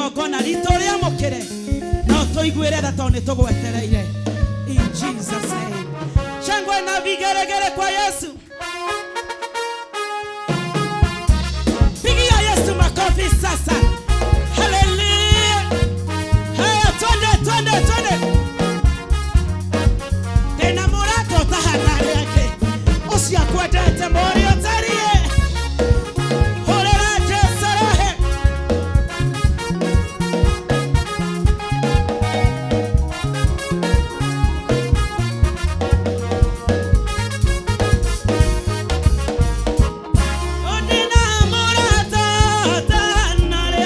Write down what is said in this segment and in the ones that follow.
Igongona ritũ rĩamũkĩre na ũtũiguĩre tha tondũ nĩ tũgwetereire. In Jesus name. Shangwe na vigeregere kwa Yesu. Pigia Yesu makofi sasa. Haleluya. Haya, twende twende twende. Ndĩna mũrata ũtahana arĩa angĩ, ũcio akwendete mũrĩ ũtariĩ. Hũrĩra Jesu rohe. Ndĩna mũrata ũtahana arĩa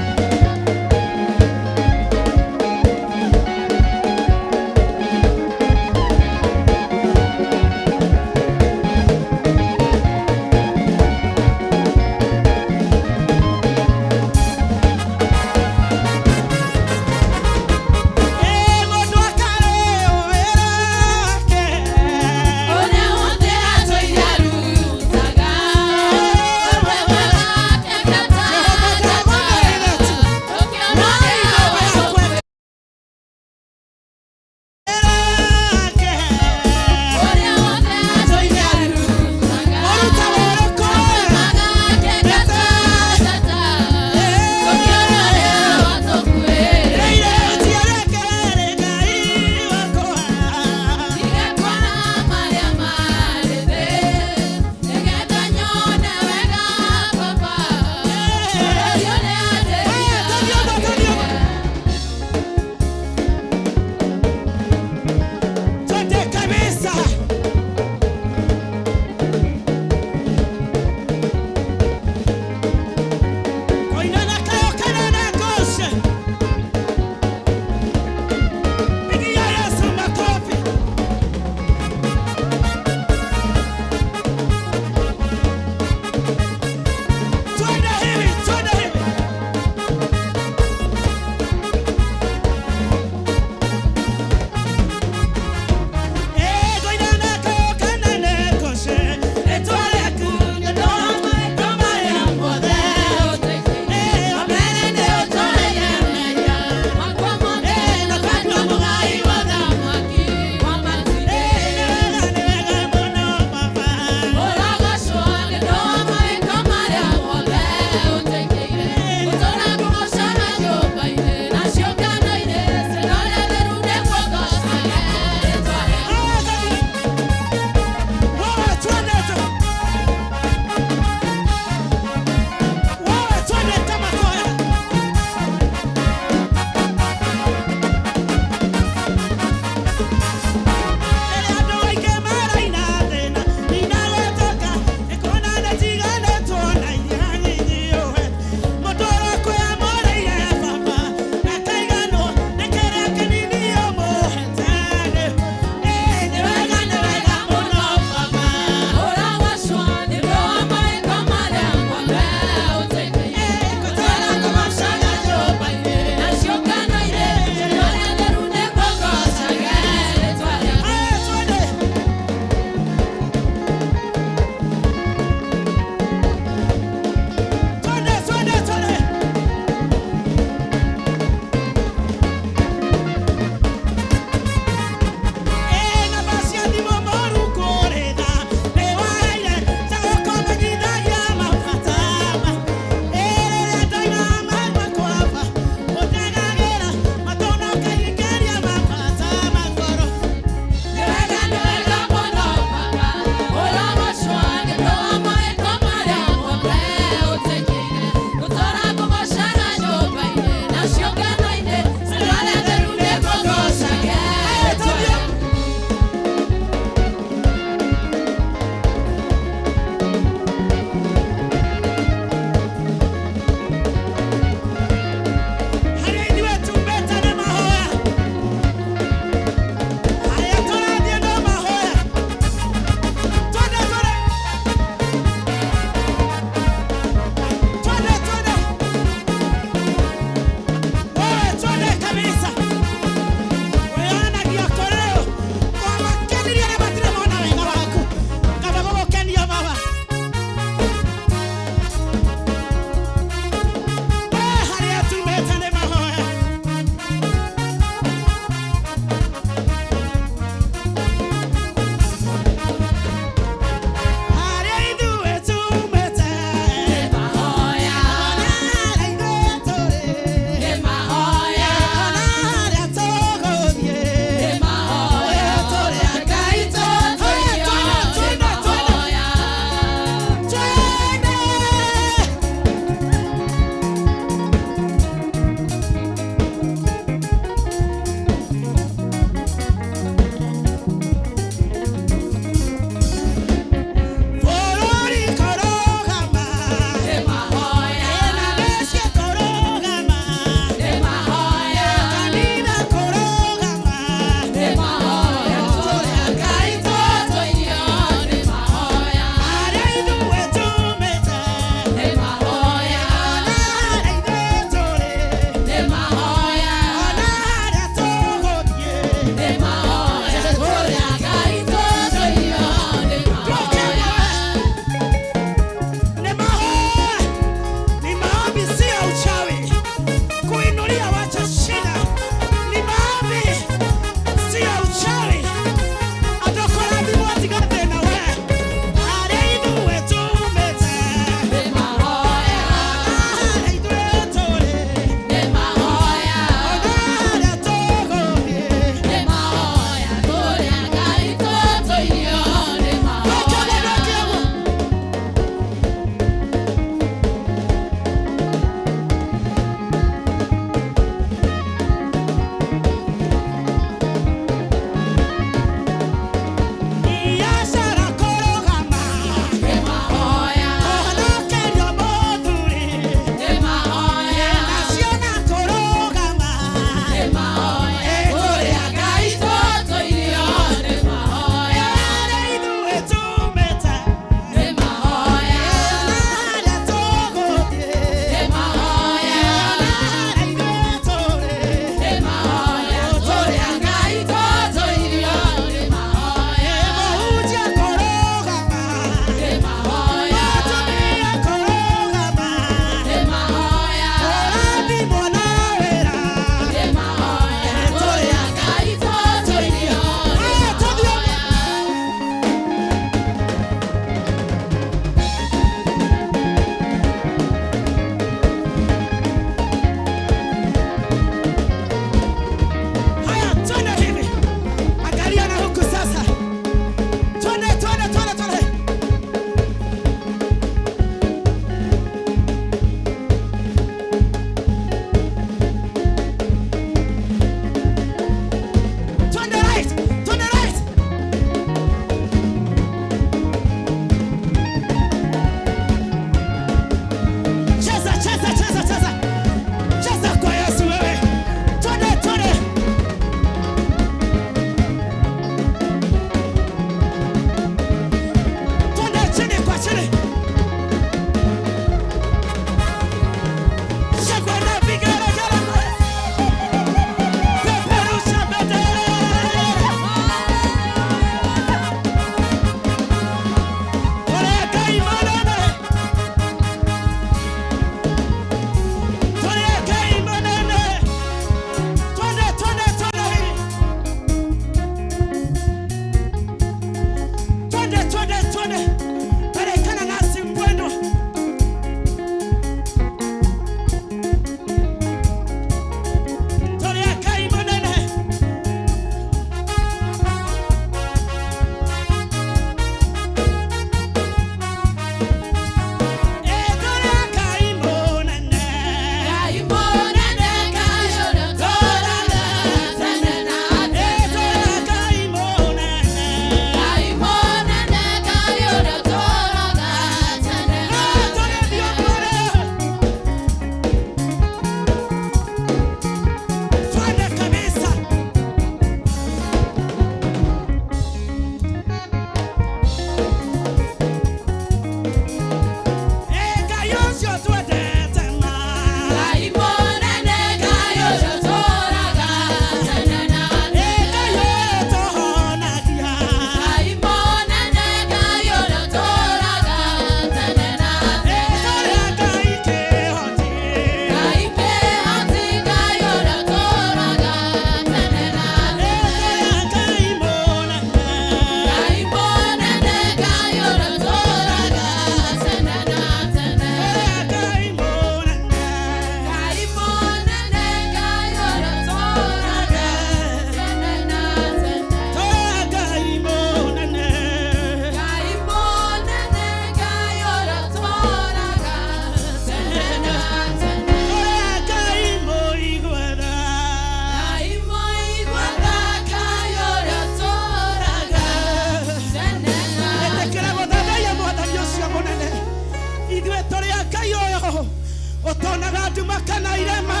Ũtonaga nduma kana irema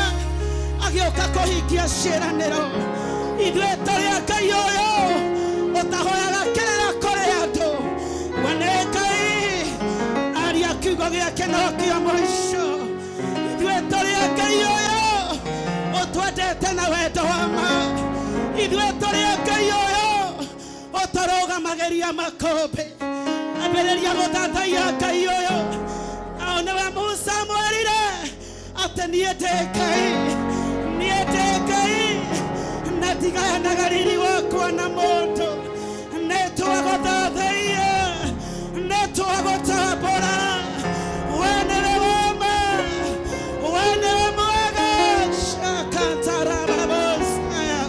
agĩũka kũhingia ciĩranĩro. Ithuĩ tũrĩ a Ngai ũyũ ũtahoyaga kĩrĩra kũrĩ andũ. We nĩ Ngai aria kiugo gĩake no kĩo mũico. Ithuĩ tũrĩ a Ngai ũyũ ũtwendete na wendo wa ma. Ithuĩ tũrĩ a Ngai ũyũ ũtũrũgamagĩria makũmbĩ. Ambĩrĩria gũthathaiya Ngai ũyũ. Nao nĩwe Musa mwerire atĩ niĩ ndĩ Ngai, niĩ ndĩ Ngai na ndigayanaga riri wakwa na mũndũ. Nĩ twagũthathaiya, nĩ twagũtambũra. We nĩwe wama, we nĩwe mwega. Shakatarababosaya.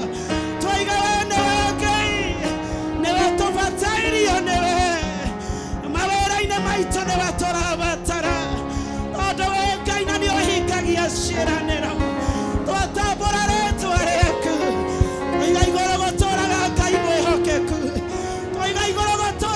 Twaiga we nĩwe Ngai, nĩwe tũbatairio nĩwe. Mawĩra-inĩ maitũ nĩwe tũrabatara, tondũ we Ngai na nĩ ũhingagia ciĩranĩro. Twatambũra rĩtwa rĩaku. Twaiga igũrũ gũtũraga Ngai mwĩhokeku. Twaiga igũrũ gũtũraga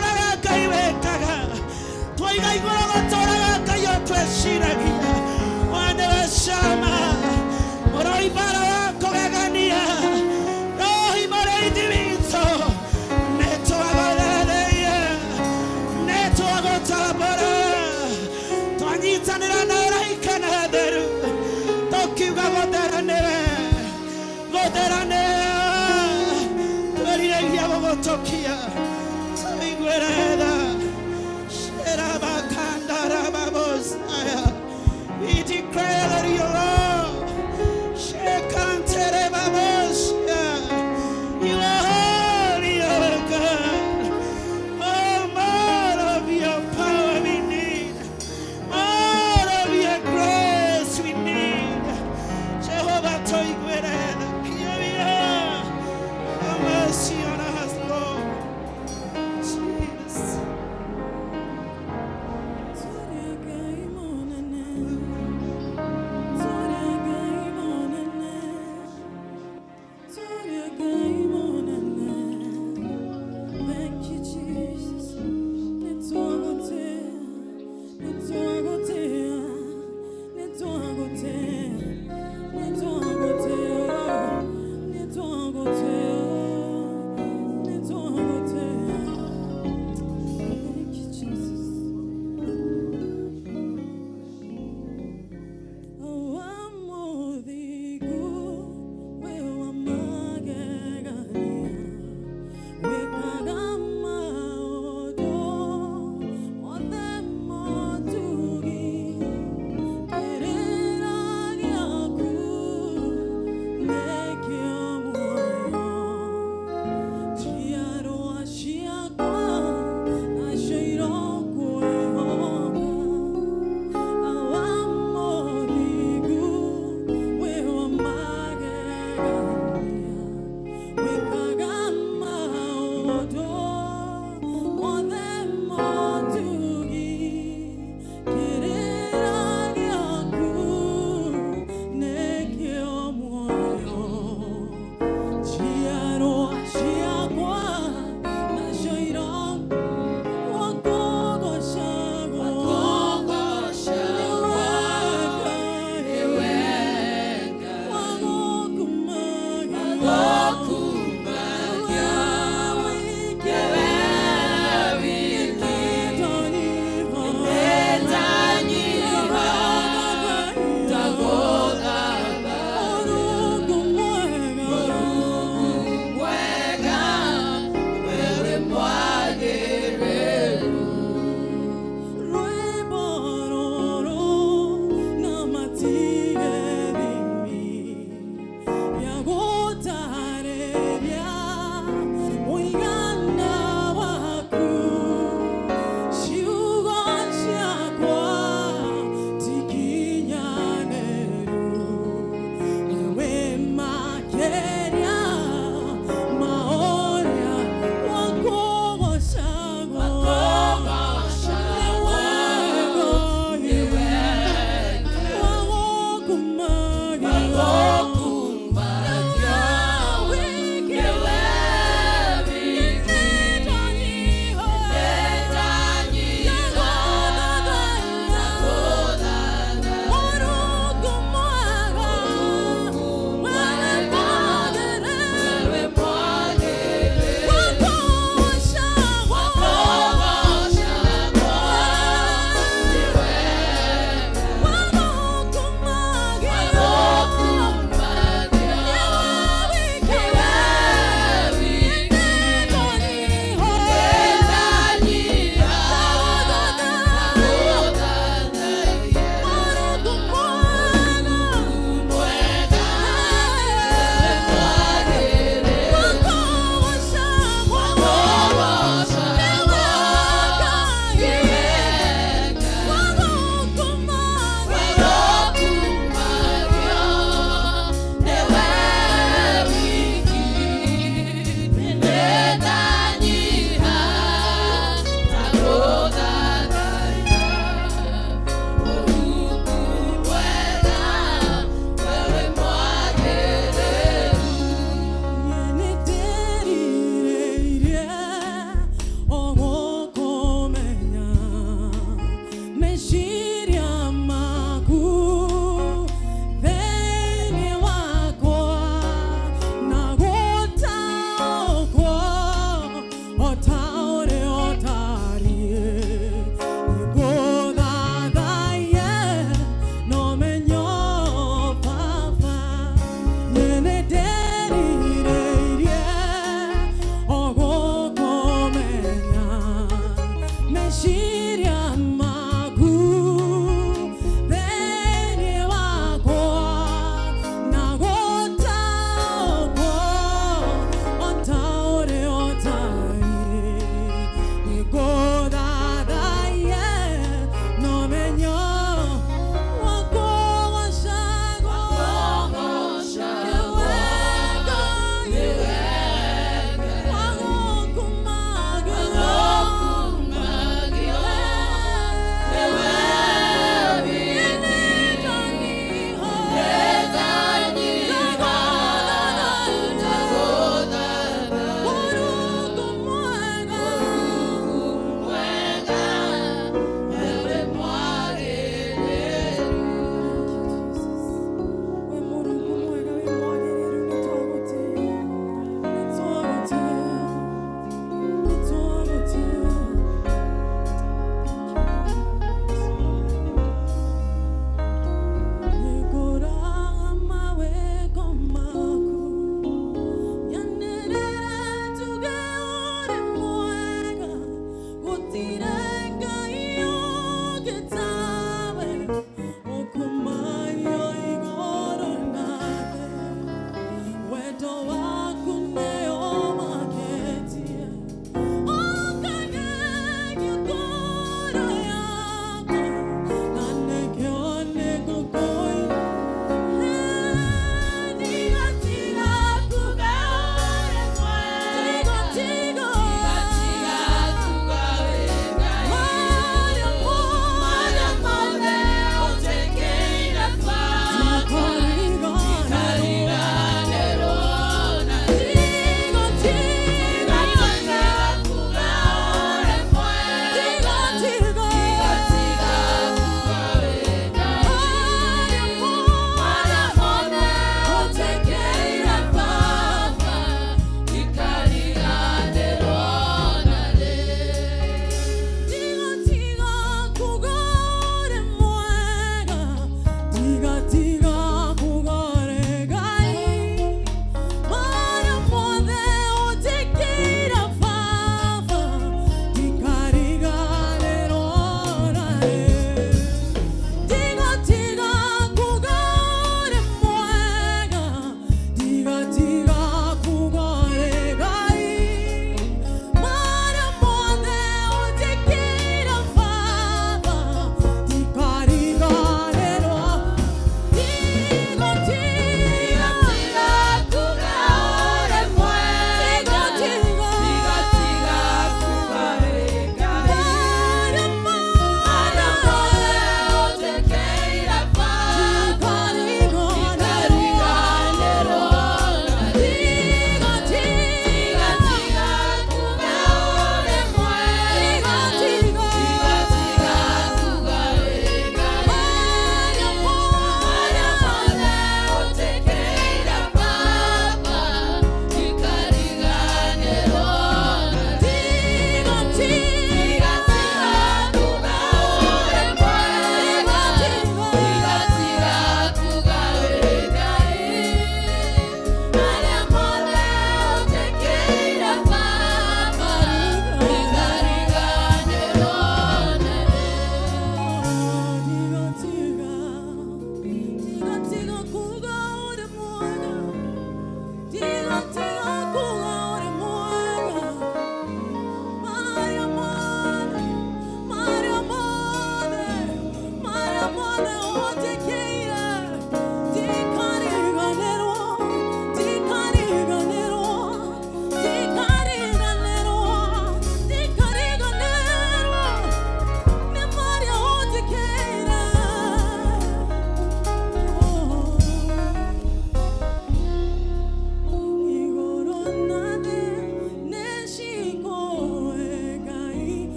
Meciria maku thĩinĩ wakwa na gũtaũkwo o ta ũrĩa ũtariĩ. Nĩngũthathaiye na ũmenyo wa kũgoocagwo nĩwe Ngai, wa gũkumagio.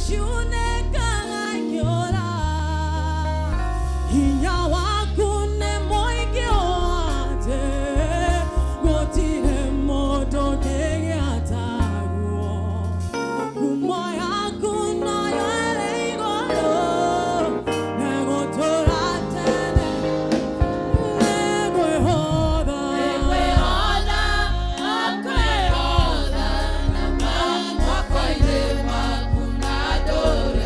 Ciunekaga ikĩũra. Hinya waku nĩ mũingĩ ũũ atĩ gũtirĩ mũndũ ũngĩgĩa taguo. Ngumo yaku noyo ĩrĩ igũrũ na gũtũũra tene. Nĩngwĩhotha. Nĩngwĩhotha, na makoinĩ maku na ndũrĩrĩ.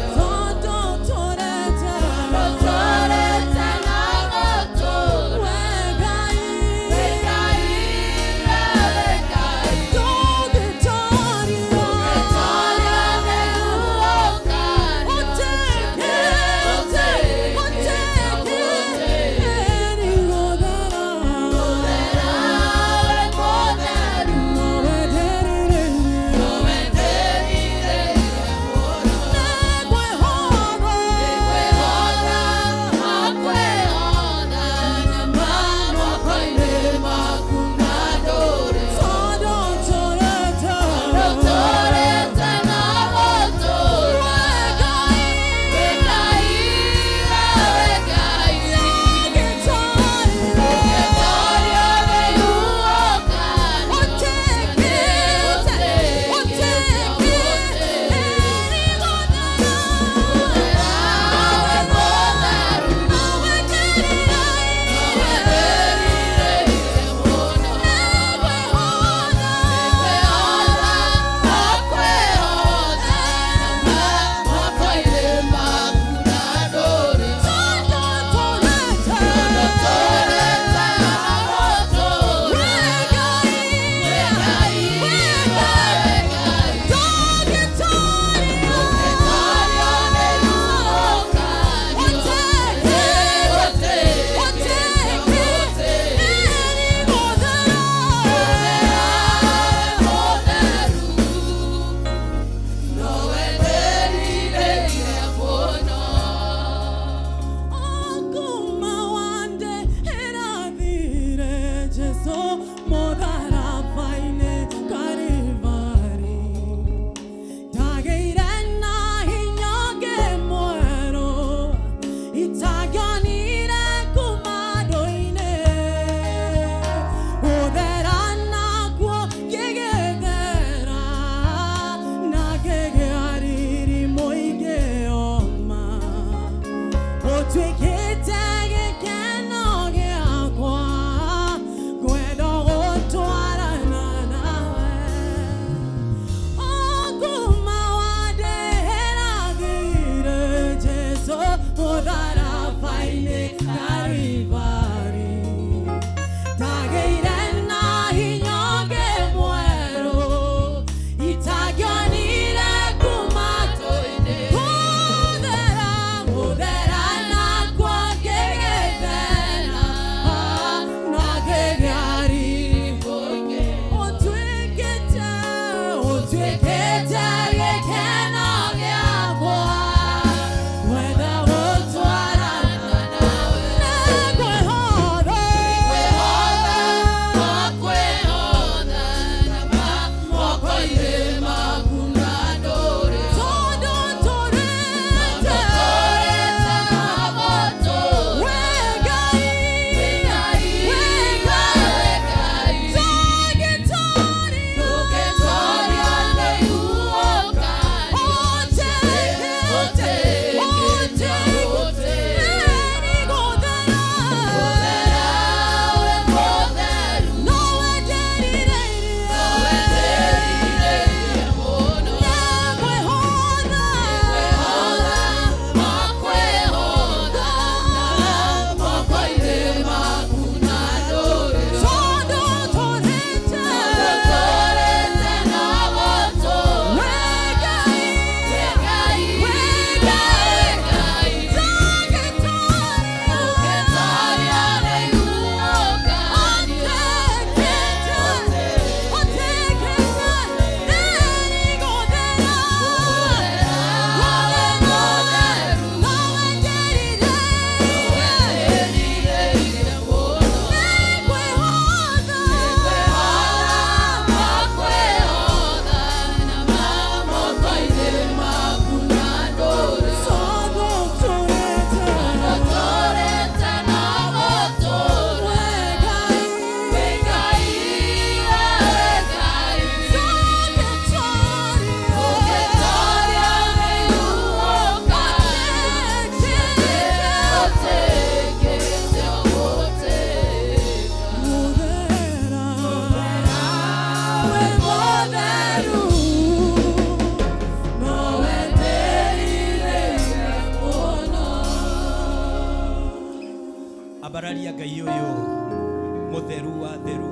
Twambararia Ngai ũyũ mũtheru wa theru,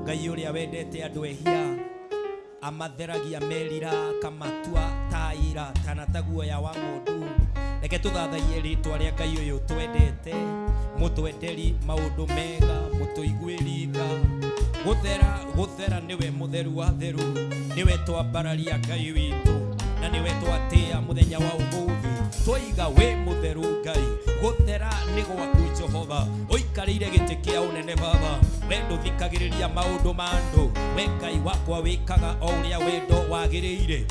Ngai ũrĩa wendete andũ ehia, amatheragia merira akamatua ta ira kana ta guoya wa ng'ondu. Reke tũthathaiye rĩtwa rĩa Ngai ũyũ twendete, mũtwenderi maũndũ mega, mũtũiguĩri tha. Gũthera gũthera nĩwe mũtheru wa theru, nĩwe twambararia Ngai witũ, na nĩwe twatĩa mũthenya wa ũmũthĩ. Twaiga wĩ mũtheru Ngai, gũthera nĩ gwaku Jehova, ũikarĩire gĩtĩ kĩa ũnene Baba. We ndũthikagĩrĩria maũndũ ma andũ, we Ngai wakwa wĩkaga o ũrĩa wendo wagĩrĩire,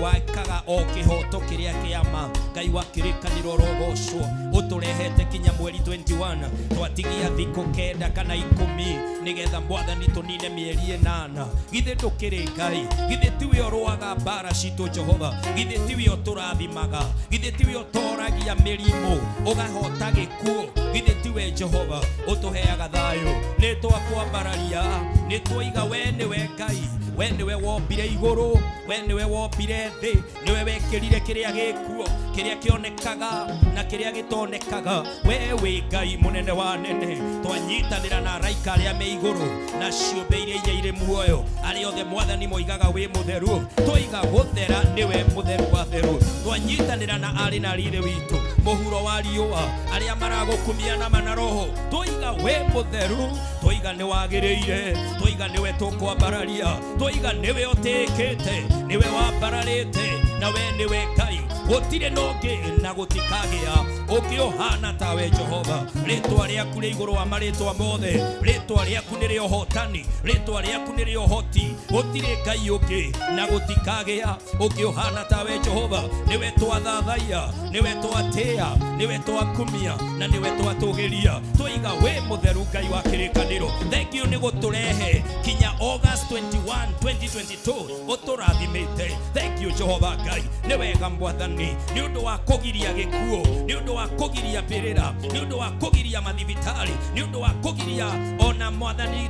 wakaga o kĩhoto kĩrĩa kĩa ma. Ngai wa kĩrĩkanĩro ũrogocwo, ũtũrehete kinya mweri 21, twatigia thikũ 9 kana 10 nĩgetha Mwathani tũnine mĩeri 8. Githĩ ndũkĩrĩ Ngai? Githĩ tiwe ũrũaga mbara citũ Jehova? Githĩ tiwe ũtũrathimaga? Githĩ tiwe ũtoragia mĩrimũ ũgahota gĩkuũ? Githĩ tiwe Jehova ũtũheaga thayũ? Nĩ twakwambararia, nĩ twaiga we nĩwe Ngai, we nĩwe wombire igũrũ, we nĩwe wombire thĩ, nĩwe wekĩrire kĩrĩa gĩkuo, kĩrĩa kĩonekaga na kĩrĩa gĩtonekaga. We wĩ Ngai mũnene wa nene. Twanyitanĩra na araika arĩa me igũrũ na ciũmbe iria inya irĩ muoyo, arĩa othe Mwathani moigaga wĩ mũtheru. Twaiga gũthera nĩwe mũtheru wa theru. Twanyitanĩra na arĩ na riri witũ mũhuro wa riũa, arĩa maragũkumia na mana roho. Twaiga wĩ mũtheru, twaiga nĩ wagĩrĩire, twaiga nĩwe tũkwambararia, twaiga nĩwe ũtĩkĩte, nĩwe wambararĩte, na we nĩwe Ngai, gũtirĩ na ũngĩ na gũtikagĩa ũngĩ ũhana tawe Jehova. Rĩtwa rĩaku rĩ igũrũ wa marĩtwa mothe, rĩtwa rĩaku nĩ rĩa ũhotani, rĩtwa rĩaku nĩ rĩa ũhoti. Gũtirĩ Ngai ũngĩ na gũtikagĩa ũngĩ ũhana tawe Jehova. Nĩwe twathathaiya, nĩwe twatĩa, nĩwe twakumia na nĩwe twatũgĩria. Twaiga wĩ mũtheru Ngai wa kĩrĩkanĩro. Thank you nĩ gũtũrehe kinya August 21 2022 ũtũrathimĩte. Thank you Jehova Ngai, nĩ wega Mwathani, nĩ ũndũ wa kũgiria gĩkuũ, nĩ ũndũ wa kũgiria mbĩrĩra, nĩ ũndũ wa kũgiria mathibitarĩ, nĩ ũndũ wa kũgiria ona Mwathani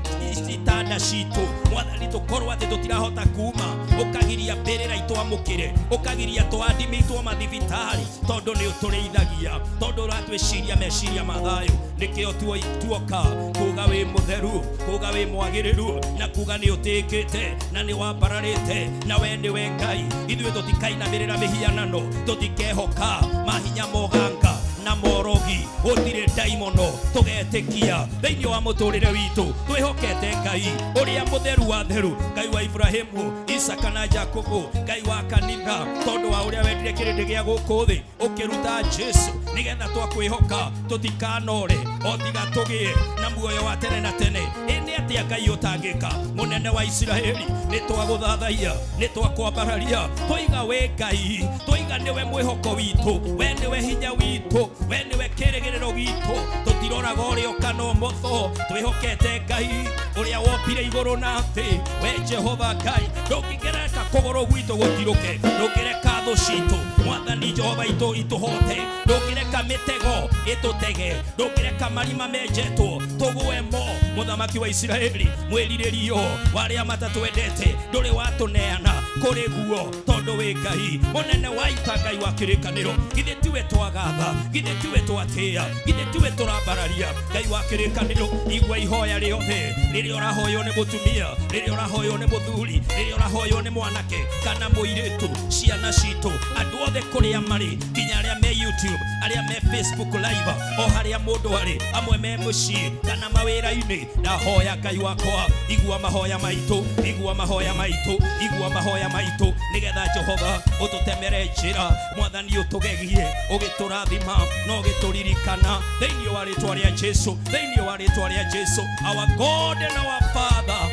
itanda citũ. Mwathani tũkorwo atĩ tũtirahota kuma, ũkagiria mbĩrĩra itwamũkĩre, ũkagiria twadimĩtwo mathibitarĩ, tondũ nĩ ũtũrĩithagia, tondũ ũratwĩciria meciria ma thayũ. Nĩkĩo tuoka kuga wĩ mũtheru, kuga wĩ mwagĩrĩru, na kuga nĩ ũtĩkĩte na nĩ wambararĩte, na we nĩwe Ngai. Ithuĩ tũtikainamĩrĩra mĩhianano, tũtikehoka mahinya moganga na morogi, gũtirĩ ndaimono tũgetĩkia thĩinĩ wa mũtũrĩre witũ. Twĩhokete Ngai ũrĩa mũtheru wa theru, Ngai wa Ibrahimu, Isaka na Jakubu, Ngai wa kanitha, tondũ wa ũrĩa wendire kĩrĩndĩ gĩa gũkũ thĩ ũkĩruta Jesu nĩgetha twakwĩhoka tũtikanore o tiga tũgĩe na muoyo wa tene na tene. Ĩ nĩ atĩa Ngai ũtangĩka? Mũnene wa Isiraeli, nĩ twagũthathaiya, nĩ twakwambararia, twaiga wĩ Ngai, twaiga nĩwe mwĩhoko witũ, we nĩwe hinya witũ, we nĩwe kĩrĩgĩrĩro gitũ. Tũtiroraga ũrĩo kana ũmotho, twĩhokete Ngai ũrĩa wombire igũrũ na thĩ. We Jehova Ngai, ndũngĩgereka kũgũrũ gwitũ gũtirũke, ndũngĩreka thũ citũ Mwathani Jehova itũhote, ndũngĩreka mĩtego ĩtũtege, ndũngĩreka marima menjetwo tũgũe mo. Mũthamaki wa Isiraeli, mwĩrirĩrio wa arĩa matatwendete ndũrĩ watũneana kũrĩ guo, tondũ wĩ Ngai mũnene wa ita, Ngai wa kĩrĩkanĩro. Githĩ tiwe twagatha? Githĩ tiwe twatĩa? Githĩ tiwe tũrambararia? Ngai wa kĩrĩkanĩro, igua ihoya rĩothe rĩrĩa ũrahoywo nĩ mũtumia, rĩrĩa ũrahoywo nĩ mũthuri, rĩrĩa ũrahoywo nĩ mwanake kana mũirĩtu, ciana citũ, andũ othe kũrĩa marĩ, kinya arĩa me YouTube, arĩa me Facebook live, o harĩa mũndũ arĩ, amwe me mũciĩ kana mawĩra-inĩ. Ndahoya Ngai wakwa, igua mahoya maitũ, igua mahoya maitũ, igua mahoya maitũ, nĩgetha Jehova ũtũtemere njĩra. Mwathani ũtũgegie, ũgĩtũrathima na ũgĩtũririkana thĩinĩ wa rĩtwa rĩa Jesu, thĩinĩ wa rĩtwa rĩa Jesu, our God and our Father.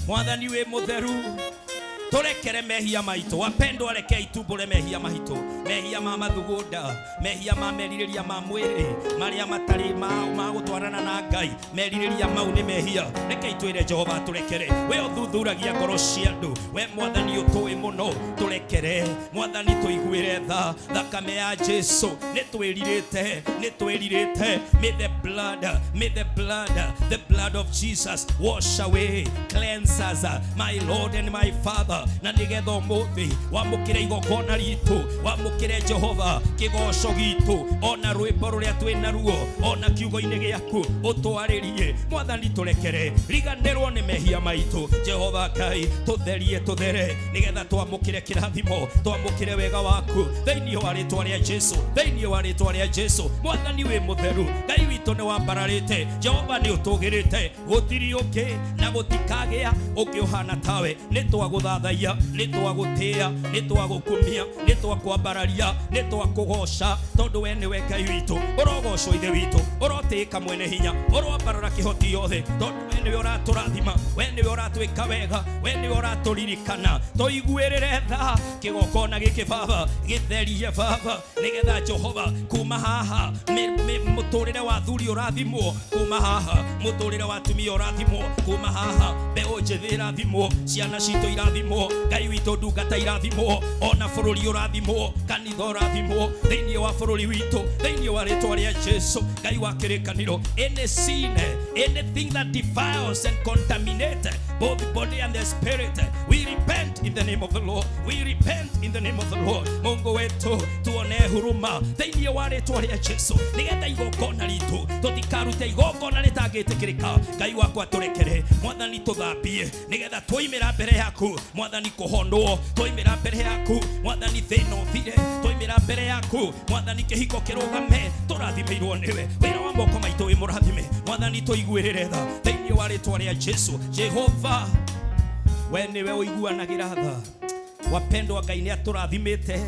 Mwathani wĩ mũtheru, tũrekere mehia maitũ. Wapendwa, rekei tumbũre mehia maitũ, mehia ma mathugunda, mehia ma merirĩria ma mwĩrĩ marĩa matarĩ ma gũtwarana na Ngai. Merirĩria mau nĩ mehia. Rekei twĩre Jehova atũrekere. We ũthuthuragia ngoro cia andũ, we Mwathani ũtũĩ mũno, tũrekere Mwathani, tũiguĩre tha. Thakame ya Jesu, nĩ twĩrirĩte, nĩ twĩrirĩte mĩthemba blood, may the blood, the blood of Jesus wash away, cleanse us, my Lord and my Father. Na nĩgetha ũmũthĩ wamũkĩre igongona ritũ, wamũkĩre Jehova kĩgoco gitũ, ona rwĩmbo rũrĩa twĩ naruo, ona kiugo-inĩ gĩaku ũtwarĩrie. Mwathani tũrekere, riganĩrwo nĩ mehia maitũ. Jehova Ngai, tũtherie, tũthere, nĩgetha twamũkĩre kĩrathimo, twamũkĩre wega waku thĩinĩ wa rĩtwa rĩa Jesu, thĩinĩ wa rĩtwa rĩa Jesu. Mwathani wĩ mũtheru, Ngai witũ nĩ wambararĩte, Jehova nĩ ũtũgĩrĩte, gũtirĩ ũngĩ na gũtikagĩa ũngĩ ũhana tawe. Nĩ twagũthathaiya, nĩ twagũtĩĩa, nĩ twagũkumia, nĩ twakwambararia, nĩ twakũgoca, tondũ we nĩwe Ngai witũ. Ũrogocwo Ithe witũ, ũrotĩĩka mwene hinya, ũroambarara kĩhoti yothe, tondũ we nĩwe ũratũrathima, we nĩwe ũratwĩka wega, we nĩwe ũratũririkana. Tũiguĩrĩre tha kĩgongona gĩkĩ Baba, gĩtherie Baba, nĩgetha Jehova kuma haha mũtũrĩre wa athuri ũrathimwo, kuma haha mũtũrĩre wa atumia ũrathimwo, kuma haha mbeũ njĩthĩ ĩrathimwo, ciana citũ irathimwo, Ngai witũ ndungata irathimwo, ona bũrũri ũrathimwo, kanitha ũrathimwo, thĩinĩ wa bũrũri witũ, thĩinĩ wa rĩtwa rĩa Jesu. Ngai wa kĩrĩkanĩro, any sin, anything that defiles and contaminates both the body and the spirit, we repent in the name of the Lord. We repent in the name of the Lord. Mungu wetu, tuone huruma thĩinĩ wa rĩtwa rĩa Jesu, nĩgetha igongona ritũ tũtikarute igongona rĩtangĩtĩkĩrĩka. Ngai wakwa tũrekere, Mwathani tũthambie, nĩgetha twoimĩra mbere yaku Mwathani kũhonwo, twoimĩra mbere yaku Mwathani thĩna ũthire, twoimĩra mbere yaku Mwathani kĩhiko kĩrũgame, tũrathimĩirwo nĩwe, wĩra wa moko maitũ wĩ mũrathime. Mwathani tũiguĩrĩre tha thĩinĩ wa rĩtwa rĩa Jesu. Jehova, we nĩwe ũiguanagĩra tha. Wapendwa, Ngai nĩ atũrathimĩte,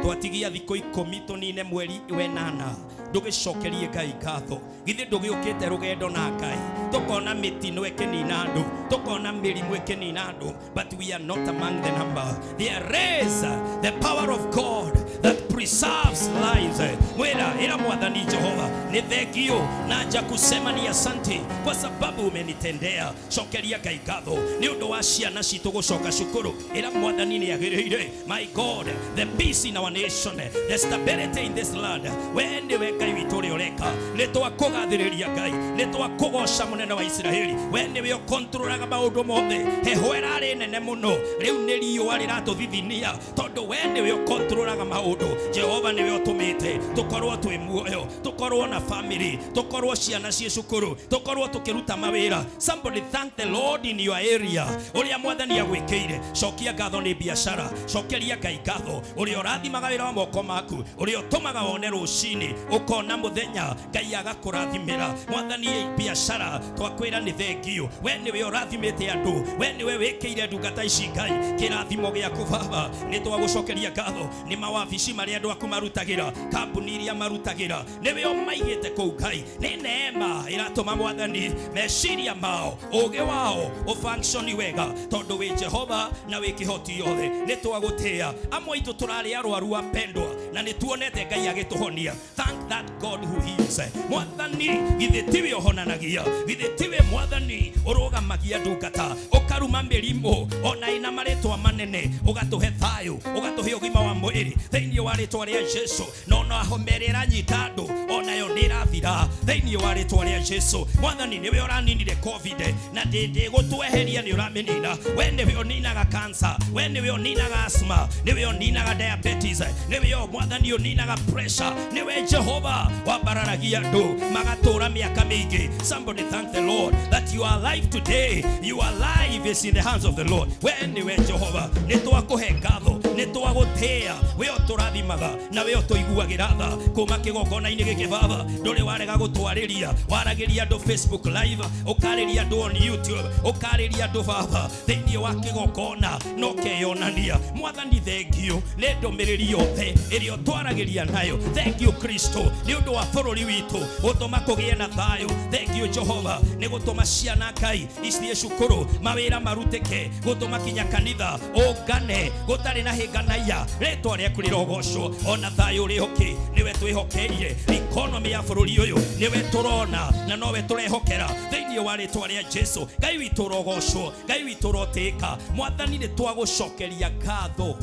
twatigia thikũ 10 tũnine mweri wenana, ndũgĩcokerie Ngai ngatho. Githĩ ndũgĩũkĩte rũgendo na Ngai, tũkona mĩtino ĩkĩnina andũ, tũkona mĩrimũ ĩkĩnina andũ, but we are not among the number. There is the power of God that preserves lives. Mwĩra, ĩra Mwathani Jehova nĩ thengio na nja kusema ni asante kwa sababu umenitendea. Cokeria Ngai ngatho nĩ ũndũ wa ciana citũ gũcoka cukuru. Ĩra Mwathani nĩ agĩrĩire. My God, the peace in our nation, the stability in this land, we nĩwe Ngai witũ ũrĩa ũreka. Nĩ twakũgathĩrĩria Ngai, nĩ twakũgoca mũnene wa Isiraeli. We nĩwe ũkontrolaga maũndũ mothe. Heho ĩrarĩ nene mũno, rĩu nĩ riũa rĩratũthithinia, tondũ we nĩwe ũkontrolaga maũndũ. Jehova nĩwe ũtũmĩte tũkorwo twĩ muoyo, tũkorwo na family, tũkorwo ciana ciĩ cukuru, tũkorwo tũkĩruta mawĩra. Somebody thank the Lord in your area ũrĩa Mwathani agwĩkĩire. Cokia ngatho nĩ biacara, cokeria Ngai ngatho ũrĩa ũrathimaga wĩra wa moko maku, ũrĩa ũtũmaga wone rũcinĩ ũkona mũthenya, Ngai agakũrathimĩra. Mwathani, biacara twakwĩra nĩ thengio, we nĩwe ũrathimĩte andũ, we nĩwe wĩkĩire ndungata ici Ngai kĩrathimo gĩaku Baba. Nĩ twagũcokeria ngatho nĩ mawabici marĩa andũ aku marutagĩra, kambuni iria marutagĩra, nĩwe ũmaigĩte kũu Ngai. Nĩ neema ĩratũma Mwathani meciria mao, ũũgĩ wao ũfunctioni wega, tondũ wĩ Jehova na wĩ kĩhoti yothe. Nĩ twagũtĩĩa. Amwe aitũ tũrarĩ arwaru apendwa, na nĩ tuonete Ngai agĩtũhonia. Thank that God who heals. Mwathani, githĩ tiwe ũhonanagia? Githĩ tiwe Mwathani ũrũgamagia ndungata, ũkaruma mĩrimũ ona ĩna marĩtwa manene, ũgatũhe thayũ, ũgatũhe ũgima wa mwĩrĩ thĩinĩ wa rĩtwa rĩa Jesu. Na ona homa ĩrĩa ĩranyita andũ onayo nĩ ĩrathira thĩinĩ wa rĩtwa rĩa Jesu. Mwathani, nĩwe ũraninire COVID, na ndĩgũtweheria, nĩ ũramĩnina. We nĩwe ũninaga cancer, we nĩwe ũninaga asthma, nĩwe ũninaga diabetes, nĩwe Mwathani ũninaga pressure, nĩwe Jehova wambararagia andũ magatũra mĩaka mĩingĩ. Somebody thank the Lord that you are alive today. Your life is in the hands of the Lord. We nĩwe Jehova, nĩ twakũhe ngatho, nĩ twagũtĩĩa, we ũtũrathimaga na we ũtũiguagĩra tha kuma kĩgongona-inĩ gĩkĩ. Baba, ndũrĩ warega gũtwarĩria, waragĩria andũ Facebook live, ũkarĩria andũ on YouTube, ũkarĩria andũ Baba thĩinĩ wa kĩgongona, na ũkeyonania. Mwathani, thengio nĩ ndũmĩrĩri yothe ĩrĩa ũtwaragĩria nayo. Thengio Kristo nĩ ũndũ wa bũrũri witũ gũtũma kũgĩe na thayũ. Thengio Jehova nĩ gũtũma ciana Ngai ithiĩ cukuru, mawĩra marutĩke, gũtũma kinya kanitha ũngane gũtarĩ na hĩnganaia. Rĩtwa rĩaku rĩrogocwo, ona thayũ ũrĩa ũngĩ nĩwe twĩhokeire. Economy ya bũrũri ũyũ nĩwe tũrona na nowe tũrehokera thĩinĩ wa rĩtwa rĩa Jesu. Ngai witũ ũrogocwo, Ngai witũ ũrotĩĩka. Mwathani, nĩ twagũcokeria ngatho.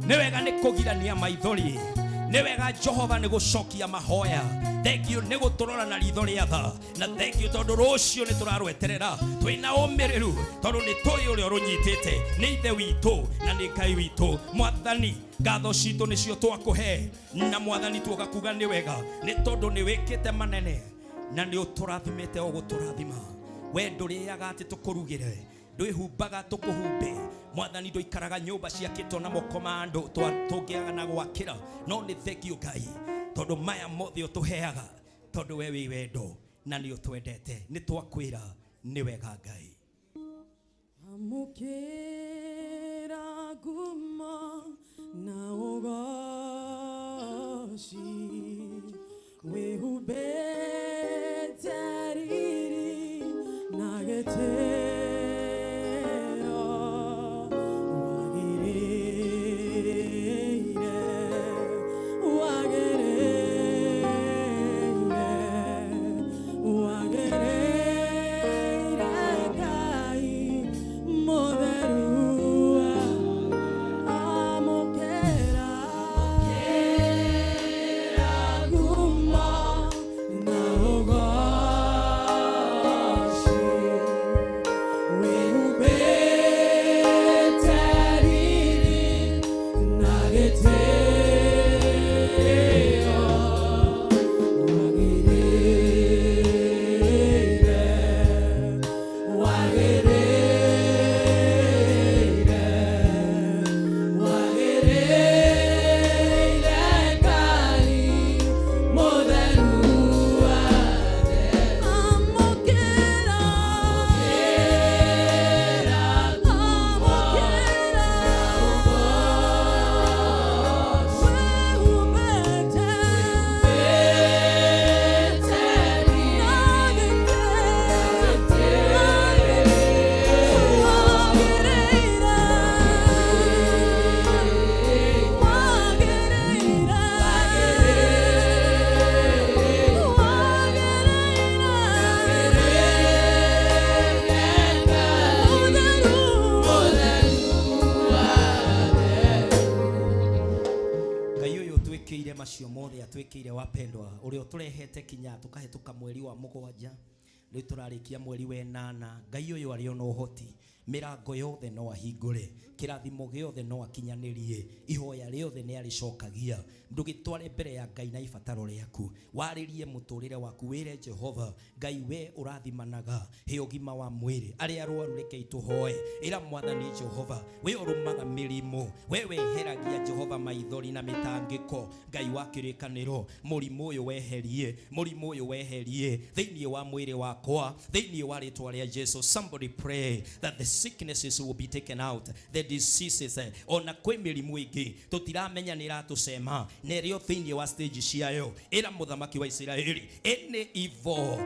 Nĩ wega nĩ kũgirania maithori, Nĩ wega Jehova nĩ gũcokia mahoya. Thank you nĩ gũtũrora na ritho rĩa tha, na thank you tondũ rũciũ nĩ tũrarweterera twĩna ũmĩrĩru, tondũ nĩ tũĩ ũrĩa ũrũnyitĩte nĩ ithe witũ na nĩ Ngai witũ. Mwathani, ngatho citũ nĩcio twakũhe, na Mwathani tuoka kuga nĩ wega, nĩ tondũ nĩ wĩkĩte manene na nĩ ũtũrathimĩte o gũtũrathima. We ndũrĩaga atĩ tũkũrugĩre, ndwĩhumbaga tũkũhumbe. Mwathani, ndũikaraga nyũmba ciakĩtwo na moko ma andũ tũngĩaga na gwakĩra, no nĩ thank you Ngai tondũ maya mothe ũtũheaga, tondũ we wĩ wendo na nĩ ũtwendete. Nĩ twakwĩra nĩ wega Ngai. Amũkĩra ngumo na ũgoci, wĩhumbĩte riri na gĩtĩo, wagĩrĩire, wagĩrĩire, wagĩrĩire Ngai mũtheru. Amũkĩra ngumo na ũgoci, wĩhumbĩte riri na gĩtĩo, wagĩrĩire, wagĩrĩire, wagĩrĩire Ngai mũtheru wa Amũkĩra, amũkĩra, wĩhumbĩte na gĩtĩo, wagĩrĩire, wagĩrĩire, wagĩrĩire, Ngai ũyũ ũtwĩkĩire macio mothe atwĩkĩire, wapendwa, ũrĩa ũtũrehete kinya tũkahĩtũka mweri wa 7, rĩu tũrarĩkia mweri wa 8. Ngai ũyũ arĩ ona ũhoti, mĩrango yothe no ahingũre, kĩrathimo gĩothe no akinyanĩrie, ihoya rĩothe nĩ arĩcokagia. Ndũgĩtware mbere ya Ngai na ibataro rĩaku, warĩrie mũtũrĩre waku, wĩre Jehova Ngai we ũrathimanaga, he ũgima wa mwĩrĩ, arĩa arwaru rekei tũhoe. Ĩra Mwathani Jehova, we ũrũmaga mĩrimũ, we weheragia Jehova maithori na mĩtangĩko. Ngai wa kĩrĩkanĩro, mũrimũ ũyũ weherie, mũrimũ ũyũ weherie thĩinĩ wa mwĩrĩ wakwa, thĩinĩ wa rĩtwa rĩa Jesu. Somebody pray that the sicknesses will be taken out, the diseases, ona kwĩ mĩrimũ ĩngĩ tũtiramenya nĩ ĩratũcema na ĩrĩ o thĩinĩ wa stage ciayo. Ĩra mũthamaki wa Isiraeli, any evil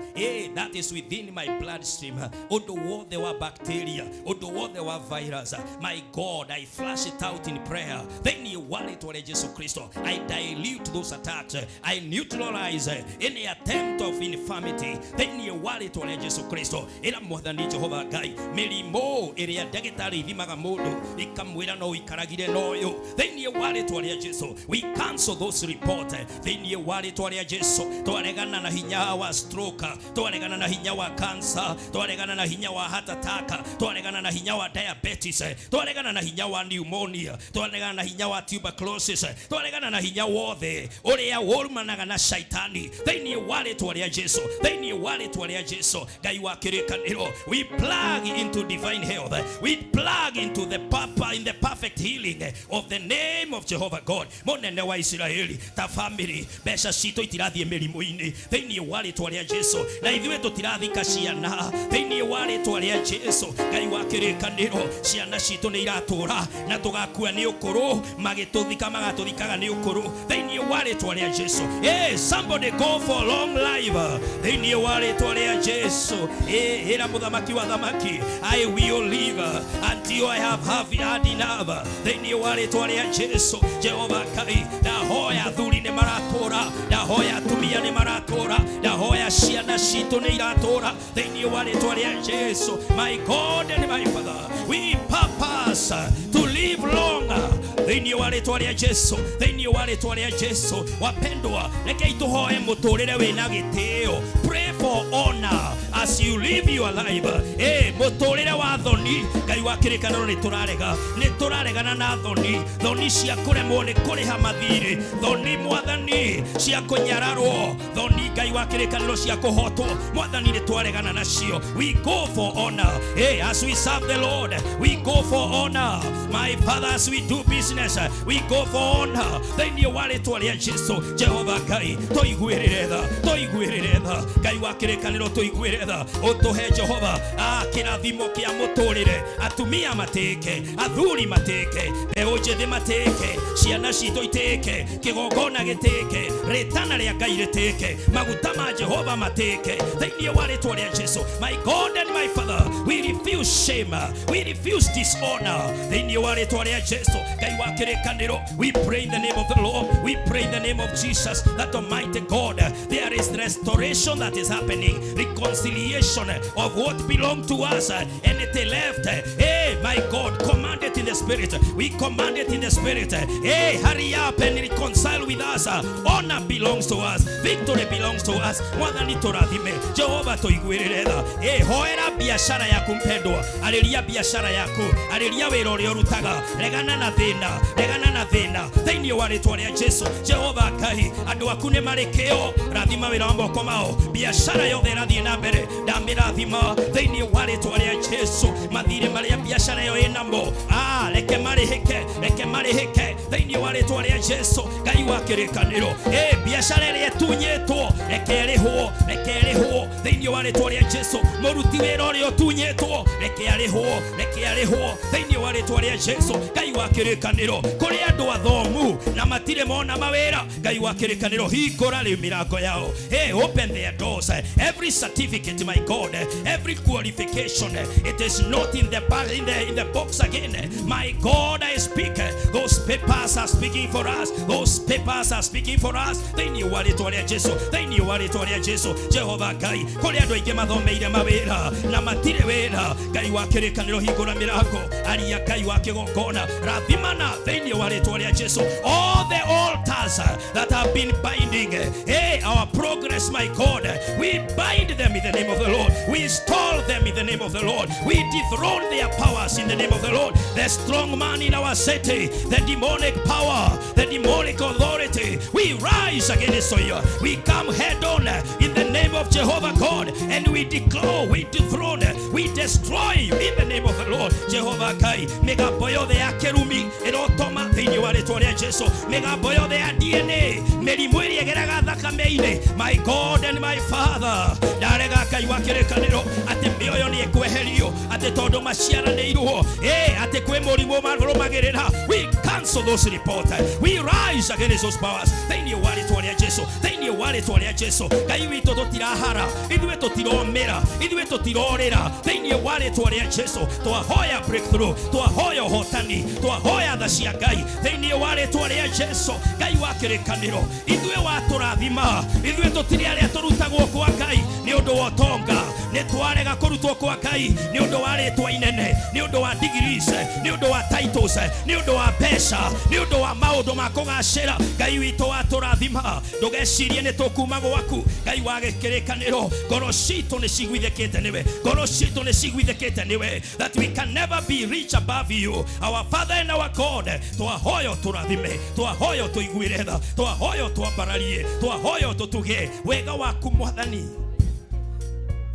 that is within my bloodstream, ũndũ wothe wa bacteria, ũndũ wothe wa virus, my God, I flush it out in prayer thĩinĩ wa rĩtwa rĩa Jesu Kristo. I dilute those attacks, I neutralize any attempt of infirmity thĩinĩ wa rĩtwa rĩa Jesu Kristo. Ĩra Mwathani Jehova Ngai, mĩrimũ ĩrĩa ndagĩtarĩ ithimaga mũndũ ikamwĩra no ũikaragire na ũyũ, thĩinĩ wa rĩtwa rĩa Jesu, we cancel those report thĩinĩ wa rĩtwa rĩa Jesu. Twaregana na hinya wa stroke, twaregana na hinya wa cancer, twaregana na hinya wa heart attack, twaregana na hinya wa diabetes, twaregana na hinya wa pneumonia, twaregana na hinya wa tuberculosis, twaregana na hinya wothe ũrĩa ũrumanaga na shaitani thĩinĩ wa rĩtwa rĩa Jesu, thĩinĩ wa rĩtwa rĩa Jesu. Ngai wa kĩrĩkanĩro, we plug into divine health, we plug into the papa in the perfect healing of the name of Jehovah God. Mũnene wa Isiraeli, ta family mbeca citũ itirathiĩ mĩrimũ-inĩ thĩinĩ wa rĩtwa rĩa Jesu, na ithuĩ tũtirathika ciana thĩinĩ wa rĩtwa rĩa Jesu. Ngai wa kĩrĩkanĩro, ciana citũ nĩ iratũra na tũgakua nĩ ũkũrũ, magĩtũthika magatũthikaga nĩ ũkũrũ thĩinĩ wa rĩtwa rĩa Jesu. Hey, somebody go for long life thĩinĩ wa rĩtwa rĩa Jesu. Hey, ĩra mũthamaki wa thamaki, I will live until I have had enough thĩinĩ wa rĩtwa rĩa Jesu. Jehova Ngai, ndahoya athuri nĩ maratũra, ndahoya atumia nĩ maratũra, ndahoya ciana citũ nĩ iratũra thĩinĩ wa rĩtwa rĩa Jesu. My God and my Father, we purpose to live long thĩinĩ Thĩinĩ wa rĩtwa rĩa Jesu, thĩinĩ wa rĩtwa rĩa Jesu. Wapendwa, rekei tũhoe mũtũrĩre wĩna gĩtĩo. Pray for honor as you live your life. Mũtũrĩre wa thoni, Ngai wa kĩrĩkanĩro, nĩ tũrarega, nĩ tũraregana na thoni, thoni cia kũremwo nĩ kũrĩha mathirĩ, thoni Mwathani cia kũnyararwo, thoni Ngai wa kĩrĩkanĩro cia kũhotwo. Mwathani, nĩ twaregana nacio. We go for honor. Hey, as we serve the Lord, we go for honor. My Father, as we do business, we go for honor. Thĩinĩ wa rĩtwa rĩa Jesu, Jehova Ngai, tũiguĩrĩre tha, tũiguĩrĩre tha. Ngai wa kĩrĩkanĩro, tũiguĩre tha, ũtũhe Jehova kĩrathimo kĩa mũtũrĩre. Atumia matĩke, athuri matĩke, mbeũ njĩthĩ matĩke, ciana citũ itĩke, kĩgongona gĩtĩke, rĩtana rĩa Ngai rĩtĩke, maguta ma Jehova matĩke, thĩinĩ wa rĩtwa rĩa Jesu. My God and my Father, we refuse shame, we refuse dishonor, thĩinĩ wa rĩtwa rĩa Jesu. Ngai wa kĩrĩkanĩro, we pray in the name of the Lord, we pray in the name of Jesus, that Almighty God, there is restoration that is happening, reconciliation of what belonged to us and it left. Hey, my God, command it in the spirit. We command it in the spirit. Hey, hurry up and reconcile with us. Honor belongs to us, victory belongs to us. Mwathani, tũrathime. Jehova, tũiguĩrĩre tha. Hey, hoera biashara yaku, mpendwa, arĩria biashara yaku, arĩria wĩra ũrĩa ũrutaga. Regana na thĩna, regana na thĩna, thĩinĩ wa rĩtwa rĩa Jesu. Jehova Ngai, andũ aku nĩ marĩ kĩo, rathima wĩra wa moko mao. Biashara yothe ĩrathiĩ na mbere, ndamĩrathima thĩinĩ wa rĩtwa rĩa Jesu. Mathirĩ marĩa biashara ĩyo ĩnamo, reke marĩhĩke, reke marĩhĩke, thĩinĩ wa rĩtwa rĩa Jesu. Ngai wa kĩrĩkanĩro, biashara ĩrĩa ĩtunyĩtwo, reke ĩrĩhwo, reke ĩrĩhwo, thĩinĩ wa rĩtwa rĩa Jesu. Mũruti wĩra ũrĩa ũtunyĩtwo, reke arĩhwo, reke arĩhwo, thĩinĩ wa rĩtwa rĩa Jesu. Ngai wa kĩrĩkanĩro, kũrĩ andũ athomu na matirĩ mona mawĩra, Ngai wa kĩrĩkanĩro, hingũra rĩu mĩrango yao. Hey, open their doors. Every certificate, my God, every qualification, it is not in the bag, in the box again. My God, I speak, those papers are speaking for us, those papers are speaking for us, thĩinĩ wa rĩtwa rĩa Jesu, thĩinĩ wa rĩtwa rĩa Jesu. Jehova Ngai, kũrĩ andũ aingĩ mathomeire mawĩra na matirĩ wĩra, Ngai wa kĩrĩkanĩro, hingũra mĩrango. Aria, Ngai wa kĩgongona, rathimana, thĩinĩ wa rĩtwa rĩa Jesu. All the altars that have been binding, hey, our progress, my God, we bind them in the name of the Lord. We stall them in the name of the Lord. We dethrone their powers in the name of the Lord. The strong man in our city, the demonic power, the demonic authority, we rise against you. We come head on in the name of Jehovah God, and we declare, we dethrone, we destroy you in the name of the Lord. Jehovah Ngai, mĩgambo yothe ya kĩrumi ĩrotoma, thĩinĩ wa rĩtwa rĩa Jesu. Mĩgambo yothe ya DNA, mĩrimũ ĩrĩa ĩgeraga thakame-inĩ, my God and my Father, ndarega, Ngai wa kĩrĩkanĩro, atĩ mĩoyo nĩ ĩkweherio atĩ tondũ maciaranĩirwo, atĩ kwĩ mũrimũ marũmagĩrĩra. We cancel those reports, we rise against those powers, thĩinĩ wa rĩtwa rĩa Jesu, thĩinĩ wa rĩtwa rĩa Jesu. Ngai witũ, tũtirahara ithuĩ, tũtiromĩra ithuĩ, tũtirorĩra, thĩinĩ wa rĩtwa rĩa Jesu. Twahoya breakthrough, twahoya ũhotani, twahoya tha cia Ngai, thĩinĩ wa rĩtwa rĩa Jesu. Ngai wa kĩrĩkanĩro, ithuĩ watũrathima, ithuĩ tũtirĩ arĩa tũrutagwo kwa Ngai nĩ ũndũ wa ũtonga. Nĩ twarega kũrutwo kwa Ngai nĩ ũndũ wa rĩtwa inene, nĩ ũndũ wa degrees, nĩ ũndũ wa titles, nĩ ũndũ wa mbeca, nĩ ũndũ wa maũndũ ma kũgacĩra. Ngai witũ, watũrathima, ndũgecirie nĩ tũkuma gwaku. Ngai wa kĩrĩkanĩro, ngoro citũ nĩ ciguithĩkĩte nĩwe, ngoro citũ nĩ ciguithĩkĩte nĩwe, that we can never be rich above you, our Father and our God. Twahoya tũrathime, twahoya tũiguĩre tha, twahoya twambararie, twahoya tũtuge. Wega waku, Mwathani,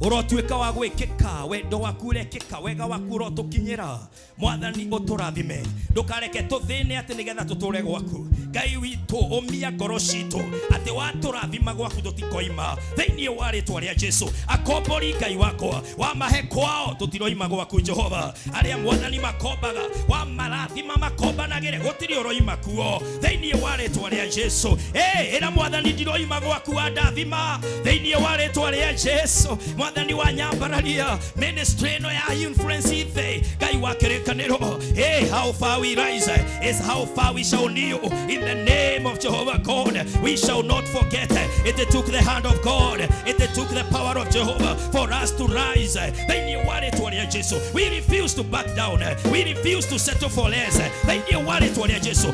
ũrotuĩka wa gwĩkĩka, wendo waku ũrekĩka, wega waku ũrotũkinyĩra. Mwathani, ũtũrathime, ndũkareke tũthĩne atĩ nĩgetha tũtũre gwaku. Ngai witũ, ũmia ngoro citũ atĩ watũrathima, gwaku tũtikoima, thĩinĩ wa rĩtwa rĩa Jesu. Akombori, Ngai wakwa, wamahe kwao, tũtiroima gwaku. Jehova, arĩa Mwathani makombaga, wamarathima makombanagĩre, gũtirĩ ũroima kuo, thĩinĩ wa rĩtwa rĩa Jesu. Ĩra Mwathani, ndiroima gwaku wandathima, thĩinĩ wa rĩtwa rĩa Jesu. Mwathani, wa nyambararia ministry ĩno ya Influence Ithe, Ngai wa kĩrĩkanĩro. Hey, how far we rise is how far we shall kneel, in the name of Jehovah God. We shall not forget it took the hand of God, it took the power of Jehovah for us to rise, thĩinĩ wa rĩtwa rĩa Jesu. We refuse to back down, we refuse to settle for less, thĩinĩ wa rĩtwa rĩa Jesu.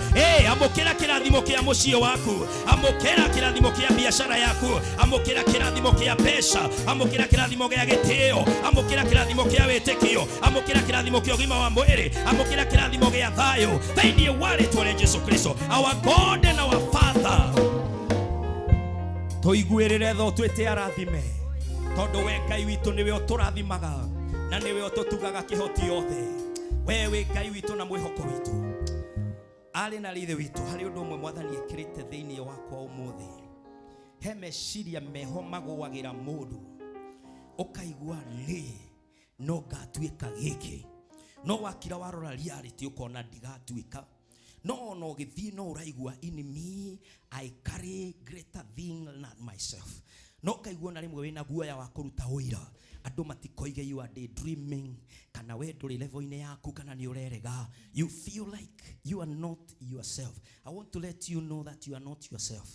Amũkĩra kĩrathimo kĩa mũciĩ waku, amũkĩra kĩrathimo kĩa biacara yaku, amũkĩra kĩrathimo kĩa mbeca, amũkĩra kĩrathimo gĩa gĩtĩo, amũkĩra kĩrathimo kĩa wĩtĩkio, amũkĩra kĩrathimo kĩa ũgima wa mwĩrĩ, amũkĩra kĩrathimo gĩa thayũ thĩinĩ wa rĩtwa rĩa Jesu Kristo, our God and our Father. Tũiguĩrĩre tha ũtwĩte arathime, tondũ we Ngai witũ nĩwe ũtũrathimaga na nĩwe ũtũtugaga kĩhoti yothe. We wĩ Ngai witũ na mwĩhoko witũ. Arĩ na rithe witũ, harĩ ũndũ ũmwe Mwathani ekĩrĩte thĩinĩ wakwa ũmũthĩ. He meciria meho magũagĩra mũndũ, ũkaigua nĩ no ngatuĩka gĩkĩ, no wakira warora reality ũkona ndigatuĩka. No ona ũgĩthiĩ no ũraigua in me I carry greater thing than myself. No ũkaigua ona rĩmwe wĩna guoya wa kũruta ũira, andũ matikoige you are daydreaming, kana we ndũrĩ level-inĩ yaku, kana nĩ ũrerega. You feel like you are not yourself. I want to let you know that you are not yourself.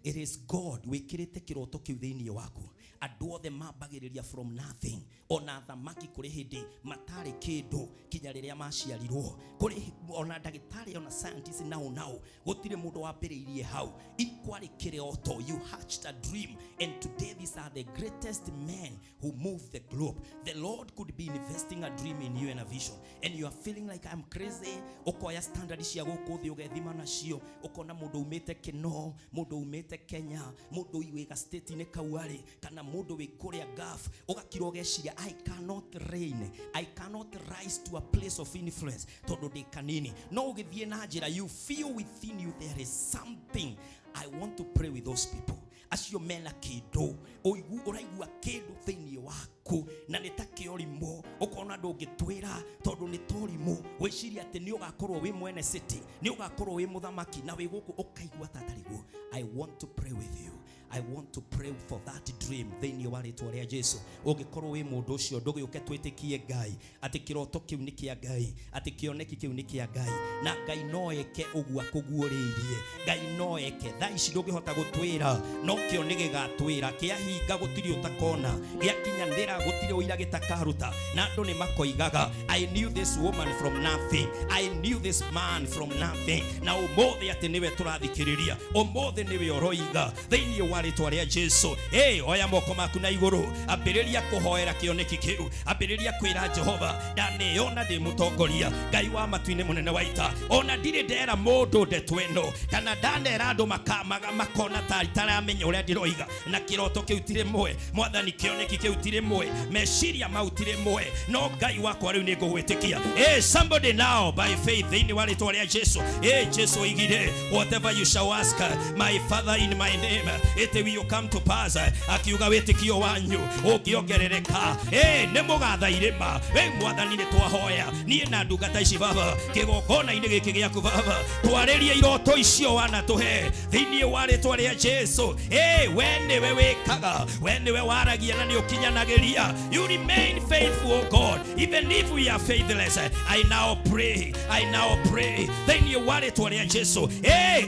It is God wĩkĩrĩte kĩroto kĩu thĩinĩ waku. Andũ othe mambagĩrĩria from nothing. Ona thamaki kũrĩ hĩndĩ matarĩ kĩndũ kinya rĩrĩa maciarirwo. Kũrĩ ona ndagĩtarĩ ona scientist nao nao gũtirĩ mũndũ wambĩrĩirie hau. Kwarĩ kĩroto. You hatched a dream, and today these are the greatest men who move the globe. The Lord could be investing a dream in you and a vision, and you are feeling like I'm crazy. Ũkoya standard cia gũkũ thĩ ũgethima nacio, ũkona mũndũ umĩte Kino, mũndũ umĩte Kenya, mũndũ wĩ ga state-inĩ kau arĩ, kana mũndũ wĩ kũrĩa Gulf, ũgakira ũgeciria I cannot reign, I cannot rise to a place of influence tondũ ndĩ kanini. No ũgĩthiĩ na njĩra, you feel within you there is something. I want to pray with those people acio mena kĩndũ, ũraigua kĩndũ thĩinĩ waku na nĩ ta kĩorimũ, ũkona ndũngĩtwĩra tondũ nĩ torimũ. Wĩciria atĩ nĩ ũgakorwo wĩ mwene city, nĩ ũgakorwo wĩ mũthamaki, na wĩ gũkũ ũkaigua ta atarĩ guo. I want to pray with you. I want to pray for that dream thĩinĩ wa rĩtwa rĩa Jesu. Ũngĩkorwo wĩ mũndũ ũcio, ndũgĩũke twĩtĩkie Ngai atĩ kĩroto kĩu nĩ kĩa Ngai, atĩ kĩoneki kĩu nĩ kĩa Ngai, na Ngai no eke ũguo akũguũrĩirie. Ngai no eke. Thaa ici ndũngĩhota gũtwĩra, no kĩo nĩ gĩgatwĩra. Kĩahinga gũtirĩ ũtakona, gĩakinyanĩra gũtirĩ ũira gĩtakaruta. Na andũ nĩ makoigaga, I knew this woman from nothing, I knew this man from nothing. Na ũmũthĩ atĩ nĩwe tũrathikĩrĩria, ũmũthĩ nĩwe ũroiga thĩinĩ wa rĩtwa rĩa Jesu. Oya moko maku na igũrũ, ambĩrĩria kũhoera kĩoneki kĩu, ambĩrĩria kwĩra Jehova, ndaneyona ndĩ mũtongoria, Ngai wa matu-inĩ mũnene wa ita, ona ndirĩ ndera mũndũ ndeto ĩno, kana ndanera andũ makona ta itaramenya ũrĩa ndĩroiga, na kĩroto kĩu ti rĩmwe, Mwathani, kĩoneki kĩu ti rĩmwe, meciria mau ti rĩmwe, no Ngai wakwa rĩu nĩ ngũgwĩtĩkia. Somebody now by faith thĩinĩ wa rĩtwa rĩa Jesu. Jesu oigire, whatever you shall ask my Father in my name, it will come to pass. Akiuga wĩtĩkio wanyu ũngĩongerereka, nĩ mũgatha irĩma. Mwathani, nĩ twahoya niĩ na ndungata ici Baba, kĩgongona-inĩ gĩkĩ gĩaku Baba, twarĩrie iroto icio wanatũhe thĩinĩ wa rĩtwa rĩa Jesu. We nĩwe wĩkaga, we nĩwe waragia na nĩ ũkinyanagĩria. You remain faithful, O God, even if we are faithless. I now pray, I now pray thĩinĩ wa rĩtwa rĩa Jesu.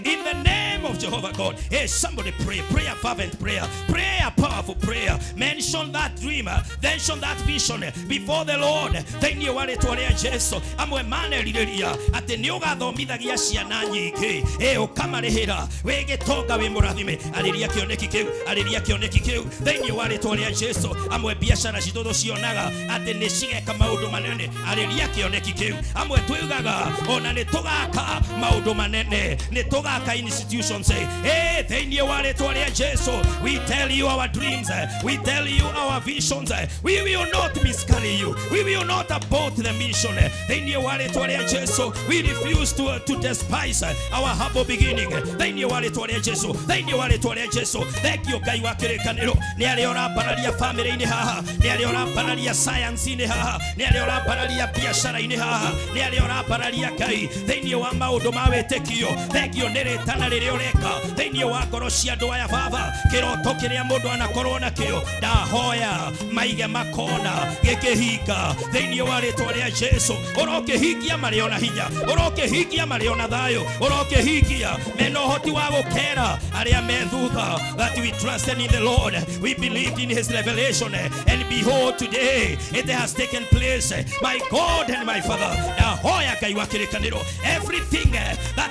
In the name of Jehovah God. Somebody pray, pray a fervent prayer, pray a powerful prayer. Mention that dream, mention that vision before the Lord thĩinĩ wa rĩtwa rĩa Jesu. Amwe manerirĩria atĩ nĩ ũgathomithagia ciana nyingĩ, ũkamarĩhĩra, wĩ gĩtonga, wĩ mũrathime. Arĩria kĩoneki kĩu, arĩria kĩoneki kĩu thĩinĩ wa rĩtwa rĩa Jesu. Amwe biacara citũ tũcionaga atĩ nĩ cigeka maũndũ manene, arĩria kĩoneki kĩu. Amwe twiugaga ona nĩ tũgaka maũndũ manene, nĩ tũgaka institutions. Thĩinĩ wa rĩtwa rĩa Jesu, we tell you our dreams, we tell you our visions. We will not miscarry you, we will not abort the mission. Thĩinĩ wa rĩtwa rĩa Jesu, we refuse to despise our humble beginning. Thĩinĩ wa rĩtwa rĩa Jesu, thĩinĩ wa rĩtwa rĩa Jesu. Thank you Ngai wa kĩrĩkanĩro, nĩ arĩa ũrambararia family-inĩ haha, nĩ arĩa ũrambararia science-inĩ haha, nĩ arĩa ũrambararia biacara-inĩ haha, nĩ arĩa ũrambararia Ngai thĩinĩ wa maũndũ ma wĩtĩkio. Thank you nĩ rĩtana rĩrĩa ũreka thĩinĩ wa ngoro cia andũ aya Baba. Kĩroto kĩrĩa mũndũ anakorwo nakĩo, ndahoya maige makona gĩkĩhinga thĩinĩ wa rĩtwa rĩa Jesu. Ũrokĩhingia marĩ ona hinya, ũrokĩhingia marĩ ona thayũ, ũrokĩhingia mena ũhoti wa gũkera arĩa me thutha, that we trusted in the Lord, we believed in his revelation, and behold today it has taken place. My God and my Father, ndahoya Ngai wa kĩrĩkanĩro, everything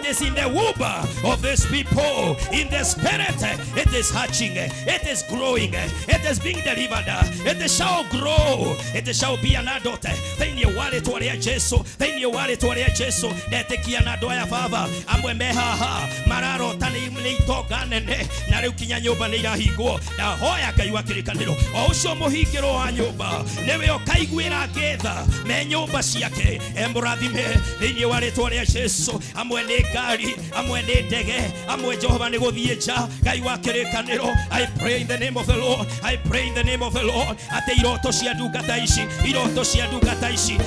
is in the womb of these people, in the spirit, it is hatching, it is growing, it is being delivered, it shall grow, it shall be an adult. Thĩinĩ wa rĩtwa rĩa Jesu, thĩinĩ wa rĩtwa rĩa Jesu, ndetĩkia na andũ aya baba, amwe me haha mararota nĩ itonga nene, na rĩu kinya nyũmba nĩ irahingwo. Ndahoya Ngai wa kĩrĩkanĩro, o ũcio mũhingĩro wa nyũmba nĩwe ũkaiguĩra ngetha me nyũmba ciake, emũrathime thĩinĩ wa rĩtwa rĩa Jesu. Amwe nĩ ngari, amwe nĩ ndege, amwe Jehova nĩ gũthiĩ nja. Ngai wa kĩrĩkanĩro, I pray in the name of the Lord, I pray in the name of the Lord, atĩ iroto cia ndungata ici, iroto cia ndungata ici,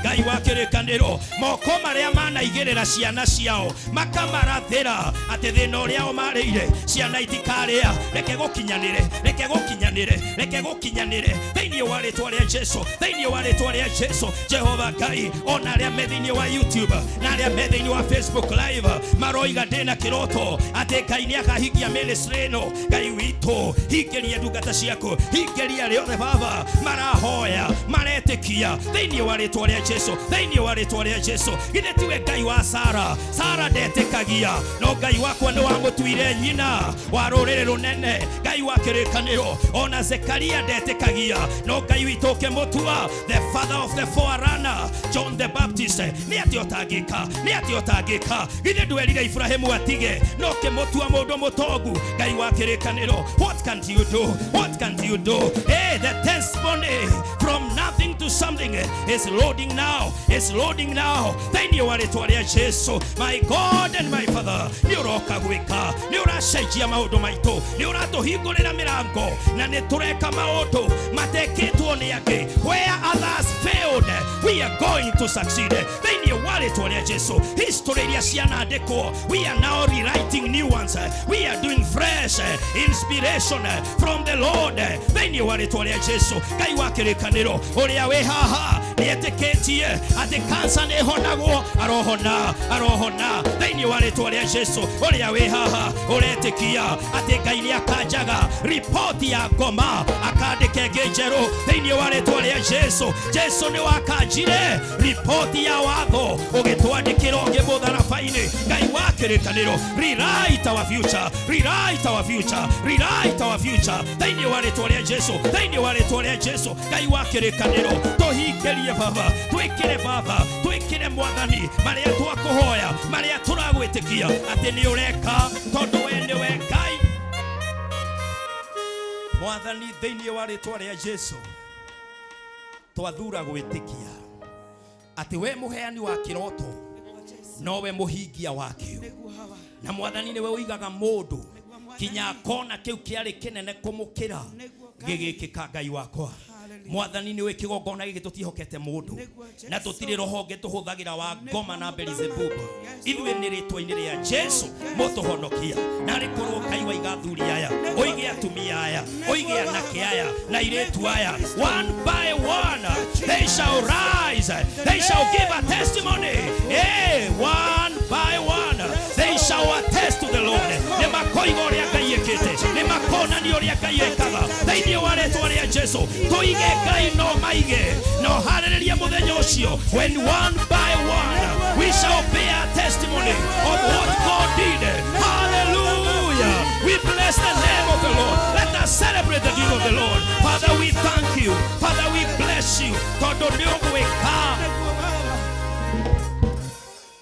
Ngai wa kĩrĩkanĩro, moko marĩa manaigĩrĩra ciana ciao makamarathĩra atĩ thĩna ũrĩa o marĩire ciana itikarĩa, reke gũkinyanĩre, reke gũkinyanĩre, reke gũkinyanĩre thĩinĩ wa rĩtwa rĩa Jesu, thĩinĩ wa rĩtwa rĩa Jesu. Jehova Ngai, ona arĩa me thĩinĩ wa YouTube na arĩa me thĩinĩ wa Facebook live maroiga ndĩna kĩroto atĩ Ngai nĩ akahingia ministry ĩno. Ngai witũ, hingĩria ndungata ciaku, hingĩria arĩa othe baba marahoya maretĩkia thĩinĩ wa rĩtwa rĩa Jesu, thĩinĩ wa rĩtwa rĩa Jesu. Githĩ tiwe Ngai wa Sara? Sara ndetĩkagia, no Ngai wakwa nĩ wamũtuire nyina wa rũrĩrĩ rũnene. Ngai wa kĩrĩkanĩro, ona Zekaria ndetĩkagia, no Ngai witũ ũkĩmũtua the father of the forerunner, John the Baptist. Nĩ atĩa ũtangĩka? Nĩ atĩa ũtangĩka? Githĩ ndwerire Ibrahimu atige, no ũkĩmũtua mũndũ mũtongu? Ngai wa kĩrĩkanĩro, what can you do? What can you do? Hey, the testimony from nothing to something is loading now, is loading now thĩinĩ wa rĩtwa rĩa Jesu. My God and my Father, nĩ ũroka gwĩka, nĩ ũracenjia maũndũ maitũ, nĩ ũratũhingũrĩra mĩrango, na nĩ tũreka maũndũ matekĩtwo nĩ angĩ. Where others failed, we are going to succeed thĩinĩ wa rĩtwa rĩa Jesu. History iria cianandĩkwo, we are now rewriting new ones. We are doing fresh inspiration from the Lord thĩinĩ wa rĩtwa rĩa Jesu. Ngai wa kĩrĩkanĩro, ũrĩa wĩ haha nĩetĩkĩtie atĩ kansa nĩ ĩhonagwo, arohona, arohona thĩinĩ wa rĩtwa rĩa Jesu. Ũrĩa wĩ haha ũretĩkia atĩ Ngai nĩ akanjaga ripoti ya ngoma akandĩka ĩngĩ njerũ thĩinĩ wa rĩtwa rĩa Jesu. Jesu nĩ wakanjire ripoti ya watho ũgĩtwandĩkĩra ũngĩ mũtharaba-inĩ. Ngai wa kĩrĩkanĩro, rewrite our future, rewrite our future, rewrite our future thĩinĩ wa rĩtwa rĩa Jesu, thĩinĩ wa rĩtwa rĩa Jesu. Ngai wa kĩrĩkanĩro, tũhingĩrie baba, twĩkĩre baba, twĩkĩre mwathani marĩa twakũhoya, marĩa tũragwĩtĩkia atĩ nĩ ũreka, tondũ we nĩwe Ngai mwathani. Thĩinĩ wa rĩtwa rĩa Jesu, twathura gwĩtĩkia atĩ we mũheani wa kĩroto nowe mũhingia wakĩo, Nĩguo hawa. Na mwathani nĩwe ũigaga mũndũ Nĩguo mwathani. Kinya kona kĩu kĩarĩ kĩnene kũmũkĩra Nĩguo Ngai. gĩgĩkĩka. Ngai wakwa, Hallelujah. mwathani nĩwe kĩgongona gĩkĩ tũtiĩhokete mũndũ, Nĩguo Jesu. Na tũtirĩ rũhonge tũhũthagĩra wa ngoma na Beelzebub. Yes. Ithuĩ nĩ rĩtwa-inĩ rĩa Jesu mũtũhonokia. Na rĩ korwo Ngai waiga athuri aya, ũige atumia aya, ũige anake aya na airĩtu aya, one by one they shall rise, they shall give a testimony. Hey, one by one they shall attest to the Lord. Nĩ makoiga ũrĩa Ngai ĩkĩte, nĩ makonania ũrĩa Ngai ĩkaga thĩinĩ wa rĩtwa rĩa Jesu. Tũige Ngai no maige no harĩrĩrie mũthenya ũcio, when one by one we shall bear testimony of what God did. Hallelujah. We bless the name of the Lord. Let us celebrate the name of the Lord. Father, we thank you. Father, we bless you, tondũ nĩ ũgwĩka. Nĩguo baba.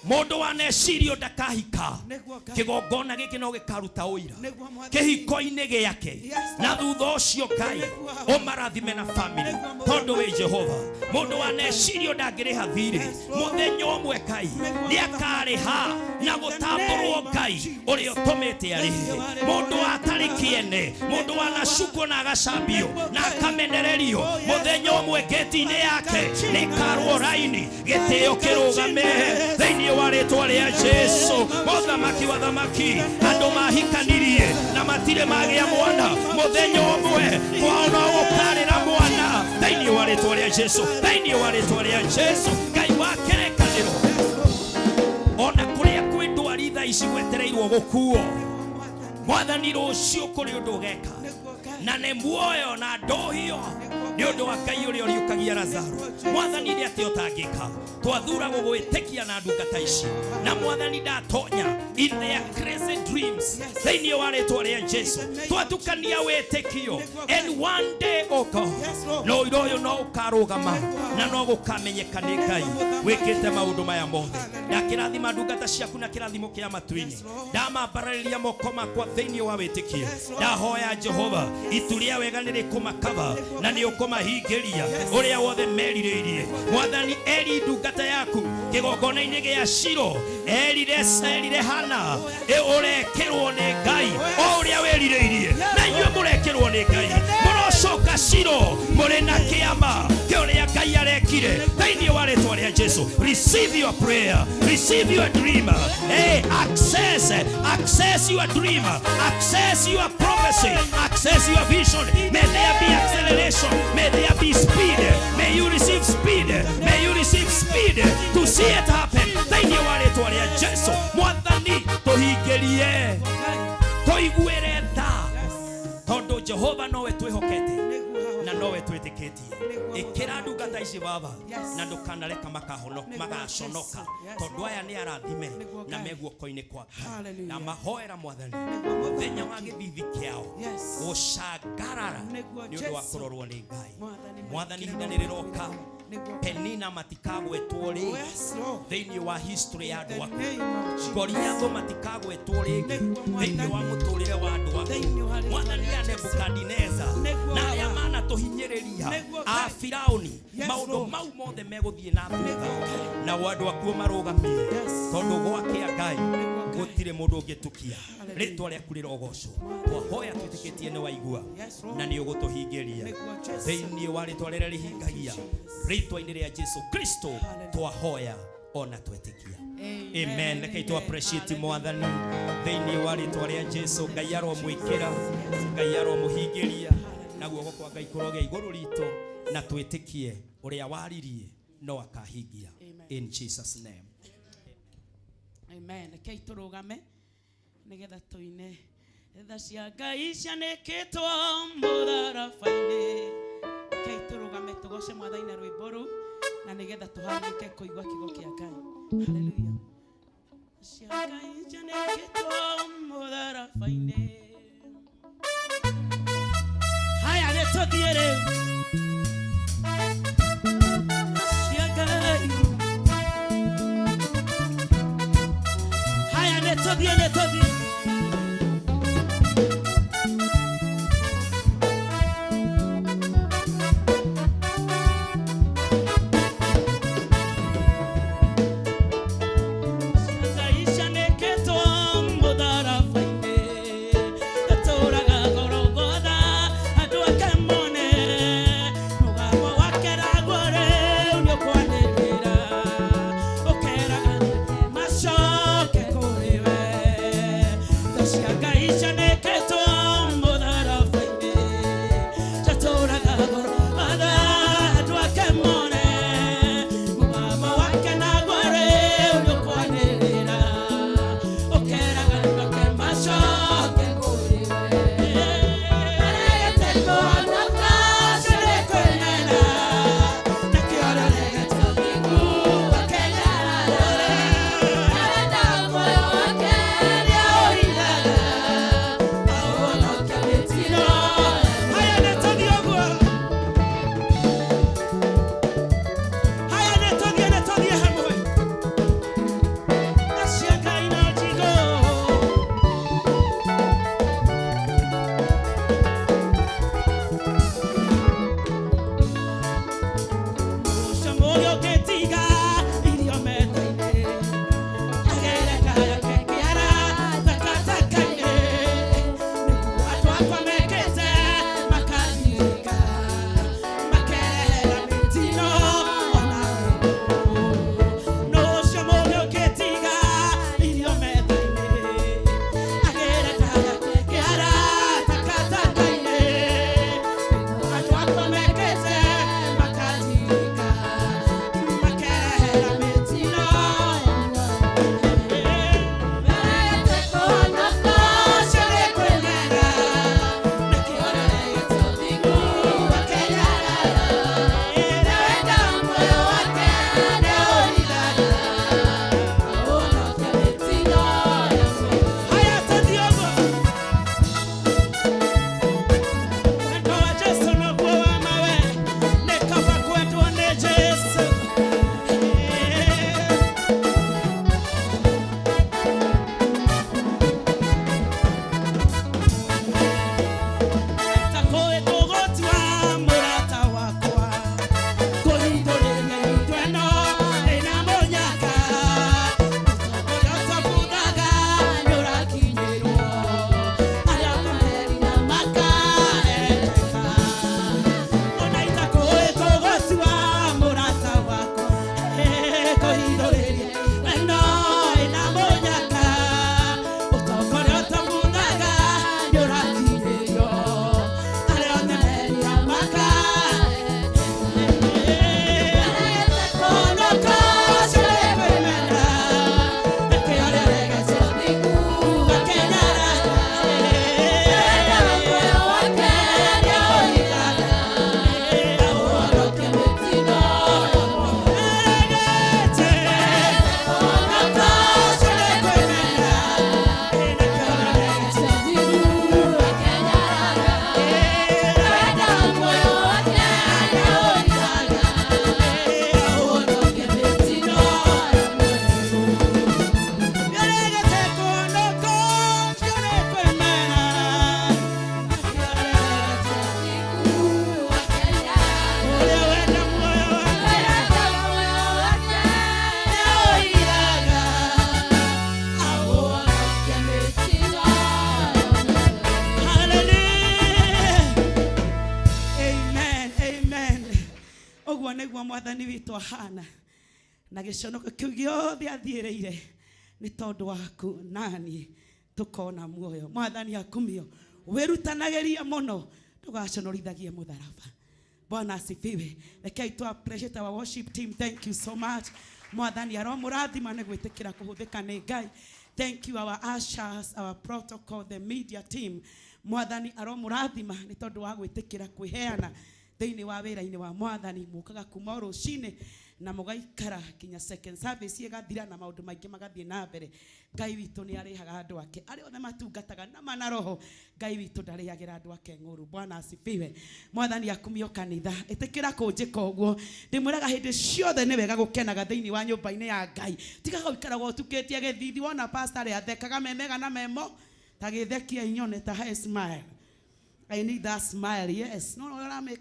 Mũndũ wanecirio ndakahika, Nĩguo Ngai. Kĩgongona gĩkĩ no gĩkaruta ũira Nĩguo mwathani. Kĩhiko-inĩ gĩake, Yes. Na thutha ũcio Ngai Nĩguo. ũmarathime na family, Nĩguo. Tondũ wĩ Jehova. Mũndũ wanecirio ndangĩrĩha thirĩ, Yes, Lord. Mũthenya ũmwe Ngai Nĩguo. nĩ akarĩha na gũtambũrwo Ngai ũrĩa ũtũmĩte arĩhe. Mũndũ atarĩ kĩene, mũndũ wanacukwo na agacambio na akamenererio, mũthenya ũmwe ngĩti-inĩ yake nĩ karwo raini, gĩtĩo kĩrũgame thĩinĩ wa rĩtwa rĩa Jesu. Mũthamaki wa thamaki, andũ mahikanirie na matirĩ magĩa mwana, mũthenya ũmwe kwao no gũkarĩra mwana thĩinĩ wa rĩtwa rĩa Jesu, thĩinĩ wa rĩtwa rĩa Jesu. Ngai wa kĩrĩkanĩro, ona kũrĩa kwĩ ndwari thaa ici gwetereirwo gũkuo, mwathani, rũciũ kũrĩ ũndũ ũgeka, Nĩguo Ngai. Na nĩ muoyo na ndũhio. Nĩguo Nĩ ũndũ wa Ngai ũrĩa ũriũkagia Lazaro. Mwathani nĩ atĩa ũtangĩka? Twathura gũgwĩtĩkia na ndungata ici. Na Mwathani ndatonya in their crazy dreams. Thĩinĩ wa rĩtwa rĩa Jesu. Twatukania wĩtĩkio. And one day, oh God, no ũira ũyũ no ũkarũgama na no gũkamenyeka nĩ Ngai wĩkĩte maũndũ maya mothe. Ndakĩrathima ndungata ciaku na kĩrathimo kĩa matu-inĩ. Ndamambararĩria moko makwa thĩinĩ wa wĩtĩkio. Ndahoya Jehova itu rĩa wega nĩ rĩkũmakaba na nĩ ũkũmahingĩria ũrĩa wothe merirĩirie. Mwathani eri ndungata yaku kĩgongona-inĩ gĩa Shilo erire Hana ũrekĩrwo nĩ Ngai o ũrĩa wĩrirĩirie, na inyuĩ mũrekĩrwo nĩ Ngai. Mũrocoka Shilo mũrĩ na kĩama kĩa ũrĩa Ngai arekire thĩinĩ wa rĩtwa rĩa Jesu. Receive your prayer, receive your dream. Hey, access your dream, access your prophecy, access your vision. May there be acceleration, may there be speed, may you receive speed, may you receive speed to see it happen thĩinĩ wa rĩtwa rĩa Jesu. Mwathani tũhingĩrie, tũiguĩre tha, tondũ Jehova nowe twĩhokete na nowe twĩtĩkĩtie. Ĩkĩra ndungata ici Baba na ndũkanareka magaconoka, tondũ aya nĩ arathime na me guoko-inĩ kwa Ngai. Na mahoera Mwathani mũthenya wa gĩthithi kĩao gũcangarara nĩ ũndũ wa kũrorwo nĩ Ngai. Mwathani ihinda nĩ rĩroka Penina matikagwetwo rĩngĩ thĩinĩ wa history ya andũ aku. Goliathũ matikagwetwo rĩngĩ thĩinĩ wa mũtũrĩre wa andũ aku. Mwathani ya Nebukadineza na arĩa manatũhinyĩrĩria a Firauni, maũndũ mau mothe megũthiĩ na thutha na andũ akuo marũgamie, tondũ gwakĩa Ngai gũtirĩ mũndũ ũngĩtukia. Rĩtwa rĩaku rĩrogocwo. Twahoya twĩtĩkĩtie nĩ waigua na nĩ ũgũtũhingĩria thĩinĩ wa rĩtwa rĩrĩa rĩhingagia, rĩtwa-inĩ rĩa Jesu Kristo twahoya ona twetĩkia. Amen. Rekei tũ appreciate Mwathani thĩinĩ wa rĩtwa rĩa Jesu. Ngai aromwĩkĩra, Ngai aromũhingĩria, na guoko kwa Ngai kũrogĩa igũrũ ritũ, na twĩtĩkie ũrĩa waririe no akahingia. In Jesus name. Amen. Rekei tũrũgame nĩgetha tũine tha cia Ngai cianĩkĩtwo mũtharaba-inĩ. Rekei tũrũgame tũgoce Mwathani na rwĩmbo rũu, na nĩgetha tũharĩrĩke kũigua kiugo kĩa Ngai. Hallelujah. Cia Ngai cianĩkĩtwo mũtharaba-inĩ. Haya, nĩ tũthiĩ rĩu. Cia Ngai. Haya, nĩ tũthiĩ, nĩ tũthiĩ. mwathani witũ ahana na gĩconoko kĩu gĩothe athiĩrĩire nĩ tondũ waku nani tũkona muoyo. Mwathani akumio, wĩrutanagĩria mũno ndũgaconorithagie mũtharaba. Bwana asifiwe. Rekei tu appreciate our worship team. Thank you so much. Mwathani aromũrathima nĩ gwĩtĩkĩra kũhũthĩka nĩ Ngai. Thank you our ushers, our protocol, the media team. Mwathani aromũrathima nĩ tondũ wa gwĩtĩkĩra kwĩheana thĩinĩ wa wĩra-inĩ wa mwathani. Mũkaga kuma rũcinĩ na mũgaikara kinya second service ĩgathira na maũndũ maingĩ magathiĩ na mbere. Ngai witũ nĩ arĩhaga andũ ake arĩa othe matungataga na mana roho. Ngai witũ ndarĩagĩra andũ ake ng'ũru. Bwana asifiwe. Mwathani akumio kanitha. Ĩtĩkĩra kũnjĩka ũguo. Ndĩmwĩraga hĩndĩ ciothe nĩ wega gũkenaga thĩinĩ wa nyũmba-inĩ ya Ngai. Tigaga gũikaraga ũtukĩtie gĩthithi. Wona pastor arĩa athekaga memega na memo ta gĩthekia inyone ta he smile. I need that smile, yes. No, no, no,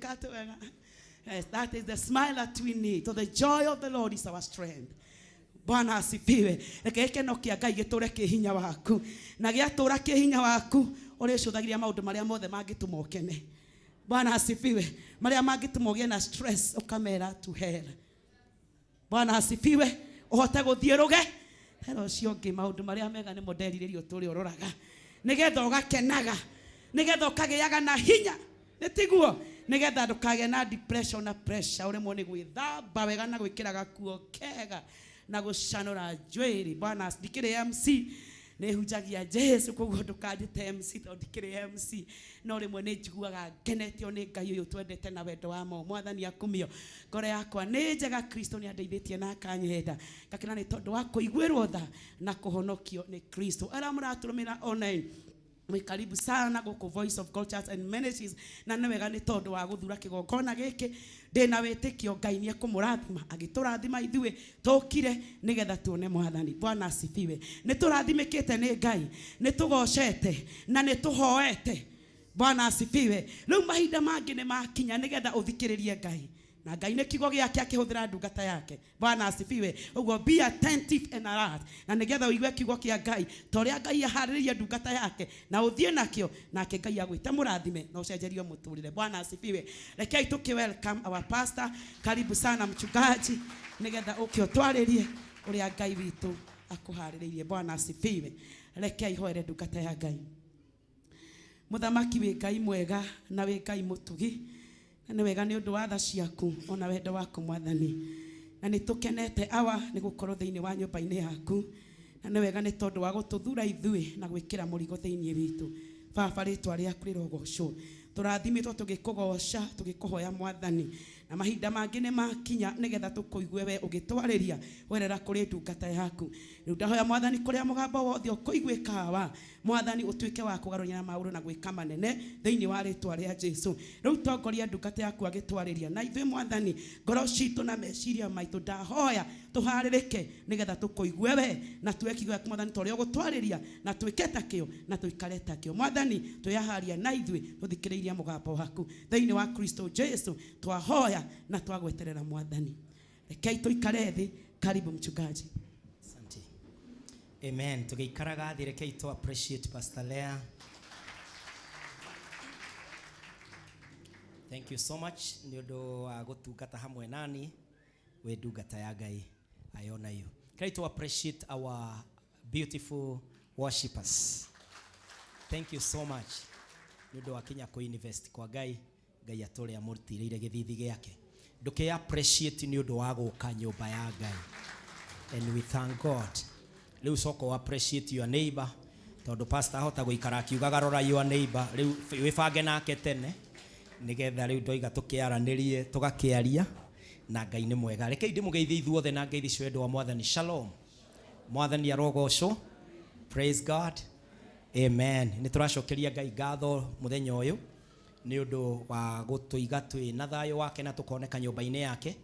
yes, that is the smile that we need. So the joy of the Lord is our strength. Bwana asifiwe. Reke gĩkeno kĩa Ngai gĩtũre kĩ hinya waku. Na gĩatũra kĩ hinya waku, ũrĩcũthagĩria maũndũ marĩa mothe mangĩtũma ũkene. Bwana asifiwe. Marĩa mangĩtũma ũgĩe na stress, ũkamera to hell. Bwana asifiwe. Ũhote gũthiĩ rũge. Hera ũcio ũngĩ maũndũ marĩa mega nĩmo nderirĩria ũtũre ũroraga. Nĩgetha ũgakenaga. Nĩgetha ũkagĩaga na hinya. Nĩ tiguo? Nĩgetha ndũkagĩe na depression na pressure, ũremwo nĩ gwĩthamba wega na gwĩkĩra gakuo kega na gũcanũra njuĩrĩ. Bwana, ndikĩrĩ MC, nĩ hunjagia Jesu, koguo ndũkanjĩte MC tondũ ndikĩrĩ MC. No rĩmwe nĩ njiguaga ngenetio nĩ Ngai ũyũ twendete na wendo wa mo. Mwathani akumio. Ngoro yakwa nĩ njega, Kristo nĩ andeithĩtie na akanyenda. Ngakena nĩ tondũ wa kũiguĩrwo tha na kũhonokio nĩ Kristo. Arĩa mũratũrũmĩra online, mwĩ karibu sana gũkũ Voice of God Church and Ministries. Na nĩ wega nĩ tondũ wa gũthura kĩgongona gĩkĩ. Ndĩna wĩtĩkio Ngai nĩ ekũmũrathima, agĩtũrathima ithuĩ tũkire nĩgetha tuone mwathani. Bwana asifiwe. Nĩ tũrathimĩkĩte nĩ Ngai, nĩ tũgocete na nĩ tũhoete. Bwana asifiwe. Rĩu mahinda mangĩ nĩ makinya nĩgetha ũthikĩrĩrie Ngai. Na Ngai nĩ kiugo gĩake akĩhũthĩra ndungata yake. Bwana asifiwe. Ũguo be attentive and alert. Na nĩgetha ũigue kiugo kĩa Ngai ta ũrĩa Ngai aharĩrĩirie ndungata yake na ũthiĩ nakĩo, nake Ngai agwĩte mũrathime na ũcenjerio mũtũrĩre. Bwana asifiwe. Rekei tũkĩ welcome our pastor. Karibu sana mchungaji, nĩgetha ũke ũtwarĩrie ũrĩa Ngai witũ akũharĩrĩirie. Bwana asifiwe. Rekei hoere ndungata ya Ngai. Mũthamaki wĩ Ngai mwega na wĩ Ngai mũtugi, na nĩ wega nĩ ũndũ wa tha ciaku ona wendo waku mwathani. Na nĩ tũkenete awa nĩ gũkorwo thĩinĩ wa nyũmba-inĩ yaku, na nĩ wega nĩ tondũ wa gũtũthura ithuĩ na gwĩkĩra mũrigo thĩinĩ witũ. Baba, rĩtwa rĩaku rĩrogocwo. Tũrathimĩtwo tũgĩkũgoca, tũgĩkũhoya mwathani. Na mahinda mangĩ nĩ makinya nĩgetha tũkũigue we ũgĩtwarĩria werera kũrĩ ndungata yaku. Rĩu ndahoya mwathani kũrĩa mũgambo wothe ũkũiguĩka awa, mwathani ũtuĩke wa kũgarũrania maũndũ na gwĩka manene thĩinĩ wa rĩtwa rĩa Jesu. Rĩu tongoria ndungata yaku agĩtwarĩria, na ithuĩ mwathani ngoro citũ na meciria maitũ ndahoya tũharĩrĩke nĩgetha tũkũigue we na tuwe kiugo gĩaku mwathani ta ũrĩa ũgũtwarĩria, na twĩke takĩo na tũikare takĩo. Mwathani twĩyaharia na ithuĩ tũthikĩrĩirie mũgambo waku thĩinĩ wa Kristo Jesu twahoya na twagweterera mwathani. Rekei tũikare thĩ. Karibu mchungaji. Asante. Amen. Tũgĩikaraga thĩ, rekei tu appreciate Pastor Leah. Thank you so much nĩ ũndũ wa gũtungata hamwe nani wĩ ndungata ya Ngai. I honor you. Rekei tu appreciate our beautiful worshipers. Thank you so much nĩ ũndũ wa kinya kũ-invest kwa Ngai. Ngai atũrĩa amũtirĩire gĩthithi gĩake. Ndũkĩ appreciate nĩ ũndũ wa gũka nyũmba ya Ngai. And we thank God. Rĩu coka ũ appreciate your neighbor, tondũ pastor ahota gũikara akiugaga rora your neighbor. Rĩu wĩbange nake tene nĩgetha rĩu ndoiga tũkĩaranĩrie tũgakĩaria na Ngai nĩ mwega. Rekei ndĩmũgeithie ithuothe na ngeithi cia wendo wa mwathani. Shalom. Mwathani arogocwo. Praise God. Amen. Nĩ tũracokeria Ngai ngatho mũthenya ũyũ nĩ ũndũ wa gũtũiga twĩ na thayũ wake na tũkoneka nyũmba-inĩ yake.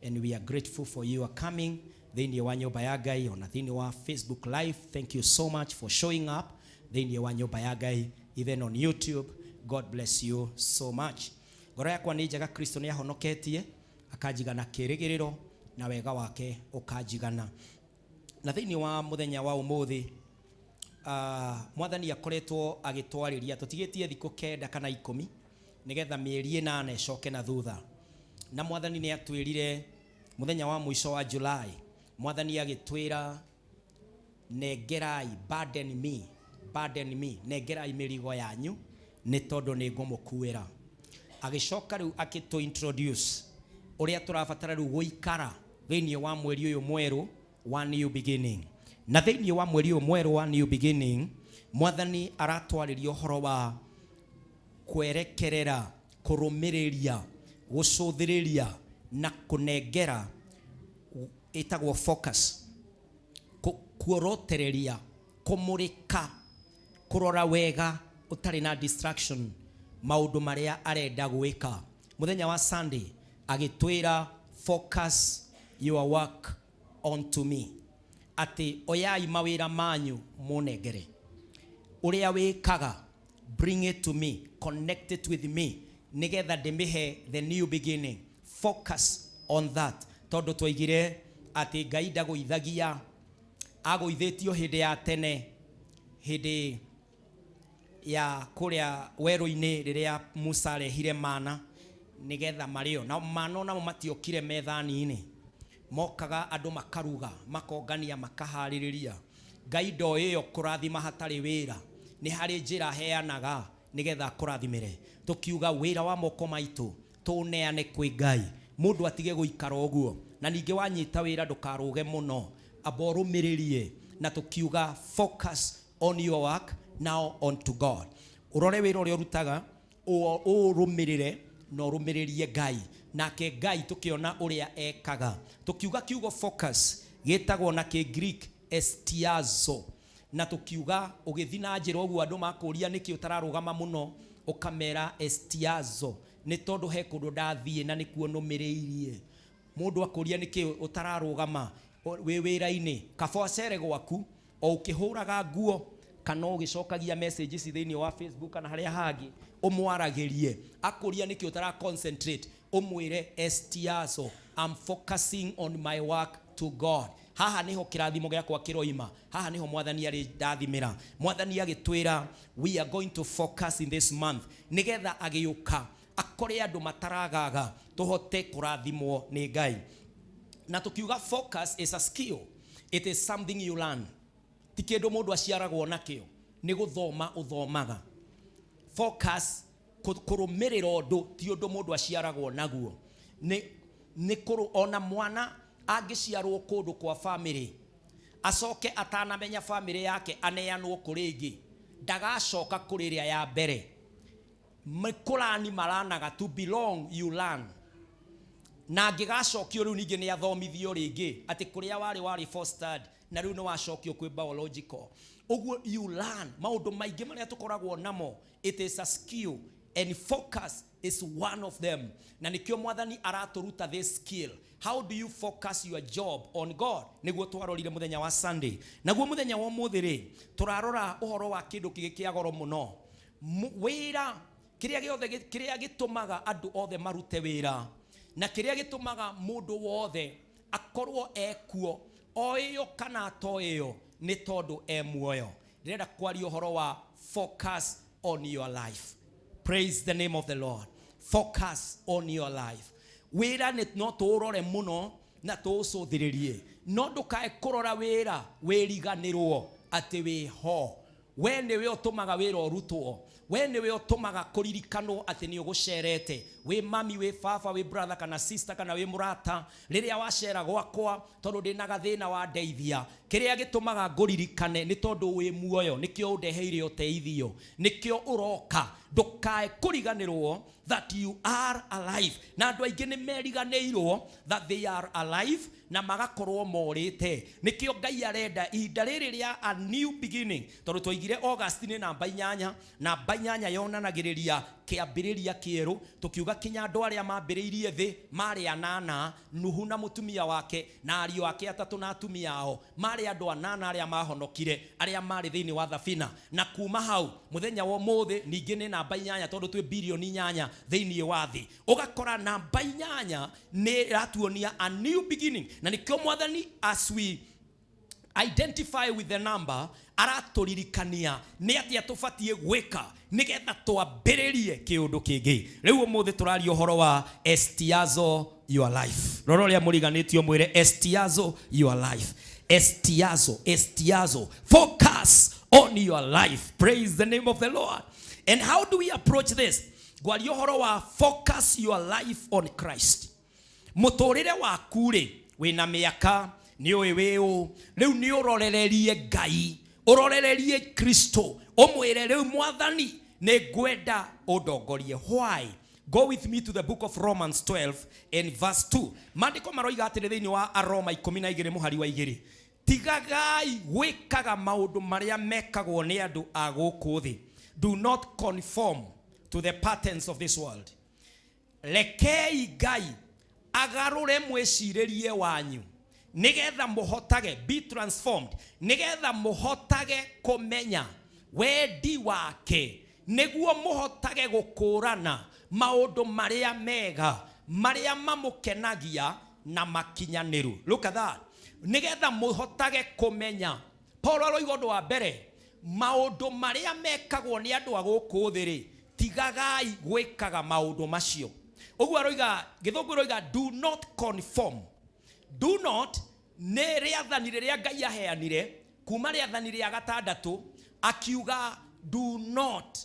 And we are grateful for your coming thĩinĩ wa nyũmba ya Ngai ona thĩinĩ wa Facebook Live. Thank you so much for showing up thĩinĩ wa nyũmba ya Ngai, even on YouTube. God bless you so much. Ngoro yakwa nĩ njega, Kristo nĩ ahonoketie akanjigana kĩrĩgĩrĩro na wega wake ũkanjigana. Na thĩinĩ wa mũthenya wa ũmũthĩ, mwathani akoretwo agĩtwarĩria tũtigĩtie thikũ 9 kana 10 nĩgetha mĩeri 8 ĩcoke na thutha. Na mwathani nĩ atwĩrire Mũthenya wa mũico wa July, Mwathani agĩtwĩra nengerai, burden me, burden me, nengerai mĩrigo yanyu nĩ tondũ nĩ ngũmũkuĩra. Agĩcoka rĩu akĩtũ introduce ũrĩa tũrabatara rĩu gũikara thĩinĩ wa mweri ũyũ mwerũ wa new beginning. Na thĩinĩ wa mweri ũyũ mwerũ wa new beginning, Mwathani aratwarĩria ũhoro wa kwerekerera, kũrũmĩrĩria, gũcũthĩrĩria na kũnengera, ĩtagwo focus, kuorotereria, kũmũrĩka, kũrora wega ũtarĩ na distraction maũndũ marĩa arenda gwĩka. Mũthenya wa Sunday agĩtwĩra focus your work onto me, atĩ oyai mawĩra manyu mũnengere, ũrĩa wĩkaga bring it to me, connect it with me, nĩgetha ndĩmĩhe the new beginning. Focus on that, tondũ twaigire atĩ Ngai ndagũithagia, agũithĩtio hĩndĩ ya tene, hĩndĩ ya kũrĩa werũ-inĩ rĩrĩa Musa arehire mana nĩgetha marĩo. Na mana onamo matiokire methani-inĩ, mokaga andũ makaruga, makongania, makaharĩrĩria. Ngai ndoĩ ĩyo kũrathima hatarĩ wĩra, nĩ harĩ njĩra aheanaga nĩgetha akũrathimĩre. Tũkiuga wĩra wa moko maitũ tũũneane kwĩ Ngai, mũndũ atige gũikara ũguo. Na ningĩ wanyita wĩra ndũkarũge mũno, amba ũrũmĩrĩrie. Na tũkiuga focus on your work now on to God. Ũrore wĩra ũrĩa ũrutaga, ũũrũmĩrĩre na ũrũmĩrĩrie Ngai. Nake Ngai tũkĩona ũrĩa ekaga. Tũkiuga kiugo focus gĩtagwo na Kĩgreek estiazo. Na tũkiuga ũgĩthiĩ na njĩra ũguo andũ makũria nĩkĩ ũtararũgama mũno, ũkamera estiazo, nĩ tondũ he kũndũ ndathiĩ na nĩkuo nũmĩrĩirie. Mũndũ akũria nĩkĩ ũtararũgama wĩ wĩra-inĩ, kaba ũcere gwaku o ũkĩhũraga nguo kana ũgĩcokagia messages thĩinĩ wa Facebook kana harĩa hangĩ, ũmwaragĩrie. Akũria nĩkĩ ũtara concentrate, ũmwĩre estiazo, I'm focusing on my work to God. Haha niho kĩrathimo gĩakwa kĩroima, haha niho Mwathani arĩ ndathimĩra. Mwathani agĩtwĩra we are going to focus in this month, nĩgetha agĩũka akore andũ mataragaga tũhote kũrathimwo nĩ Ngai. Na tũkiuga focus is a skill, it is something you learn. Ti kĩndũ mũndũ aciaragwo nakĩo, nĩ gũthoma ũthomaga. Focus, kũrũmĩrĩra ũndũ ti ũndũ mũndũ aciaragwo naguo. Nĩ kũrũ, ona mwana angĩciarwo kũndũ kwa family, acoke atanamenya family yake aneanwo kũrĩ ĩngĩ, ndagacoka kũrĩ ĩrĩa ya mbere. Kũrani maranaga, to belong you learn. Na angĩgacokio rĩu ningĩ nĩ athomithio rĩngĩ atĩ kũrĩa warĩ warĩ fostered na rĩu nĩ wacokio kwĩ biological. Ũguo you learn maũndũ maingĩ marĩa tũkoragwo namo, it is a skill and focus is one of them. Na nĩkĩo Mwathani aratũruta this skill. How do you focus your job on God? Nĩguo twarorire mũthenya wa Sunday. Naguo mũthenya wa ũmũthĩ rĩ, tũrarora ũhoro wa kĩndũ kĩngĩ kĩa goro mũno. Wĩra, kĩrĩa gĩothe kĩrĩa gĩtũmaga andũ othe marute wĩra, na kĩrĩa gĩtũmaga mũndũ wothe akorwo ekuo, oĩyo kana atoĩyo, nĩ tondũ e muoyo. Ndĩrenda kwaria ũhoro wa focus on your life. Praise the name of the Lord. Focus on your life. Wĩra nĩ no tũũrore mũno na tũũcũthĩrĩrie, no ndũkae kũrora wĩra wĩriganĩrwo atĩ wĩ ho. We nĩwe ũtũmaga wĩra ũrutwo, we nĩwe ũtũmaga kũririkanwo atĩ nĩ ũgũcerete. Wĩ mami, wĩ baba, wĩ brother kana sister kana wĩ mũrata, rĩrĩa wacera gwakwa tondũ ndĩna gathĩna wandeithia, kĩrĩa gĩtũmaga ngũririkane nĩ tondũ wĩ muoyo, nĩkĩo ũndeheire ũteithio, nĩkĩo ũroka. Ndũkae kũriganĩrwo that you are alive. Na andũ aingĩ nĩ meriganĩirwo that they are alive na magakorwo morĩte. Nĩkĩo Ngai arenda ihinda rĩrĩ rĩa a new beginning, tondũ twaigire August nĩ namba inyanya, namba inyanya yonanagĩrĩria kĩambĩrĩria kĩerũ. Tũkiuga kinya andũ arĩa mambĩrĩirie thĩ marĩ anana, Nuhu na mũtumia wake na ariũ ake atatũ na atumia ao, marĩ andũ anana arĩa mahonokire, arĩa marĩ thĩinĩ wa thabina. Na kuma hau mũthenya wa ũmũthĩ ningĩ nĩ namba inyanya, tondũ twĩ bilioni inyanya thĩinĩ wa thĩ. Ũgakora namba inyanya nĩ ĩratuonia a new beginning. Na nĩkĩo Mwathani, as we identify with the number, aratũririkania nĩ atĩa tũbatiĩ gwĩka nĩgetha twambĩrĩrie kĩũndũ kĩngĩ. Rĩu ũmũthĩ tũraria ũhoro wa estiazo Your life. Rora ũrĩa mũriganĩtio, mwĩre estiazo your life. Estiazo, estiazo, focus on your life. Praise the name of the Lord. And how do we approach this? Ngwaria ũhoro wa focus your life on Christ. Mũtũrĩre waku rĩ, wĩna mĩaka nĩ ũĩ wĩ ũ rĩu, nĩ ũrorererie Ngai, ũrorererie Kristo, ũmwĩre rĩu, Mwathani, nĩ ngwenda ũndongorie. Why? Go with me to the book of Romans 12 and verse 2. Maandĩko maroiga atĩrĩ thĩinĩ wa Aroma 12 mũhari wa 2, tigagai gwĩkaga maũndũ marĩa mekagwo nĩ andũ a gũkũ thĩ. Do not conform to the patterns of this world. Rekei Ngai agarũre mwĩcirĩrie wanyu nĩgetha mũhotage be transformed, nĩgetha mũhotage kũmenya wendi wake, nĩguo mũhotage gũkũrana maũndũ marĩa mega, marĩa mamũkenagia na makinyanĩru. Look at that. Nĩgetha mũhotage kũmenya. Paul aroiga ũndũ wa mbere, maũndũ marĩa mekagwo nĩ andũ a gũkũ thĩ rĩ, tigagai gwĩkaga maũndũ macio. Ũguo aroiga, gĩthũngũ aroiga do not conform. Do not nĩ rĩathani rĩrĩa Ngai aheanire kuma rĩathani rĩa gatandatũ, akiuga do not,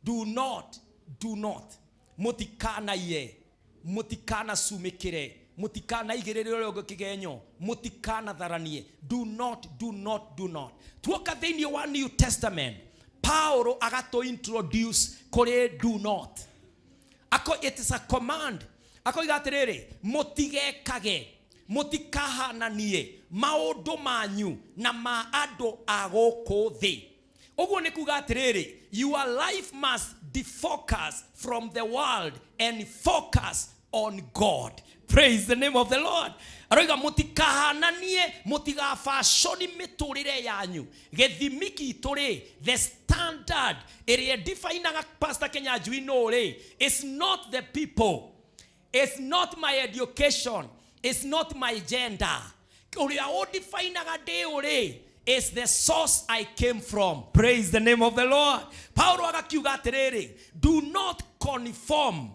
do not, do not. Mũtikanaiye, mũtikanacumĩkĩre, mũtikanaigĩrĩre ũrĩa ũngĩ kĩgenyo, mũtikanatharanie. Do not, do not, do not. Tuoka thĩinĩ wa New Testament, Paulo agatũ introduce kũrĩ do not. Ako it is a command. Akoiga atĩrĩrĩ, mũtigekage, mũtikahananie maũndũ manyu na ma andũ a gũkũ thĩ. Ũguo nĩ kuga atĩrĩrĩ, your life must defocus from the world and focus on God. Praise the name of the Lord. Aroiga mũtikahananie, mũtigabaconi mĩtũrĩre yanyu. Gĩthimi kitũ rĩ, the standard ĩrĩa definaga Pastor Kenyanjui no rĩ, is not the people. It's not my education. It's not my gender. Ũrĩa ũndefinaga ndĩ ũrĩ is the source I came from. Praise the name of the Lord. Paulo agakiuga atĩrĩrĩ, do not conform.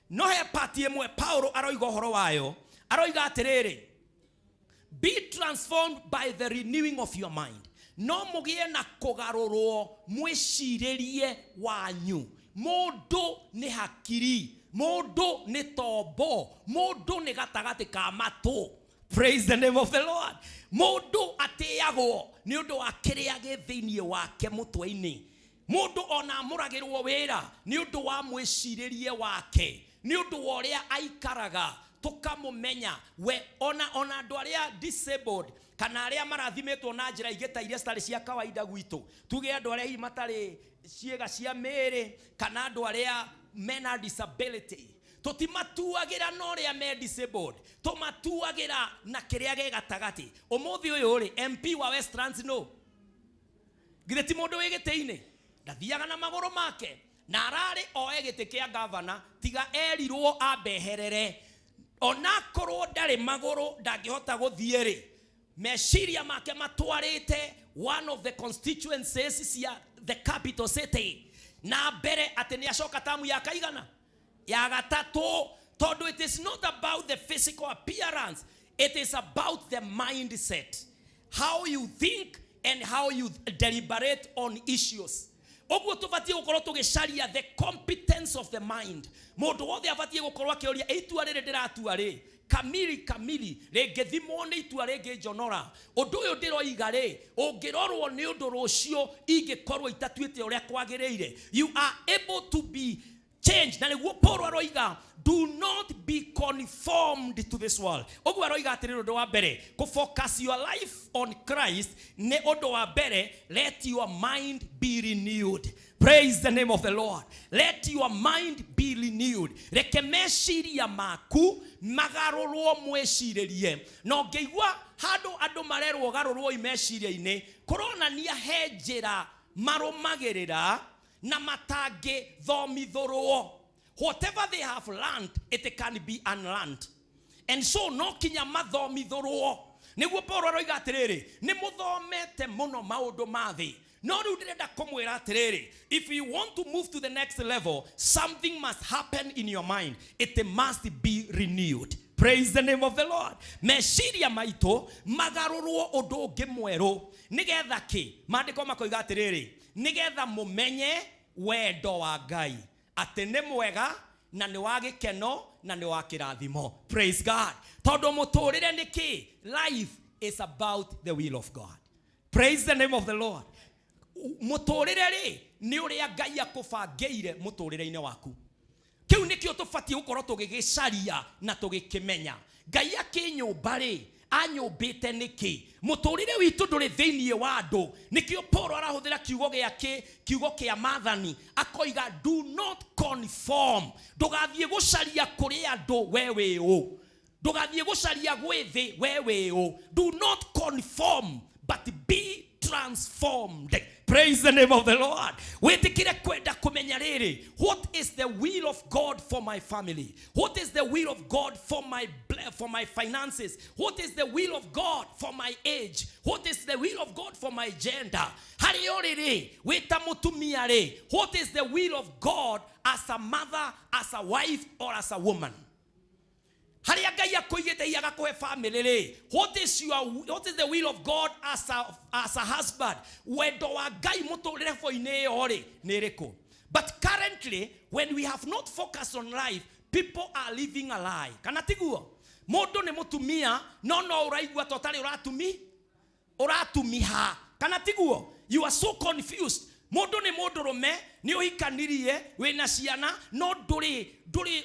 No he part ĩmwe Paulo aroiga ũhoro wayo, aroiga atĩrĩrĩ, be transformed by the renewing of your mind. No mũgĩe na kũgarũrwo mwĩcirĩrie wanyu. Mũndũ nĩ hakiri, mũndũ nĩ tombo, mũndũ nĩ gatagatĩ ka matũ. Praise the name of the Lord. Mũndũ atĩagwo nĩ ũndũ wa kĩrĩa gĩ thĩinĩ wake mũtwe-inĩ. Mũndũ ona amũragĩrwo wĩra nĩ ũndũ wa mwĩcirĩrie wake, nĩ ũndũ wa ũrĩa aikaraga, tũkamũmenya we. Ona andũ arĩa disabled kana arĩa marathimĩtwo na njĩra ingĩ ta iria citarĩ cia kawaida gwitũ, tuge andũ arĩa hihi matarĩ ciĩga cia mĩĩrĩ kana andũ arĩa mena disability, tũtimatuagĩra na ũrĩa me disabled, tũmatuagĩra na kĩrĩa gĩ gatagatĩ. Ũmũthĩ ũyũ rĩ, MP wa Westlands, no githĩ ti mũndũ wĩ gĩtĩ-inĩ? Ndathiaga na magũrũ make na ararĩ oe gĩtĩ kĩa gavana, tiga erirwo ambeherere. Onakorwo ndarĩ magũrũ, ndangĩhota gũthiĩ rĩ, meciria make matwarĩte one of the constituencies cia the capital city na mbere, atĩ nĩ acoka tamu ya kaigana ya gatatũ, tondũ it is not about the physical appearance, it is about the mindset, how you think and how you deliberate on issues. Ũguo tũbatiĩ gũkorwo tũgĩcaria the competence of the mind. Mũndũ wothe abatiĩ gũkorwo akĩũria, "Ĩ, itua rĩrĩ ndĩratua rĩ, kamili kamili rĩngĩthimwo nĩ itua rĩngĩ njonora? Ũndũ ũyũ ndĩroiga rĩ, ũngĩrorwo nĩ ũndũ rũciũ ingĩkorwo itatuĩte ũrĩa kwagĩrĩire?" You are able to be changed. Na nĩguo Paul aroiga, do not be conformed to this world. Ũguo aroiga atĩrĩrĩ, ũndũ wa mbere, kũ focus your life on Christ nĩ ũndũ wa mbere. Let your mind be renewed. Praise the name of the Lord. Let your mind be renewed. Reke meciria maku magarũrwo mwĩcirĩrie. Na ũngĩigua handũ andũ marerwo garũrwo meciria-inĩ, kũronania he njĩra marũmagĩrĩra na matangĩthomithũrwo. Whatever they have learned, it can be unlearned, and so no kinya mathomithũrwo. Nĩguo Paul aroiga atĩrĩrĩ, nĩ mũthomete mũno maũndũ ma thĩ. No rĩu ndĩrenda kũmwĩra atĩrĩrĩ, if you want to move to the next level, something must happen in your mind. It must be renewed. Praise the name of the Lord. Meciria maitũ magarũrwo ũndũ ũngĩ mwerũ. Nĩgetha kĩ? Maandĩko makoiga atĩrĩrĩ, nĩgetha mũmenye wendo wa Ngai atĩ nĩ mwega na nĩ wa gĩkeno na nĩ wa kĩrathimo. Praise God. Tondũ mũtũrĩre nĩ kĩ? Life is about the will of God. Praise the name of the Lord. Mũtũrĩre rĩ nĩ ũrĩa Ngai akũbangĩire mũtũrĩre-inĩ waku. Kĩu nĩkĩo tũbatiĩ gũkorwo tũgĩgĩcaria na tũgĩkĩmenya. Ngai akĩnyũmba rĩ, anyũmbĩte nĩkĩ? Mũtũrĩre witũ ndũrĩ thĩinĩ wa andũ. Nĩkĩo Paul arahũthĩra kiugo gĩa kiugo kĩa maathani, akoiga do not conform. Ndũgathiĩ gũcaria kũrĩ andũ we wĩ ũ. Ndũgathiĩ gũcaria gwĩ thĩ we wĩ ũ. Do not conform but be transformed. Praise the name of the Lord. Wĩtĩkĩre kwenda kũmenya rĩrĩ, what is the will of God for my family? What is the will of God for my finances? What is the will of God for my age? What is the will of God for my gender? Harĩ o rĩrĩ, wĩta mũtumia rĩ, what is the will of God as a mother, as a wife, or as a woman? Harĩa Ngai akũigĩte hihi agakũhe family rĩ, what is the will of God as a husband? Wendo wa Ngai mũtũrĩre bo-inĩ ĩyo rĩ, nĩ ĩrĩkũ? But currently, when we have not focused on life, people are living a lie. Kana tiguo? Mũndũ nĩ mũtumia, no no ũraigua ta ũtarĩ ũratumiha. Kana tiguo? You are so confused. Mũndũ nĩ mũndũrũme, nĩ ũhikanirie, wĩna ciana, no ndũrĩ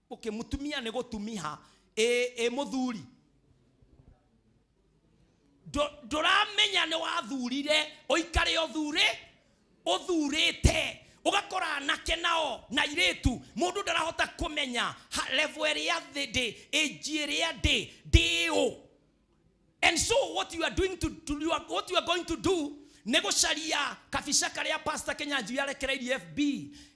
okay, mutumia nĩ gũtumiha, ĩ mũthuri. Ndũramenya nĩ wathurire, ũikare ũthurĩte. Ũgakora anake nao na airĩtu, mũndũ ndarahota kũmenya level ĩrĩa ndĩ, age ĩrĩa ndĩ, ndĩ ũ. And so what you are doing what you are going to do nĩ gũcaria kabica karĩa Pastor Kenyanjui arekereirie FB,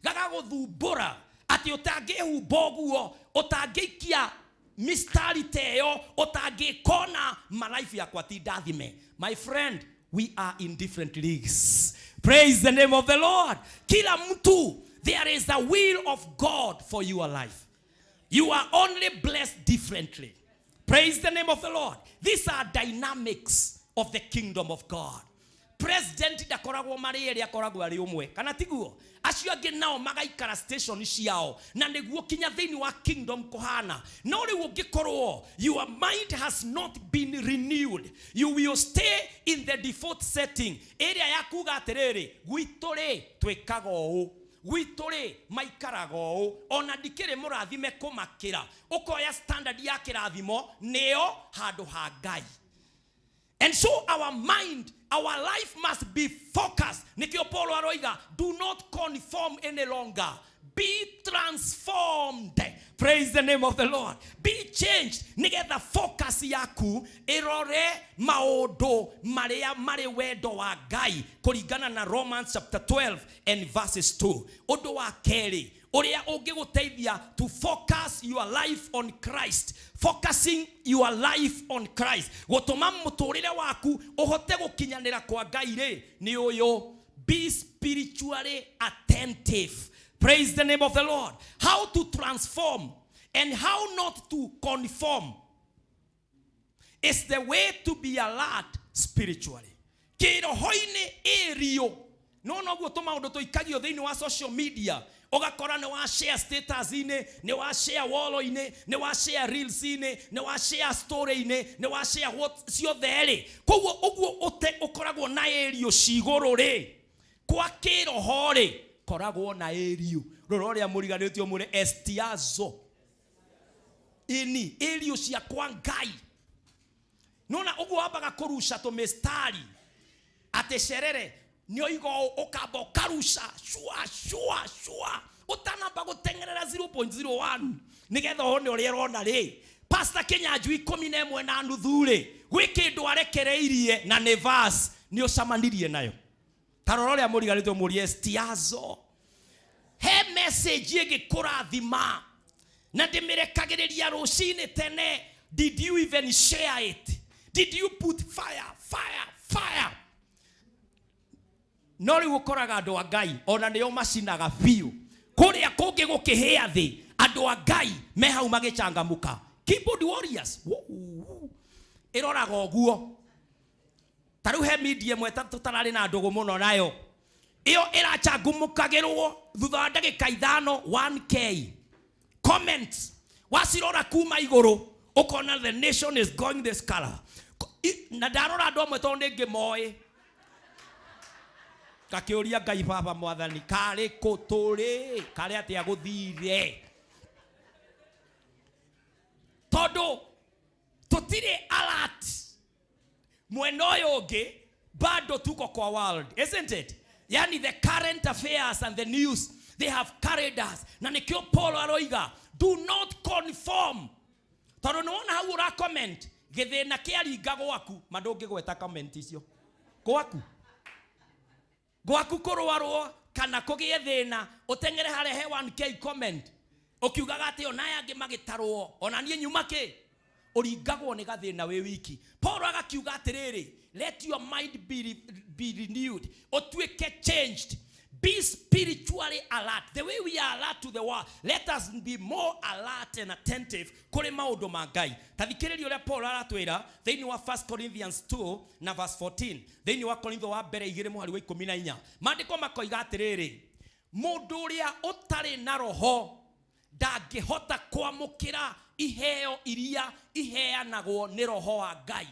gagagũthumbũra atĩ ũtangĩhumba ũguo, ũtangĩikia mistari ta ĩyo, ũtangĩkona ma life yakwa ti ndathime. My friend, we are in different leagues. Praise the name of the Lord. Kila mtu, there is a will of God for your life. You are only blessed differently. Praise the name of the Lord. These are dynamics of the kingdom of God. President ndakoragwo marĩ erĩ, akoragwo arĩ ũmwe. Kana tiguo? Acio angĩ nao magaikara station ciao, na nĩguo kinya thĩinĩ wa kingdom kũhana. No rĩu ũngĩkorwo your mind has not been renewed, you will stay in the default setting ĩrĩa ya kuga atĩrĩrĩ, gwitũ rĩ twĩkaga ũũ, gwitũ rĩ maikaraga ũũ, ona ndikĩrĩ mũrathime kũmakĩra. Ũkoya standard ya kĩrathimo nĩyo handũ ha Ngai. And so our mind, our life must be focused. Nikio Paulo aroiga, do not conform any longer. Be transformed. Praise the name of the Lord. Be changed. Nigetha focus yaku irore maũndũ marĩa marĩ wendo wa Ngai kũringana na Romans chapter 12 and verses 2. Ũndũ wa kerĩ ũrĩa ũngĩgũteithia to focus your life on Christ. Focusing your life on Christ. Gũtũma mũtũrĩre waku ũhote gũkinyanĩra kwa Ngai rĩ, nĩ ũyũ. Be spiritually attentive. Praise the name of the Lord. How to transform and how not to conform is the way to be alert spiritually. Kĩroho-inĩ ĩrio. No noguo tũmaũndũ tũikagio thĩinĩ wa social media. Ũgakora nĩ wa share status-inĩ, nĩ wa share wall-inĩ, nĩ wa share reels-inĩ, nĩ wa share story-inĩ, nĩ wa share what ciothe rĩ. Koguo ũguo ũkoragwo na ĩrio cigũrũ rĩ. Kwa kĩroho rĩ, koragwo na ĩrio. Rora ũrĩa mũriganĩtio mũre estiazo. Ini ĩrio cia kwa Ngai. Nona ũguo wambaga kũruca tũmĩstari. Atĩ cerere nĩ oiga ũũ, ũkamba ũkaruca cua cua cua, ũtanamba gũteng'erera 0.01 nĩgetha wone ũrĩa ũrona rĩ. Pastor Kenyanjui 11:30 rĩ, gwĩ kĩndũ arekereirie na nĩ verse nĩ ũcemanirie nayo. Ta rora ũrĩa mũriganĩtwo mũrie estiazo. He message ĩngĩkũrathima na ndĩmĩrekagĩrĩria rũcinĩ tene. Did you even share it? Did you put fire, fire, fire? No rĩu ũkoraga andũ a Ngai ona nĩo macinaga biũ. Kũrĩa kũngĩ gũkĩhĩa thĩ, andũ a Ngai me hau magĩcangamũka. Keyboard warriors. Woo. Ĩroraga ũguo. Ta rĩu he media ĩmwe tũtararĩ na ndũgũ mũno nayo. Ĩyo ĩracangumũkagĩrwo thutha wa ndagĩka 5 1K. Comments. Wacirora kuma igũrũ ũkona the nation is going this color. Na ndarora andũ amwe tondũ nĩ ngĩmoĩ. Ngakĩũria Ngai baba mwathani, karĩ kũ tũrĩ? Karĩ atĩa gũthire? Tondũ tũtirĩ alert. Mwena ũyũ ũngĩ bado tuko kwa world, isn't it? Yani the current affairs and the news, they have carried us. Na nĩkĩo Paul aroiga, do not conform. Tondũ nĩwona hau ũra comment, gĩthĩna kĩaringa gwaku, ma ndũngĩgweta comment icio. Gwaku. Gwaku kũrwarwo kana kũgĩe thĩna, ũteng'ere harĩa he 1K comment. Ũkiugaga atĩ ona aya angĩ magĩtarwo, ona niĩ nyuma kĩ? Ũringagwo nĩ gathĩna wĩ wiki. Paul agakiuga atĩrĩrĩ, let your mind be renewed, ũtuĩke changed. Be spiritually alert. The way we are alert to the world, let us be more alert and attentive kũrĩ maũndũ ma Ngai. Ta thikĩrĩria ũrĩa Paul aratwĩra thĩinĩ wa 1 Corinthians 2 na verse 14. Thĩinĩ wa Korintho wa mbere igĩrĩ mũhari wa ikũmi na inya. Maandĩko makoiga atĩrĩrĩ, mũndũ ũrĩa ũtarĩ na roho ndangĩhota kwamũkĩra iheo iria iheanagwo nĩ roho wa Ngai.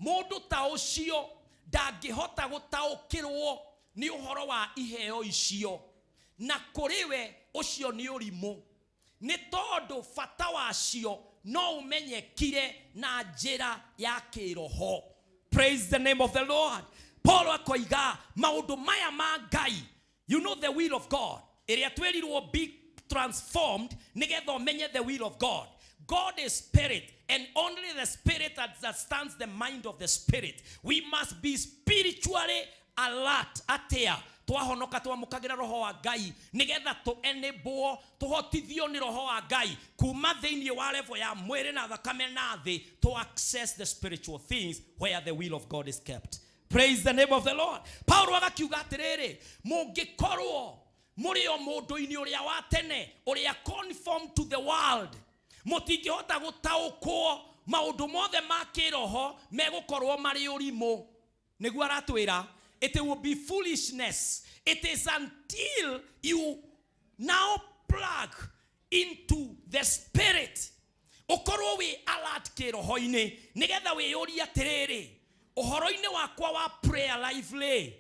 Mũndũ ta ũcio ndangĩhota gũtaũkĩrwo nĩ ũhoro wa iheo icio, na kũrĩ we ũcio nĩ ũrimũ, nĩ tondũ bata wacio no ũmenyekire na njĩra ya kĩroho. Praise the name of the Lord. Paul akoiga maũndũ maya ma Ngai, you know the will of God, ĩrĩa twĩrirwo be transformed nĩgetha ũmenye the will of God. God is spirit, and only the spirit that understands the mind of the spirit. We must be spiritually alert. Atia twahonoka twamũkagĩra roho wa Ngai nĩgetha tũ enable tũhotithio nĩ roho wa Ngai kuma thĩinĩ wa level ya mwĩrĩ na thakame na thĩ to access the spiritual things where the will of God is kept. Praise the name of the Lord. Paulo agakiuga atĩrĩrĩ, mũngĩkorwo mũrĩ o mũndũ-inĩ ũrĩa wa tene ũrĩa conform to the world, mũtingĩhota gũtaũkwo maũndũ mothe ma kĩroho megũkorwo marĩ ũrimũ. Nĩguo aratwĩra, it will be foolishness. It is until you now plug into the spirit, ũkorwo wĩ alert kĩroho-inĩ, nĩgetha wĩyũrie atĩrĩrĩ, ũhoro-inĩ wakwa wa prayer life rĩ,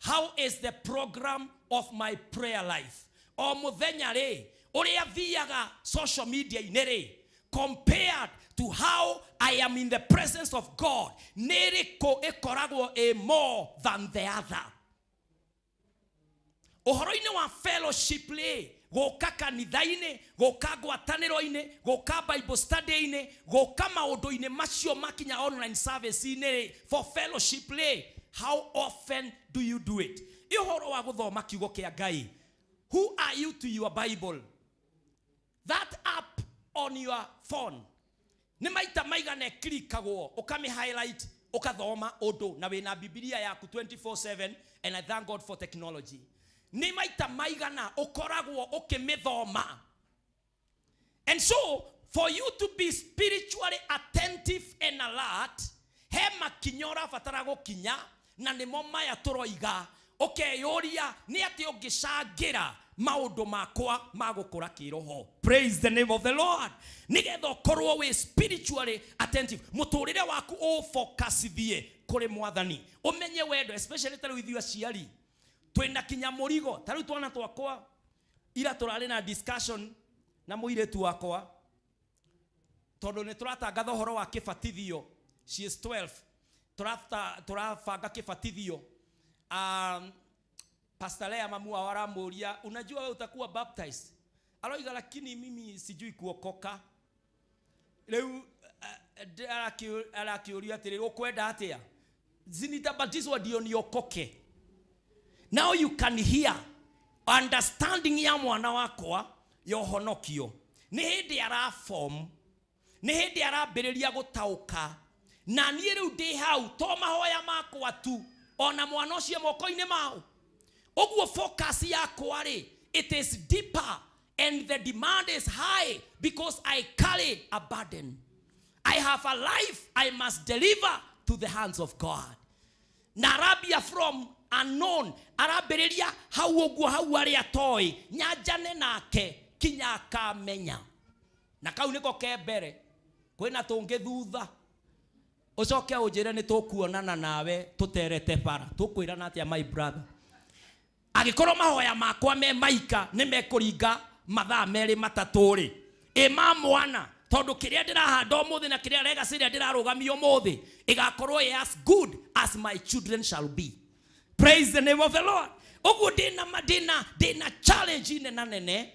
how is the program of my prayer life? O mũthenya rĩ, ũrĩa thiaga social media-inĩ rĩ, compared to how I am in the presence of God, nĩ ĩrĩkũ ĩkoragwo ĩ more than the other? Ũhoro-inĩ wa fellowship rĩ, gũka kanitha-inĩ, gũka ngwatanĩro-inĩ, gũka Bible study-inĩ, gũka maũndũ-inĩ macio makinya online service-inĩ rĩ, for fellowship rĩ, how often do you do it? Ĩ ũhoro wa gũthoma kiugo kĩa Ngai, who are you to your Bible? That app on your phone, nĩ maita maigana ĩkirikagwo, ũkamĩ highlight, ũkathoma ũndũ, na wĩna Bibilia yaku 24/7, and I thank God for technology. Nĩ maita maigana ũkoragwo ũkĩmĩthoma. And so, for you to be spiritually attentive and alert, he makinya ũrabatara gũkinya, na nĩmo maya tũroiga, ũkeyũria nĩ atĩ ũngĩcangĩra maũndũ makwa ma gũkũra kĩroho. Praise the name of the Lord. Nĩgetha ũkorwo wĩ spiritually attentive, mũtũrĩre waku ũfocusithie kũrĩ mwathani, ũmenye wendo, especially ta rĩu ithuĩ aciari twĩna kinya mũrigo. Ta rĩu twana twakwa ira tũrarĩ na discussion na mũirĩtu wakwa, tondũ nĩ tũratangatha ũhoro wa kĩbatithio. She is 12. Tũrabanga kĩbatithio. Pastor Lea mamu wao aramũria, unajua wewe utakuwa baptized? Aroiga, lakini mimi sijui kuokoka. Rĩu arakĩũria atĩrĩrĩ, ũkwenda atĩa? Nitabatizwa ndio niokoke. Now you can hear understanding ya mwana wakwa ya ũhonokio. Nĩ hĩndĩ araform, nĩ hĩndĩ arambĩrĩria gũtaũka. Na niĩ rĩu ndĩ hau, to mahoya makwa tu, Ona mwana ũcio moko-inĩ mao. Ũguo focus yakwa rĩ, it is deeper and the demand is high because I carry a burden. I have a life I must deliver to the hands of God. Na arambia from unknown, arambĩrĩria hau ũguo hau arĩa atoĩ, nyanjane nake kinya akamenya. Na kau nĩko ke mbere, kwĩna tũngĩ thutha. Ũcoke ũnjĩre nĩ tũkuonana nawe tũterete bara. Tũkwĩrana atĩa my brother? Angĩkorwo mahoya makwa me maika nĩ mekũringa mathaa merĩ matatũ rĩ, ĩ ma mwana, tondũ kĩrĩa ndĩrahanda ũmũthĩ na kĩrĩa legacy ĩrĩa ndĩrarũgamia ũmũthĩ ĩgakorwo ĩ as good as my children shall be. Praise the name of the Lord. Ũguo ndĩna challenge nena nene.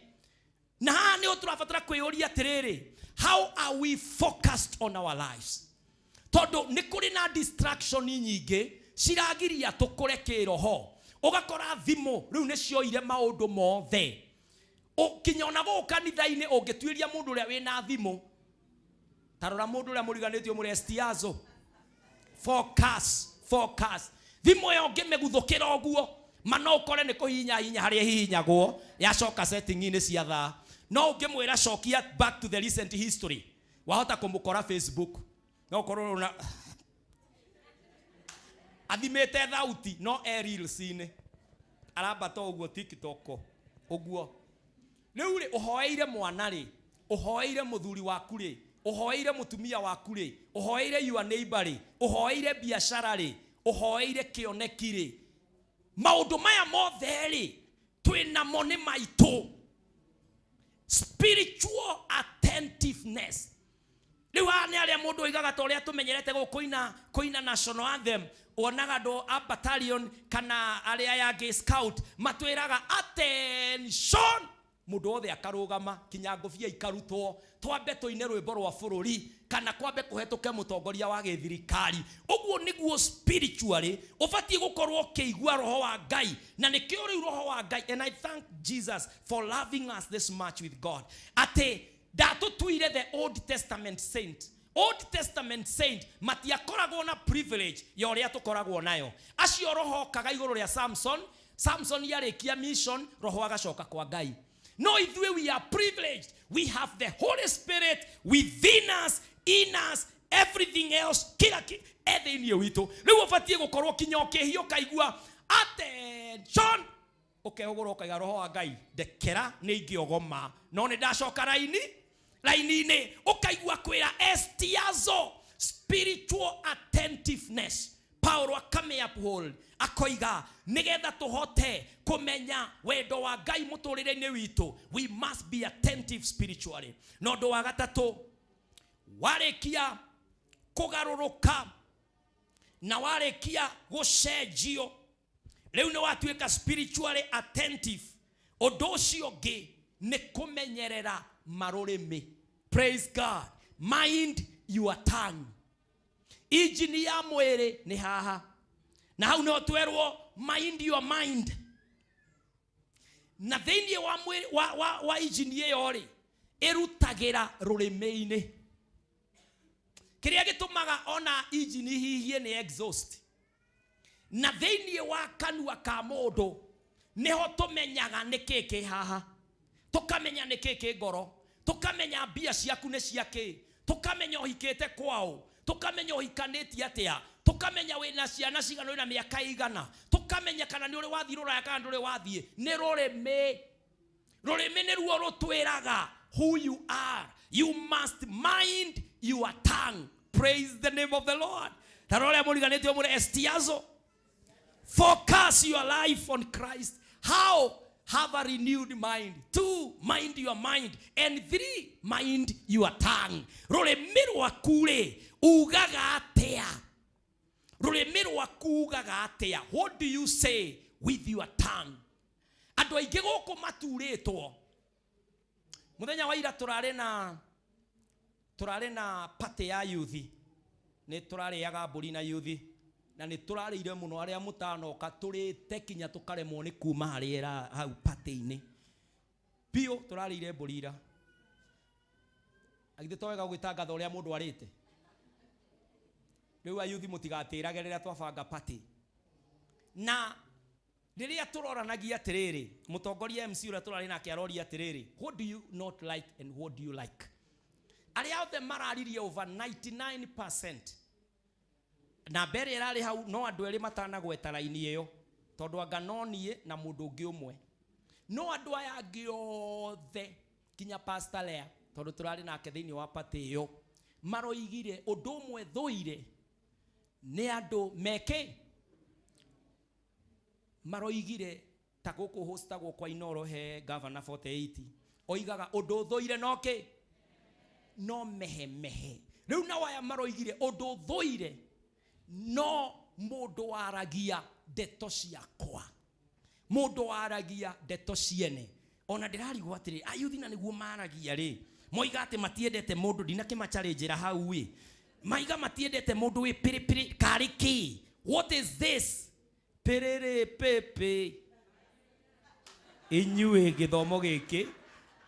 Na haha nĩ tũrabatara kwĩyũria atĩrĩrĩ, how are we focused on our lives? Tondũ nĩ kũrĩ na distraction nyingĩ ciragiria tũkũre kĩroho. Ũgakora thimũ rĩu nĩ cioire maũndũ mothe. Kinya ona gũkũ kanitha-inĩ ũngĩtuĩria mũndũ ũrĩa wĩna thimũ, ta rora mũndũ ũrĩa mũriganĩtio mũrĩ estiazo. Focus, focus. Thimũ ĩyo ũngĩmĩguthũkĩra ũguo, ma no ũkore nĩ kũhihinya hinya harĩa ĩhihinyagwo, yacoka setting-inĩ cia thaa. No ũngĩmwĩra cokia back to the recent history, wahota kũmũkora Facebook. No ũkorwo una athimĩte thauti no e reels-inĩ. Arambata ũguo TikTok ũguo. Rĩu rĩ, ũhoeire mwana rĩ, ũhoeire mũthuri waku rĩ, ũhoeire mũtumia waku rĩ, ũhoeire your neighbor rĩ, ũhoeire biacara rĩ, ũhoeire kĩoneki rĩ. Maũndũ maya mothe rĩ, twĩnamo nĩ maitũ. Spiritual attentiveness. Rĩu haha nĩ arĩa mũndũ oigaga ta ũrĩa tũmenyerete gũkũ kũina national anthem, wonaga andũ a battalion kana arĩa aya angĩ scout matwĩraga attention, mũndũ wothe akarũgama kinya ngũbia ikarutwo, twambe tũine rwĩmbo rwa bũrũri kana kwambe kũhetũke mũtongoria wa gĩthirikari. Ũguo nĩguo spiritually ũbatiĩ gũkorwo ũkĩigua roho wa Ngai, na nĩkĩo rĩu roho wa Ngai, and I thank Jesus for loving us this much with God, atĩ ndatũtuire the Old Testament saint. Old Testament saint matiakoragwo na privilege ya ũrĩa tũkoragwo nayo. Acio roho okaga igũrũ rĩa Samson, Samson yarĩkia mission, roho agacoka kwa Ngai. No ithuĩ we are privileged. We have the Holy Spirit within us, in us, everything else kila e thĩinĩ witũ. Rĩu ũbatiĩ gũkorwo kinya ũkĩhia ũkaigua attention, ũkehũgũra ũkaiga roho wa Ngai ndekera nĩ ingĩogoma, no nĩ ndacoka raini-inĩ, ũkaigua kwĩra estiazo, spiritual attentiveness. Paulo akame uphold akoiga nigetha tuhote kumenya wendo wa Ngai muturire-inĩ witũ, we must be attentive spiritually. Na ũndũ wa gatatũ, warĩkia kũgarũrũka na warĩkia gũcenjio, rĩu nĩ watuĩka spiritually attentive. Ũndũ ũcio ũngĩ nĩ kũmenyerera marũrĩmĩ. Praise God. Mind your tongue. Injini ya mwĩrĩ nĩ haha, na hau nĩho twerwo mind your mind. Na thĩinĩ wa mwĩrĩ, wa injini ĩyo rĩ, ĩrutagĩra rũrĩmĩ-inĩ. Kĩrĩa gĩtũmaga ona injini hihie nĩ exhaust. Na thĩinĩ wa kanua ka mũndũ nĩho tũmenyaga nĩkĩ kĩ haha, tũkamenya nĩkĩ kĩ ngoro, tũkamenya mbia ciaku nĩ cia kĩ, tũkamenya ũhikĩte kwao, tũkamenya ũhikanĩtie atĩa, tũkamenya wĩna ciana cigana, wĩna mĩaka igana, tũkamenya kana nĩ ũrĩ wathiĩ rũraya kana ndũrĩ wathiĩ. Nĩ rũrĩmĩ. Rũrĩmĩ nĩruo rũtwĩraga who you are. You must mind your tongue. Praise the name of the Lord. Ta rora ũrĩa mũriganĩtio mũrĩ estiazo. Focus your life on Christ. How? Have a renewed mind. 2, mind your mind. And 3, mind your tongue. Rũrĩmĩ rwaku rĩ, ugaga atĩa? Rũrĩmĩ rwaku ugaga atĩa? What do you say with your tongue? Andũ aingĩ gũkũ maturĩtwo. Mũthenya wa ira tũrarĩ na party ya youth. Nĩ tũrarĩaga mbũri na youth. Na nĩ tũrarĩire mũno arĩa mũtanoka, tũrĩte kinya tũkaremwo nĩ kuma harĩa hau party-inĩ. Biũ tũrarĩire mbũri ira. Agithĩ to wega gwĩtangatha ũrĩa mũndũ arĩte? Rĩu ayuthi mũtigatĩrage rĩrĩa twabanga party. Na rĩrĩa tũroranagia atĩrĩrĩ, mũtongoria MC ũrĩa tũrarĩ nake aroria atĩrĩrĩ, what do you not like and what do you like? Arĩa othe mararirie over 99%, na mbere ĩrarĩ hau no andũ erĩ matanagweta raini ĩyo, tondũ anga no niĩ na mũndũ ũngĩ ũmwe. No andũ aya angĩ othe kinya Pastor Lea, tondũ tũrarĩ nake thĩinĩ wa party ĩyo, maroigire ũndũ ũmwe thũire nĩ andũ meke maroigire ta gũkũ hostagwo kwa Inoro he Governor 48, oigaga ũndũ thũire no kĩ no mehemehe. Rĩu nao aya maroigire ũndũ thũire no mũndũ waragia ndeto ciakwa, mũndũ waragia ndeto ciene. Ona ndĩrarigwo atĩrĩ, ayuthi na nĩguo maragia rĩ, moiga atĩ matiendete mũndũ, ndinakĩmacarĩ njĩra hau ĩ, maiga matiendete mũndũ wĩ pĩrĩpĩrĩ karĩ kĩ? What is this? Pĩrĩrĩ pĩpĩ. Inyuĩ gĩthomo gĩkĩ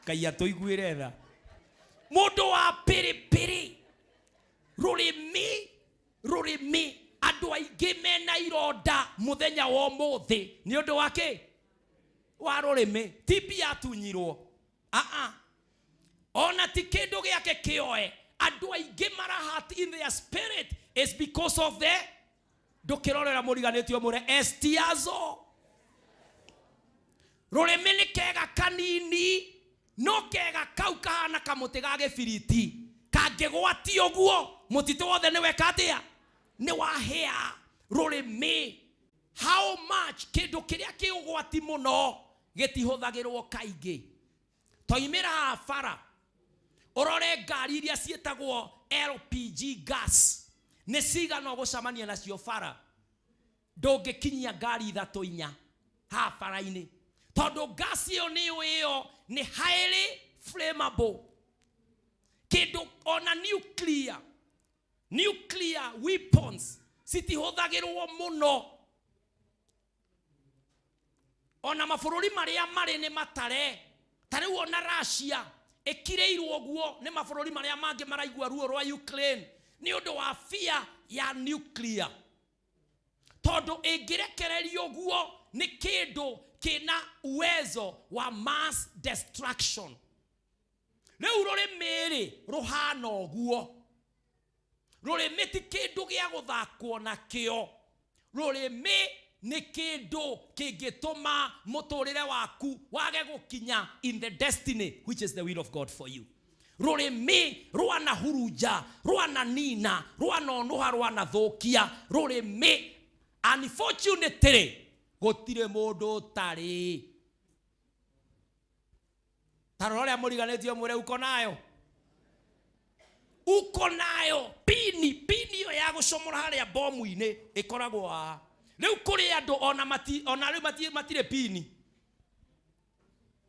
Ngai atũiguĩre tha. Mũndũ wa pĩrĩpĩrĩ, rũrĩmĩ, rũrĩmĩ, andũ aingĩ mena ironda mũthenya wa ũmũthĩ nĩ ũndũ wa kĩ? Wa rũrĩmĩ. Ti mbia atunyirwo, aa, ona ti kĩndũ gĩake kĩoe. Andũ aingĩ marahat in their spirit is because of the ndũkĩrorera mũriganĩtio mũre estiazo. Rũrĩmĩ nĩ kega kanini, no kega kau kahana kamũtĩ ga gĩbiriti, kangĩgwatio ũguo mũtitũ wothe nĩ weka atĩa? Nĩ wahĩa. Rũrĩmĩ, how much kĩndũ kĩrĩa kĩ ũgwati mũno gĩtihũthagĩrwo kaingĩ. Twaimĩra haha bara ũrore ngari iria ciĩtagwo LPG gas nĩ cigana ũgũcemania nacio bara, ndũngĩkinyia ngari ithatũ inya haha bara-inĩ, tondũ gas ĩyo nĩ ĩyo nĩ highly flammable. Kĩndũ ona nuclear weapons citihũthagĩrwo mũno. Ona mabũrũri marĩa marĩ nĩ matare, ta rĩu ona Russia ĩkirĩirwo ũguo nĩ mabũrũri marĩa mangĩ maraigua ruo rwa Ukraine nĩ ũndũ wa fear ya nuclear, tondũ ĩngĩrekererio ũguo nĩ kĩndũ kĩna uwezo wa mass destruction. Rĩu rũrĩmĩ rĩ rũhana ũguo. Rũrĩmĩ ti kĩndũ gĩa gũthakwo nakĩo. Rũrĩmĩ nĩ kĩndũ kĩngĩtũma mũtũrĩre waku wage gũkinya in the destiny which is the will of God for you. Rũrĩmĩ rwanahurunja, rwananina, rwanonũha, rwanathũkia. Rũrĩmĩ unfortunately gũtirĩ mũndũ ũtarĩ. Ta rora ũrĩa mũriganĩtio mwĩre uko nayo, uko nayo pini, pini ĩyo ya gũcomora harĩa bomu-inĩ ĩkoragwo haha. Rĩu kũrĩ andũ ona mati, ona rĩu matirĩ pini.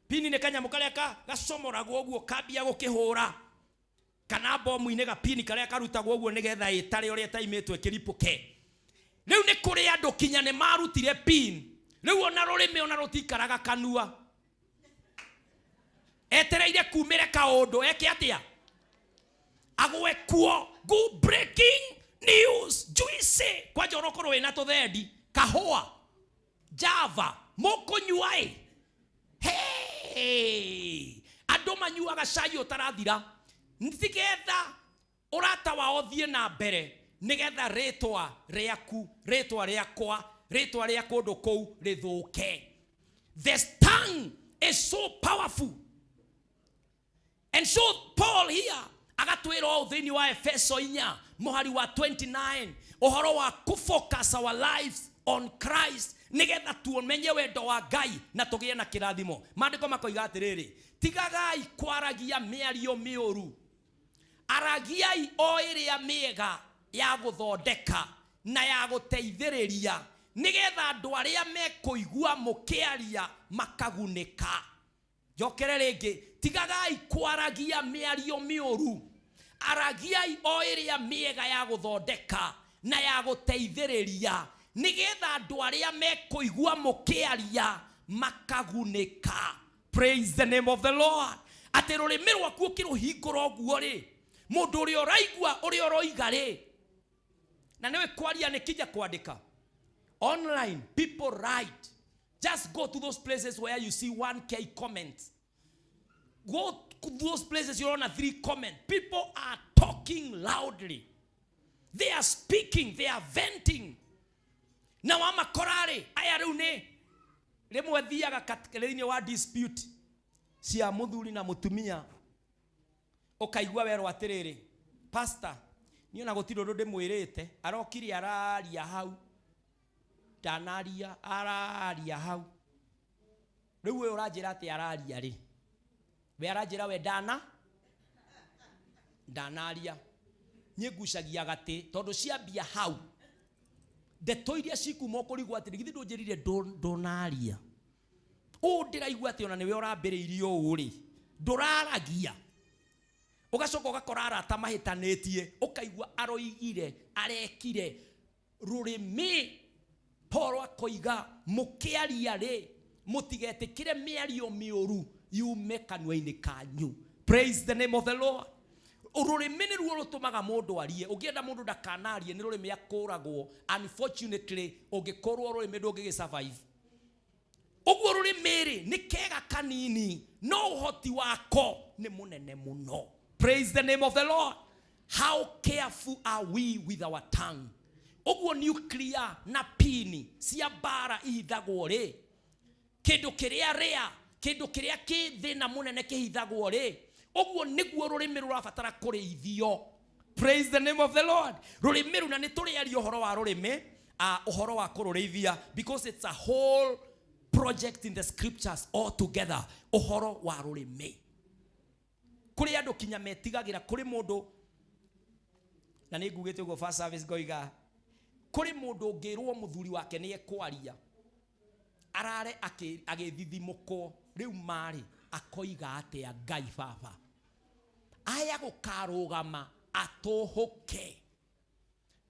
Pini nĩ kanyamũ karĩa gacomoragwo ũguo kambia gũkĩhũra, kana bomu-inĩ gapini karĩa karutagwo ũguo nĩgetha ĩtare ũrĩa ĩtaimĩtwo ĩkĩripũke. Rĩu nĩ kũrĩ andũ kinya nĩ marutire pin. Rĩu ona rũrĩmĩ ona rũtikaraga kanua, etereire kumĩre kaũndũ eke atĩa, agwe kuo. Good breaking news juicy kwanja ũrokorwo wĩna tũthendi kahũa java mũkũnyua ĩ. Hey! Andũ manyuaga cai ũtarathira nĩgetha ũrata wao ũthiĩ na mbere, nĩgetha rĩtwa rĩaku, rĩtwa rĩakwa, rĩtwa rĩa kũndũ kũu rĩthũke. The tongue is so powerful. And so Paul here agatwĩra ũũ thĩinĩ wa Efeso inya mũhari wa 29, ũhoro wa kũ-focus our lives on Christ nĩgetha tuomenye wendo wa Ngai na tũgĩe na kĩrathimo. Maandĩko makoiga atĩrĩrĩ, tigagai kwaragia mĩario mĩũru, aragiai o ĩrĩa mĩega ya gũthondeka na ya gũteithĩrĩria, nĩgetha andũ arĩa mekũigua mũkĩaria makagunĩka. Njokere rĩngĩ, tigagai kwaragia mĩario mĩũru, aragiai o ĩrĩa mĩega ya gũthondeka na ya gũteithĩrĩria, nĩgetha andũ arĩa mekũigua mũkĩaria makagunĩka. Praise the name of the Lord. Atĩ rũrĩmĩ rwaku ũkĩrũhingũra ũguo rĩ, mũndũ ũrĩa ũraigua ũrĩa ũroiga rĩ, na nĩwe kwaria nĩ kinya kwandĩka. Online people write. Just go to those places where you see 1K comments. Go to those places you on a 3 comment. People are talking loudly. They are speaking, they are venting. Na wamakorarĩ aya rĩu nĩ rĩmwe thiaga thĩinĩ wa dispute cia mũthuri na mũtumia, ũkaigua werwo atĩrĩrĩ, pastor, niĩ ona gũtirĩ ũndũ ndĩmwĩrĩte, arokire araria hau, ndanaria, araria hau. Rĩu ũyũ ũranjĩra atĩ araria rĩ, we aranjĩra we ndanaria. Niĩ ngucagia gatĩ tondũ ciambia hau, ndeto iria cikuma ũkũrigwo atĩrĩ, githĩ ndũnjĩrire ndũnaria? Ũũ ndĩraigua atĩ ona nĩwe ũrambĩrĩirie ũũ rĩ, ndũraragia. Ũgacoka ũgakora arata mahĩtanĩtie, ũkaigua aroigire, arekire. Rũrĩmĩ, Paul akoiga, mũkĩaria rĩ, mũtigetĩkĩre mĩario mĩũru yume kanua-inĩ kanyu. Praise the name of the Lord. Rũrĩmĩ nĩruo rũtũmaga mũndũ arie. Ũngĩenda mũndũ ndakanarie, nĩ rũrĩmĩ akũragwo. Unfortunately, ũngĩkũrwo rũrĩmĩ ndũngĩgĩ survive. Ũguo rũrĩmĩ rĩ, nĩ kega kanini, no ũhoti wako nĩ mũnene mũno. Praise the name of the Lord. How careful are we with our tongue? Ũguo nuclear na pini cia mbara ihithagwo rĩ, kĩndũ kĩrĩa rĩa, kĩndũ kĩrĩa kĩ thĩna mũnene kĩhithagwo rĩ, ũguo nĩguo rũrĩmĩ rũrabatara kũrĩithio. Praise the name of the Lord. Rũrĩmĩ rũu, na nĩ tũrĩaria ũhoro wa rũrĩmĩ, ũhoro wa kũrũrĩithia, because it's a whole project in the scriptures all together. Ũhoro wa rũrĩmĩ. Kũrĩ andũ kinya metigagĩra, kũrĩ mũndũ, na nĩ ngugĩte ũguo first service ngoiga, kũrĩ mũndũ ũngĩrwo mũthuri wake nĩ ekwaria, arare agĩthithimũkwo, rĩu marĩ akoiga atĩa Ngai baba, aya gũkarũgama atũhũke.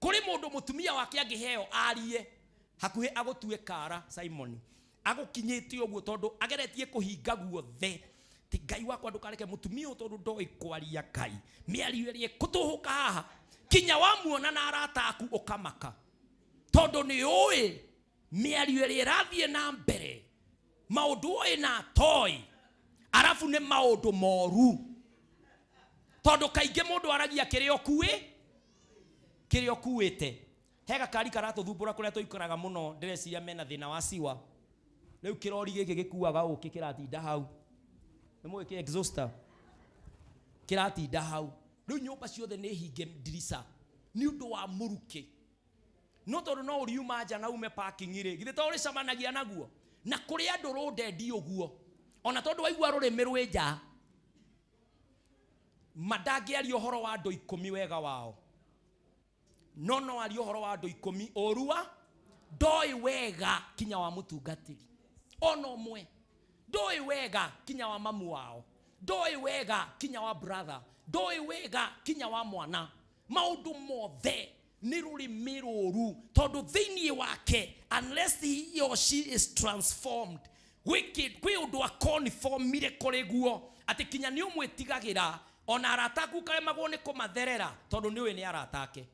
Kũrĩ mũndũ mũtumia wake angĩheo arie, hakuhĩ agũtue kara Simon, agũkinyĩte ũguo tondũ ageretie kũhinga guothe. Ti Ngai wakwa ndũkareke mũtumia ũyũ tondũ ndoĩ kwaria Ngai, mĩario ĩrĩa ĩkũtũhũka haha, kinya wamuona na arata aku ũkamaka, tondũ nĩ ũĩ mĩario ĩrĩa ĩrathiĩ na mbere, maũndũ oĩ na atoĩ, arabu nĩ maũndũ moru. Tondũ kaingĩ mũndũ aragia kĩrĩa ũkuĩ, kĩrĩa ũkuĩte. He gakari karatũthumbũra kũrĩa tũikaraga mũno, ndĩreciria mena thĩna wa siwa. Rĩu kĩrori gĩkĩ gĩkuaga ũkĩ kĩratinda hau. Nĩ mũĩ kĩ exhauster? Kĩratinda hau. Rĩu nyũmba ciothe nĩ hinge ndirica nĩ ũndũ wa mũrukĩ. No tondũ no ũriuma nja na ume parking rĩ, githĩ to ũrĩcemanagia naguo? Na kũrĩ andũ rũndendi ũguo. Ona tondũ waigua rũrĩmĩ rwĩ nja, mandangĩaria ũhoro wa andũ ikũmi wega wao. No no arie ũhoro wa andũ ikũmi ũru wa ndoĩ wega kinya wa mũtungatĩri. Ona ũmwe. Ndoĩ wega kinya wa mamu wao. Ndoĩ wega kinya wa brother. Ndoĩ wega kinya wa mwana. Maũndũ mothe nĩ rũrĩmĩ rũru, tondũ thĩinĩ wake, unless he or she is transformed, kwĩ ũndũ akonformire kũrĩ guo, atĩ kinya nĩ ũmwĩtigagĩra, ona arata aku ũkaremagwo nĩ kũmatherera, tondũ nĩ ũĩ nĩ arata ake.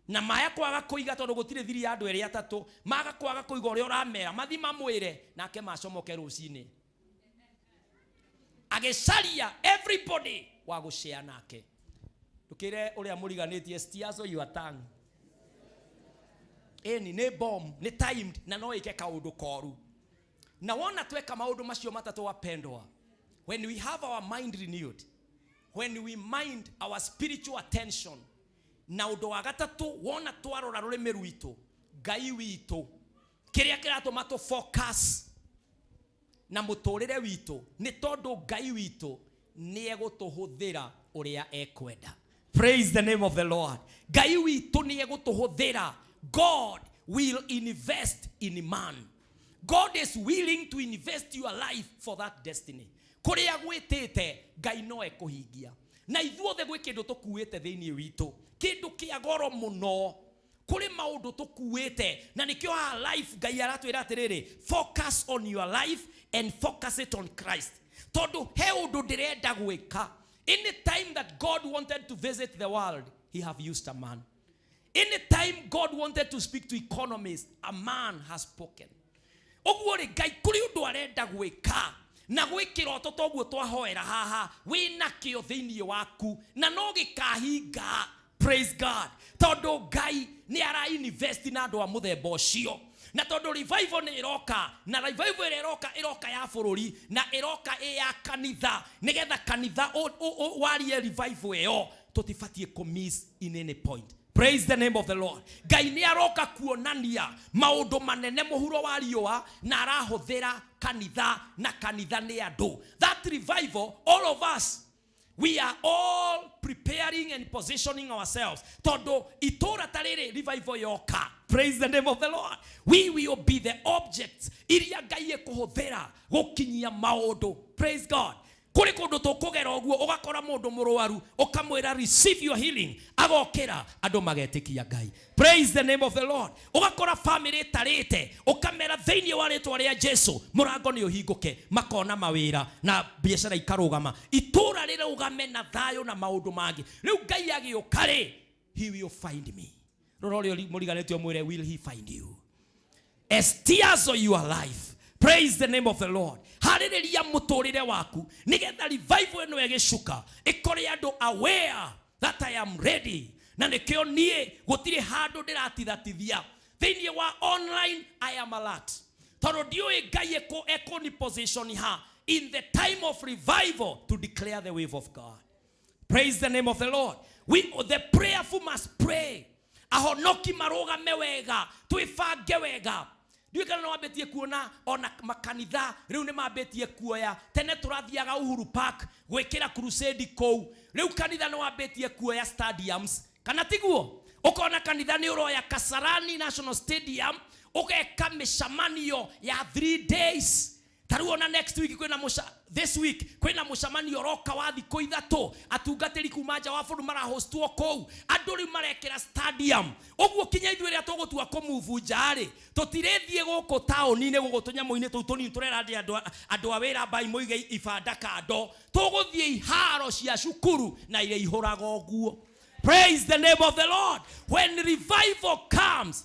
Na maya kwaga kũiga, tondũ gũtirĩ thiri ya andũ erĩ atatũ, maga kwaga kũiga ũrĩa ũramera, mathi mamwĩre, nake macomoke rũcinĩ. Agĩcaria everybody wa gũshare nake. Ndũkĩre ũrĩa mũriganĩtie, stiazo your tongue. Ĩni nĩ bomb, nĩ timed, na no ĩke kaũndũ koru. Na wona tweka maũndũ macio matatũ wapendwa, when we have our mind renewed, when we mind our spiritual attention, na ũndũ wa gatatũ wona twarora rũrĩmĩ rwitũ, Ngai witũ, kĩrĩa kĩratũma tũ focus na mũtũrĩre witũ, nĩ tondũ Ngai witũ nĩ egũtũhũthĩra ũrĩa ekwenda. Praise the name of the Lord. Ngai witũ nĩ egũtũhũthĩra. God will invest in man. God is willing to invest your life for that destiny. Kũrĩa gwĩtĩte, Ngai no ekũhingia. Na ithuothe gwĩ kĩndũ tũkuĩte thĩinĩ witũ, kĩndũ kĩa goro mũno. Kũrĩ maũndũ tũkuĩte, na nĩkĩo haha life Ngai aratwĩra atĩrĩrĩ, focus on your life and focus it on Christ. Tondũ he ũndũ ndĩrenda gwĩka. Any time that God wanted to visit the world, he have used a man. Anytime God wanted to speak to economists, a man has spoken. Ũguo rĩ, Ngai kũrĩ ũndũ arenda gwĩka na gwĩ kĩroto toguo twahoera haha wĩna kĩo thĩinĩ waku na no gĩkahinga. Praise God. Tondũ Ngai nĩ ara invest na andũ a mũthemba ũcio, na tondũ revival nĩ ĩroka, na revival ĩrĩa ĩroka ĩroka ya bũrũri na ĩroka ĩ ya kanitha, nĩgetha kanitha warie revival ĩyo, tũtibatiĩ kũ miss in any point. Praise the name of the Lord. Ngai nĩ aroka kuonania maũndũ manene mũhuro wa riũa, na arahũthĩra kanitha, na kanitha nĩ andũ. That revival, all of us, we are all preparing and positioning ourselves. Tondũ itũra ta rĩrĩ revival yoka. Praise the name of the Lord. We will be the objects iria Ngai ekũhũthĩra gũkinyia maũndũ. Praise God. Kũrĩ kũndũ tũkũgera ũguo ũgakora mũndũ mũrwaru ũkamwĩra receive your healing, agokĩra, andũ magetĩkia Ngai. Praise the name of the Lord. Ũgakora family ĩtarĩte ũkamera thĩinĩ wa rĩtwa rĩa Jesu mũrango nĩ ũhingũke, makona mawĩra na biacara ikarũgama, itũra rĩrũgame na thayũ na maũndũ mangĩ. Rĩu Ngai agĩũka rĩ, he will find me. Rora ũrĩa mũriganĩtio mwĩre, will he find you? Estiazo your life. Praise the name of the Lord. Harĩrĩria mũtũrĩre waku nĩgetha revival ĩno ĩgĩcuka ĩkore andũ aware that I am ready. Na nĩkĩo niĩ gũtirĩ handũ ndĩratithatithia thĩinĩ wa online. I am alert tondũ ndiũĩ Ngai ekũni position ha in the time of revival to declare the wave of God. Praise the name of the Lord. We the prayerful must pray. Ahonoki marũgame wega, twĩbange wega. Ndiũĩ kana nĩwambĩtie kuona ona makanitha rĩu nĩmambĩtie kuoya. Tene tũrathiaga Uhuru Park gwĩkĩra crusade kũu, rĩu kanitha nĩwambĩtie kuoya stadiums, kana tiguo? Ũkona kanitha nĩ ũroya Kasarani National Stadium ũgeka mĩcemanio ya 3 days. Ta rĩu ona next week kwĩna this week kwĩna mũcemanio ũroka wa thikũ ithatũ, atungatĩri kuma nja wa bũrũri marahostwo kũu, andũ rĩu marekĩra stadium. Ũguo kinya ithuĩ rĩrĩa tũgũtua kũmove nja rĩ, tũtirĩthiĩ gũkũ taũni-inĩ gũkũ tũnyamũ-inĩ tũu tũnini tũrera andũ a wĩra mbai moige ibanda kando, tũgũthiĩ iharo cia cukuru na iria ihũraga ũguo. Praise the name of the Lord. When revival comes,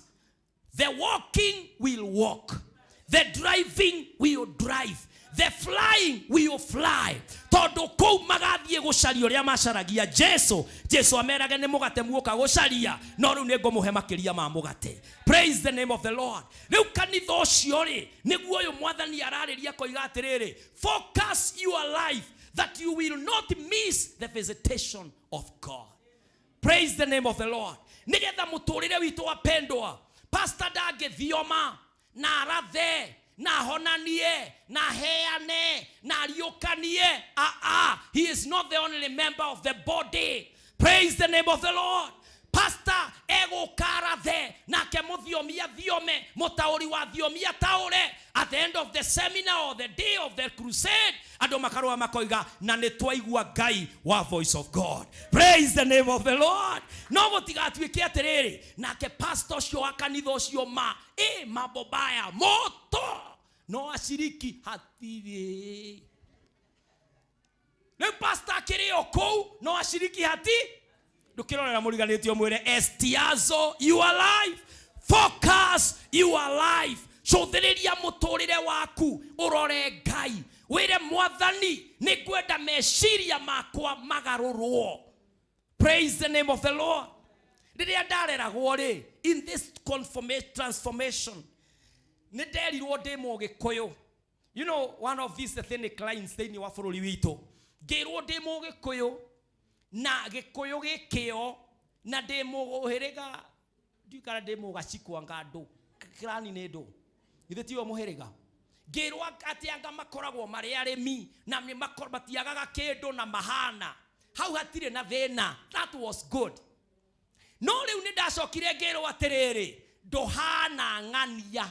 the walking will walk, the driving will drive, the flying will fly. Tondũ kũu magathiĩ gũcaria ũrĩa macaragia Jesu. Jesu amerage nĩ mũgate muoka gũcaria, no rĩu nĩ ngũmũhe makĩria ma mũgate. Praise the name of the Lord. Rĩu kanitha ũcio rĩ, nĩguo ũyũ mwathani ararĩria akoiga atĩrĩrĩ, focus your life that you will not miss the visitation of God. Praise the name of the Lord. Nĩgetha mũtũrĩre witũ wapendwa, pastor ndangĩthioma na arathe na ahonanie na aheane na ariũkanie. He is not the only member of the body. Praise the name of the Lord. Pastor egũka arathe nake mũthiomi athiome, mũtaũri wa thiomi ataũre. At the end of the seminar or the day of the crusade, andũ makarũa makoiga na nĩ twaigua Ngai wa voice of God. Praise the name of the Lord. No gũtigatuĩke atĩrĩrĩ, nake pastor ũcio wa kanitha ũcio ma mambo baya moto no aciriki hatirĩ. Rĩu pastor akĩrĩ o kũu no aciriki hati. Ndũkĩrorera mũriganĩtio mwĩre estiazo your life, focus your life, cũthĩrĩria mũtũrĩre waku ũrore Ngai, wĩre mwathani nĩ ngwenda meciria makwa magarũrwo. Praise the name of the Lord. Rĩrĩa ndareragwo rĩ, in this transformation, nĩ nderirwo ndĩ mũgĩkũyũ. You know, one of these ethnic lines thĩinĩ wa bũrũri witũ, ngĩrwo ndĩ mũgĩkũyũ na gĩkũyũ gĩkĩo na ndĩ mũhĩrĩga, ndiũĩ kana ndĩ mũgacikwa anga ndũ, kirani nĩ ndũ, githĩ tiwe mũhĩrĩga. Ngĩrwo atĩ anga makoragwo marĩ arĩmi na nĩ matiagaga kĩndũ na mahana hau hatirĩ na thĩna. That was good. No rĩu nĩ ndacokire ngĩrwo atĩrĩrĩ, ndũhana ng'ania.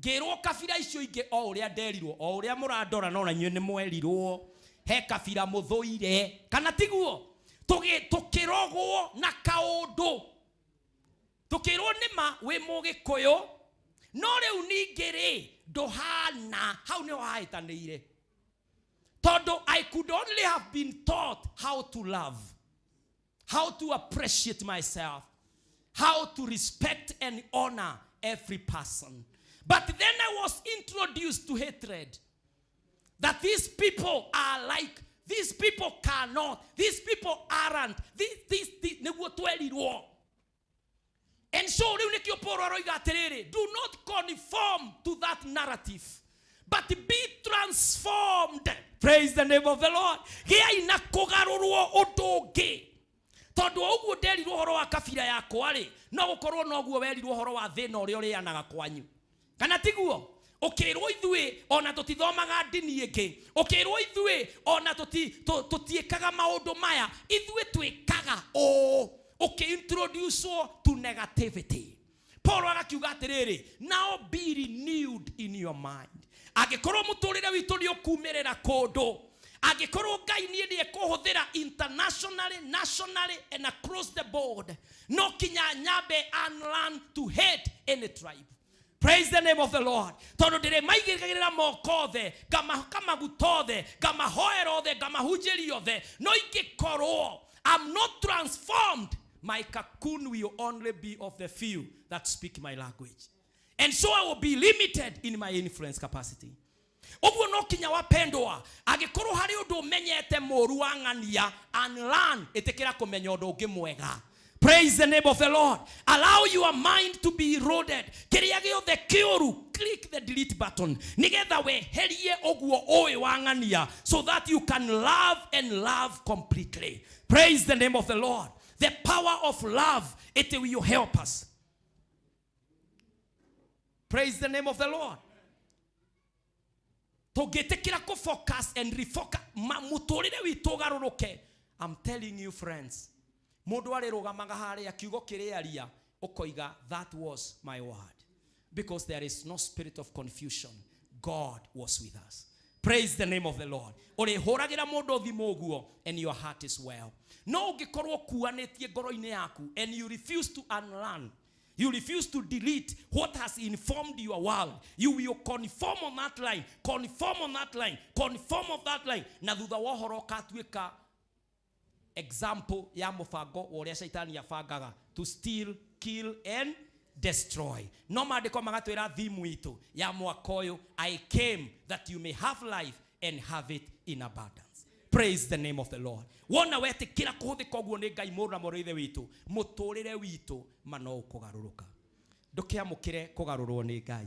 Ngĩrwo kabira icio ingĩ o ũrĩa nderirwo, o ũrĩa mũrandora no na inyuĩ nĩ mwerirwo he kabira mũthũire, kana tiguo? Tũkĩrogwo na kaũndũ, tũkĩrwo nĩma wĩ mũgĩkũyũ, no rĩu ningĩ rĩ ndũhana. Hau nĩho hahĩtanĩire, tondũ I could only have been taught how to love. how to appreciate myself, how to respect and honor every person. But then I was introduced to hatred. That these people are like, these people cannot, these people aren't, this, nĩguo twerirwo. And so rĩu nĩkĩo Paul aroiga atĩrĩrĩ, do not conform to that narrative, but be transformed. Praise the name of the Lord. Gĩai na kũgarũrwo ũndũ ũngĩ. Tondũ o ũguo nderirwo ũhoro wa kabira yakwa rĩ, no gũkorwo noguo werirwo ũhoro wa thĩna ũrĩa ũrĩanaga kwanyu. Kana tiguo? Ũkĩrwo ithuĩ ona tũtithomaga ndini ĩngĩ, ũkĩrwo ithuĩ ona tũtiĩkaga maũndũ maya, ithuĩ twĩkaga ũũ. Ũkĩintroducewo to negativity. Paul agakiuga atĩrĩrĩ, now be renewed in your mind. Angĩkorwo mũtũrĩre witũ nĩ ũkumĩrĩra kũndũ, angĩkorwo Ngai niĩ nĩ ekũhũthĩra internationally, nationally and across the board, no kinya nyambe unlearn to hate any tribe. Praise the name of the Lord. Tondũ ndĩrĩmaigĩrĩra moko othe, ngamahaka maguta othe, ngamahoera othe, ngamahunjĩria othe, no ingĩkorwo I'm not transformed, my cocoon will only be of the few that speak my language. And so I will be limited in my influence capacity. Ũguo no kinya wapendwa, angĩkorwo harĩ ũndũ ũmenyete mũru wa ng'ania, unlearn, ĩtĩkĩra kũmenya ũndũ ũngĩ mwega. Praise the name of the Lord. Allow your mind to be eroded. Kĩrĩa gĩothe kĩũru, click the delete button. Nĩgetha weherie ũguo ũĩ wa ng'ania, so that you can love and love completely. Praise the name of the Lord. The power of love, it will help us. Praise the name of the Lord. Tũngĩtĩkĩra kũ focus and refocus, mũtũrĩre witũ ũgarũrũke. I'm telling you friends, mũndũ arĩrũgamaga harĩa kiugo kĩrĩaria, ũkoiga that was my word. Because there is no spirit of confusion. God was with us. Praise the name of the Lord. Ũrĩhũragĩra mũndũ thimũ ũguo and your heart is well. No ũngĩkorwo ũkuanĩtie ngoro-inĩ yaku and you refuse to unlearn, you refuse to delete what has informed your world, you will conform on that line, conform on that line, conform on that line. Na thutha wa ũhoro ũgatuĩka example ya mũbango wa ũrĩa shaitani abangaga to steal, kill and destroy. No maandĩko magatwĩra thimu itũ ya mwaka ũyũ, I came that you may have life and have it in abundance. Praise the name of the Lord. Wona wetĩkĩra kũhũthĩka ũguo nĩ Ngai mũrũ na mwarĩ wa Ithe witũ, mũtũrĩre witũ ma no ũkũgarũrũka. Ndũkĩamũkĩre kũgarũrwo nĩ Ngai.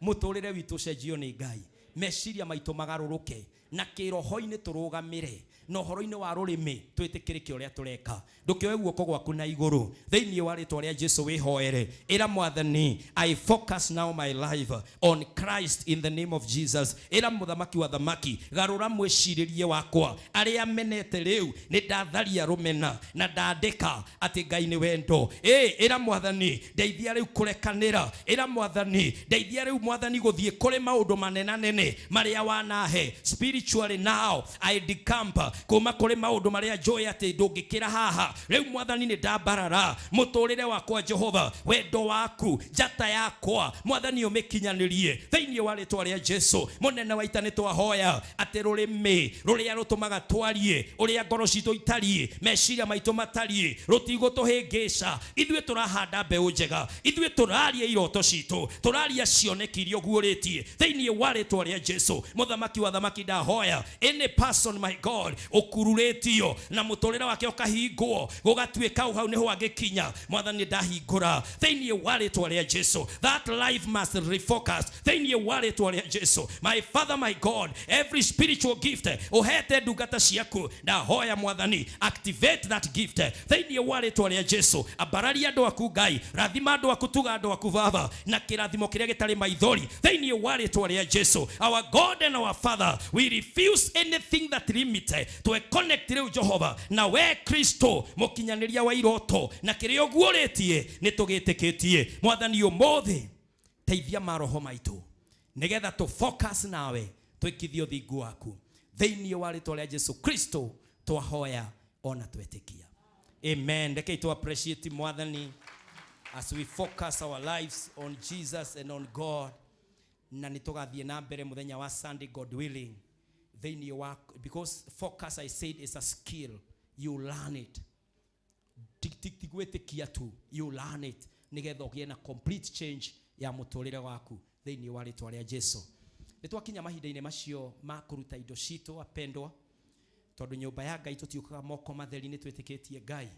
Mũtũrĩre witũ ũcenjio nĩ Ngai. Meciria maitũ magarũrũke na kĩroho-inĩ tũrũgamĩre na ũhoro-inĩ wa rũrĩmĩ twĩtĩkĩrĩke ũrĩa tũreka. Ndũkĩoe guoko gwaku na igũrũ thĩinĩ wa rĩtwa rĩa Jesu wĩhoere. Ĩra Mwathani, I focus now my life on Christ in the name of Jesus. Ĩra mũthamaki wa thamaki, garũra mwĩcirĩrie wakwa. Arĩa menete rĩu nĩ ndatharia rũmena na ndandĩka atĩ Ngai nĩ wendo. Ĩra Mwathani, ndeithia rĩu kũrekanĩra. Ĩra Mwathani, ndeithia rĩu Mwathani gũthiĩ kũrĩ maũndũ manenanene marĩa wanahe. Spiritually now I decamp kuma kũrĩ maũndũ marĩa njũĩ atĩ ndũngĩkĩra haha. Rĩu Mwathani nĩ ndambarara mũtũrĩre wakwa Jehova, wendo waku njata yakwa Mwathani ũmĩkinyanĩrie thĩinĩ wa rĩtwa rĩa Jesu. Mũnene wa ita nĩ twahoya atĩ rũrĩmĩ rũrĩa rũtũmaga twarie ũrĩa ngoro citũ itariĩ, meciria maitũ matariĩ, rũtigũtũhĩngĩca. Ithuĩ tũrahanda mbeũ njega, ithuĩ tũraria iroto citũ, tũraria cioneki iria ũguũrĩtie thĩinĩ wa rĩtwa rĩa Jesu. Mũthamaki wa thamaki ndahoya, any person my God ũkururĩtio na mũtũrĩre wake ũkahingwo gũgatuĩka hau nĩho angĩkinya, Mwathani ndahingũra thĩinĩ wa rĩtwa rĩa Jesu. That life must refocus thĩinĩ wa rĩtwa rĩa Jesu. My Father my God, every spiritual gift ũhete ndungata ciaku, ndahoya Mwathani activate that gift thĩinĩ wa rĩtwa rĩa Jesu. Ambararia andũ aku Ngai, rathima andũ aku, tuga andũ aku Baba na kĩrathimo kĩrĩa gĩtarĩ maithori thĩinĩ wa rĩtwa rĩa Jesu. Our God and our Father, we refuse anything that limit to connect rĩu Jehova na we Kristo mũkinyanĩria wa iroto na kĩrĩa ũguũrĩtie nĩ tũgĩtĩkĩtie. Mwathani ũmũthĩ teithia maroho maitũ nĩgetha tũ focus nawe twĩkithie ũthingu waku thĩinĩ wa rĩtwa rĩa Jesu Kristo twahoya ona twetĩkia. Amen. Rekei tu appreciate Mwathani as we focus our lives on Jesus and on God. Na nĩ tũgathiĩ na mbere mũthenya wa Sunday, God willing, thĩinĩ wa, because focus I said is a skill, you learn it. Ti gwĩtĩkia tu, you learn it nĩgetha ũgĩe na complete change ya mũtũrĩre waku thĩinĩ wa rĩtwa rĩa Jesu. Nĩ twakinya mahinda-inĩ macio ma kũruta indo citũ, apendwa, tondũ nyũmba ya Ngai tũtiũkaga moko matheri. Nĩ twĩtĩkĩtie Ngai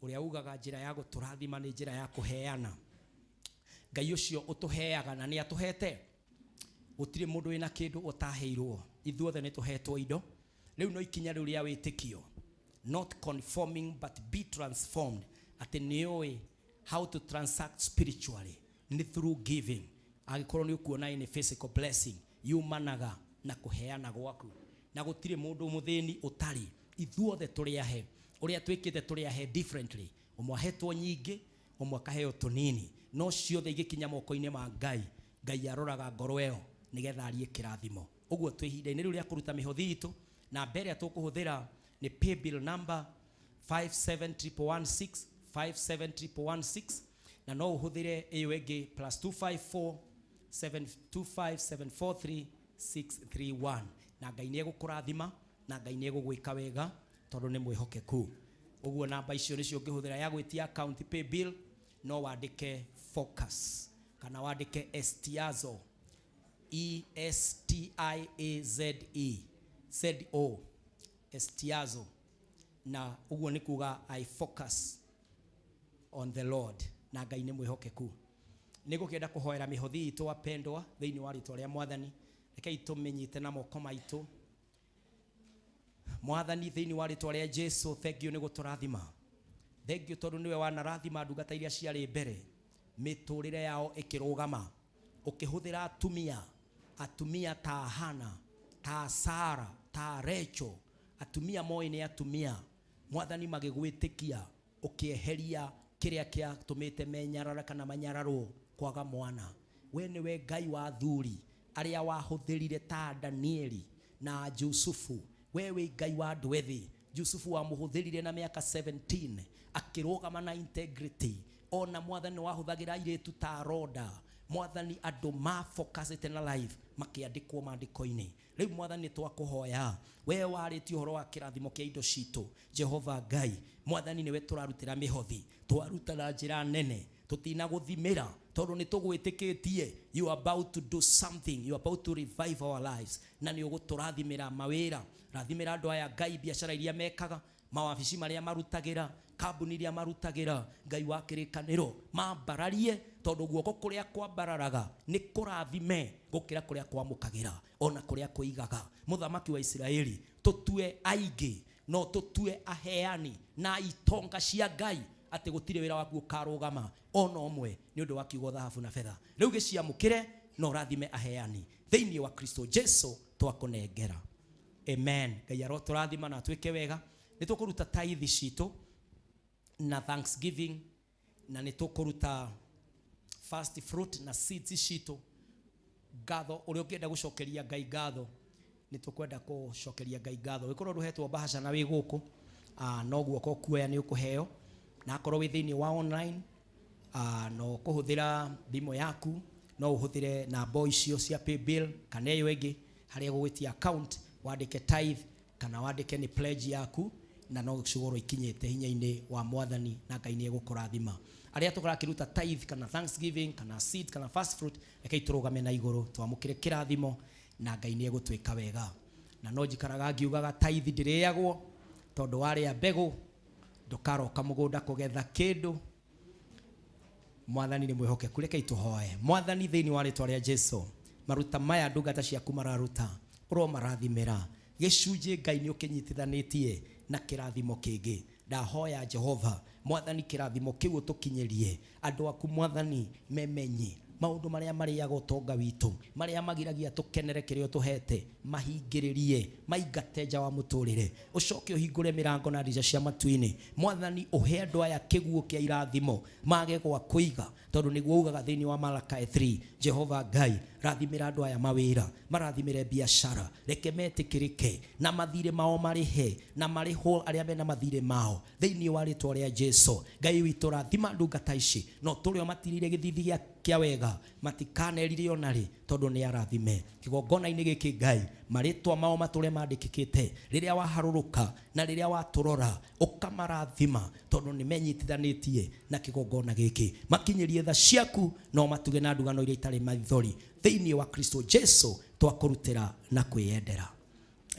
ũrĩa ugaga njĩra ya gũtũrathima nĩ njĩra ya kũheana. Ngai ũcio ũtũheaga na nĩ atũhete, gũtirĩ mũndũ wĩna kĩndũ ũtaheirwo, ithuothe nĩ tũhetwo indo. Rĩu no ikinya rĩu rĩa wĩtĩkio, not conforming but be transformed, atĩ nĩ ũĩ how to transact spiritually nĩ through giving. Angĩkorwo nĩ ũkuona any physical blessing yumanaga na kũheana gwaku, na gũtirĩ mũndũ mũthĩni ũtarĩ, ithuothe tũrĩ ahe. Ũrĩa twĩkĩte, tũrĩ ahe differently, ũmwe ahetwo nyingĩ, ũmwe akaheo tũnini, no ciothe igĩkinya moko-inĩ ma Ngai, Ngai aroraga ngoro ĩyo nĩgetha arie kĩrathimo. Ũguo twĩ ihinda-inĩ rĩu rĩa kũruta mĩhothi itũ, na mbere ĩrĩa tũkũhũthĩra nĩ paybill number 5716, 5716, na no ũhũthĩre ĩyo ĩngĩ +254 725 743 631. Na Ngai nĩ egũkũrathima na Ngai nĩ egũgwĩka wega tondũ nĩ mwĩhokeku. Ũguo namba icio nĩcio ũngĩhũthĩra ya gwĩtia account pay bill. No wandĩke Focus kana wandĩke Estiazo, Estiaze, Z O, Estiazo, na ũguo nĩ kuga "I focus on the Lord", na Ngai nĩ mwĩhokeku. Nĩ ngũkĩenda kũhoera mĩhothi itũ, apendwa, thĩinĩ wa rĩtwa rĩa Mwathani. Rekei tũmĩnyite na moko maitũ. Mwathani, thĩinĩ wa rĩtwa rĩa Jesu, thank you nĩ gũtũrathima. Thank you tondũ nĩwe wanarathima ndungata iria ciarĩ mbere, mĩtũrĩre yao ĩkĩrũgama, ũkĩhũthĩra atumia, atumia ta Hana, ta Sara, ta Rachel, atumia moĩ nĩ atumia. Mwathani, magĩgwĩtĩkia, ũkĩeheria kĩrĩa kĩatũmĩte menyarara kana manyararwo kwaga mwana. We nĩwe Ngai wa athuri arĩa wahũthĩrire ta Danieli na Jusufu. We wĩ Ngai wa andũ ethĩ. Jusufu wamũhũthĩrire na mĩaka 17, akĩrũgama na integrity. Ona Mwathani wahũthagĩra airĩtu ta Roda. Mwathani, andũ mafocusĩte na life makĩandĩkwo maandĩko-inĩ. Rĩu Mwathani, twakũhoya, we warĩtie ũhoro wa kĩrathimo kĩa indo citũ. Jehova Ngai Mwathani, nĩwe tũrarutĩra mĩhothi, twaruta na njĩra nene, tũtina gũthimĩra tondũ nĩ tũgwĩtĩkĩtie. You are about to do something, you are about to revive our lives, na nĩ ũgũtũrathimĩra mawĩra. Rathimĩra andũ aya, Ngai, biacara iria mekaga, mawabici marĩa marutagĩra, kambuni iria marutagĩra. Ngai wa kĩrĩkanĩro, mambararie, tondũ guoko kũrĩa kwambararaga nĩ kũrathime gũkĩra kũrĩa kwamũkagĩra ona kũrĩa kwĩigaga. Mũthamaki wa Isiraeli, tũtue aingĩ, no tũtue aheani na itonga cia Ngai, atĩ gũtirĩ wĩra waku ũkarũgama ona ũmwe nĩ ũndũ wa kiugo thahabu na betha. Rĩu gĩciamũkĩre na ũrathime aheani thĩinĩ wa Kristo Jesu twakũnengera, amen. Ngai arotũrathima na atwĩke wega. Nĩ tũkũruta tithe citũ na thanksgiving, na nĩ tũkũruta first fruit na seeds citũ. Ngatho, ũrĩa ũngĩenda gũcokeria Ngai ngatho, nĩ tũkwenda gũcokeria Ngai ngatho. Wĩkorwo ndũhetwo mbahaca na wĩ gũkũ, no guoko kuoya nĩ ũkũheo, na akorwo wĩ thĩinĩ wa online, no kũhũthĩra thimũ yaku, no ũhũthĩre namba icio cia paybill kana ĩyo ĩngĩ harĩa gũgwĩtia account, wandĩke tithe kana wandĩke nĩ pledge yaku, na no cigorwo ikinyĩte hinya-inĩ wa Mwathani, na Ngai nĩ egũkũrathima. Arĩa tũrakĩruta tithe kana thanksgiving kana seed kana first fruit, rekei tũrũgame na igũrũ twamũkĩre kĩrathimo, na Ngai nĩ egũtwĩka wega. Na no njikaraga ngiugaga tithe ndĩrĩagwo, tondũ warĩa mbegũ ndũkaroka mũgũnda kũgetha kĩndũ. Mwathani nĩ mwĩhokeku. Rekei tũhoe. Mwathani, thĩinĩ wa rĩtwa rĩa Jesu, maruta maya ndungata ciaku mararuta, ũromarathimĩra gĩcunjĩ. Ngai, nĩ ũkĩnyitithanĩtie na kĩrathimo kĩngĩ. Ndahoya, Jehova Mwathani, kĩrathimo kĩu ũtũkinyĩrie andũ aku. Mwathani, memenye maũndũ marĩa marĩaga ũtonga witũ, marĩa magiragia tũkenere kĩrĩa ũtũhete, mahingĩrĩrie, maingate nja wa mũtũrĩre, ũcoke ũhingũre mĩrango na ndirica cia matu-inĩ. Mwathani, ũhe andũ aya kĩguũ kĩa irathimo, mage gwa kũiga, tondũ nĩguo ugaga thĩinĩ wa Malaka 3. Jehova Ngai, rathimĩra andũ aya mawĩra, marathimĩre biacara, reke metĩkĩrĩke na mathirĩ mao marĩhe na marĩhwo arĩa mena mathirĩ mao thĩinĩ wa rĩtwa rĩa Jesu. Ngai witũ, rathima ndungata ici, no tũrĩ o matirire gĩthithi gĩa Kĩa wega matikanerire ona rĩ tondũ nĩ arathime kĩgongona-inĩ gĩkĩ Ngai marĩtwa mao matũre mandĩkĩkĩte rĩrĩa waharũrũka na rĩrĩa watũrora ũkamarathima tondũ nĩ menyitithanĩtie na kĩgongona gĩkĩ makinyĩrie tha ciaku no matuge na ndugano iria itarĩ maithori thĩinĩ wa Kristo Jesu twakũrutĩra na kwĩyendera.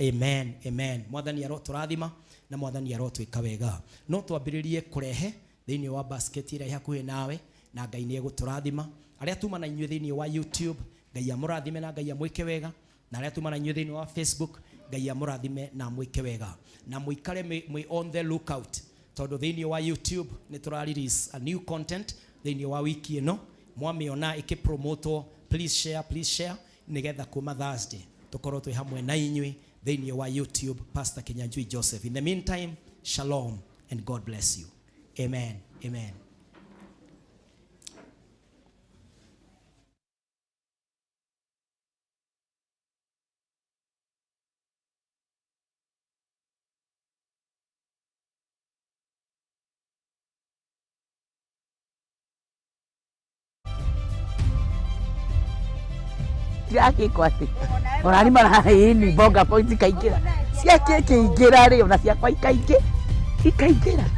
Amen, amen. Mwathani arotũrathima na mwathani arotwĩka wega. No twambĩrĩrie kũrehe thĩinĩ wa basket ĩrĩa ĩ hakuhĩ nawe na Ngai nĩ egũtũrathima. Arĩa tuma na inyuĩ thĩinĩ wa YouTube, Ngai amũrathime na Ngai amwĩke wega. Na arĩa tuma na inyuĩ thĩinĩ wa Facebook, Ngai amũrathime na amwĩke wega. Na mũikare mwĩ on the lookout tondũ thĩinĩ wa YouTube nĩ tũra release a new content thĩinĩ wa wiki ĩno. Mwamĩona ĩkĩpromotwo, please share, please share nĩgetha kuma Thursday tũkorwo twĩ hamwe na inyuĩ thĩinĩ wa YouTube, Pastor Kinyanjui Joseph. In the meantime, shalom and God bless you. Amen, amen. Ciakĩkwo atĩ ona nĩ maraĩni bonga point ikaingĩra ciake ĩkĩingĩra rĩ ona ciakwa ikaingĩ ikaingĩra.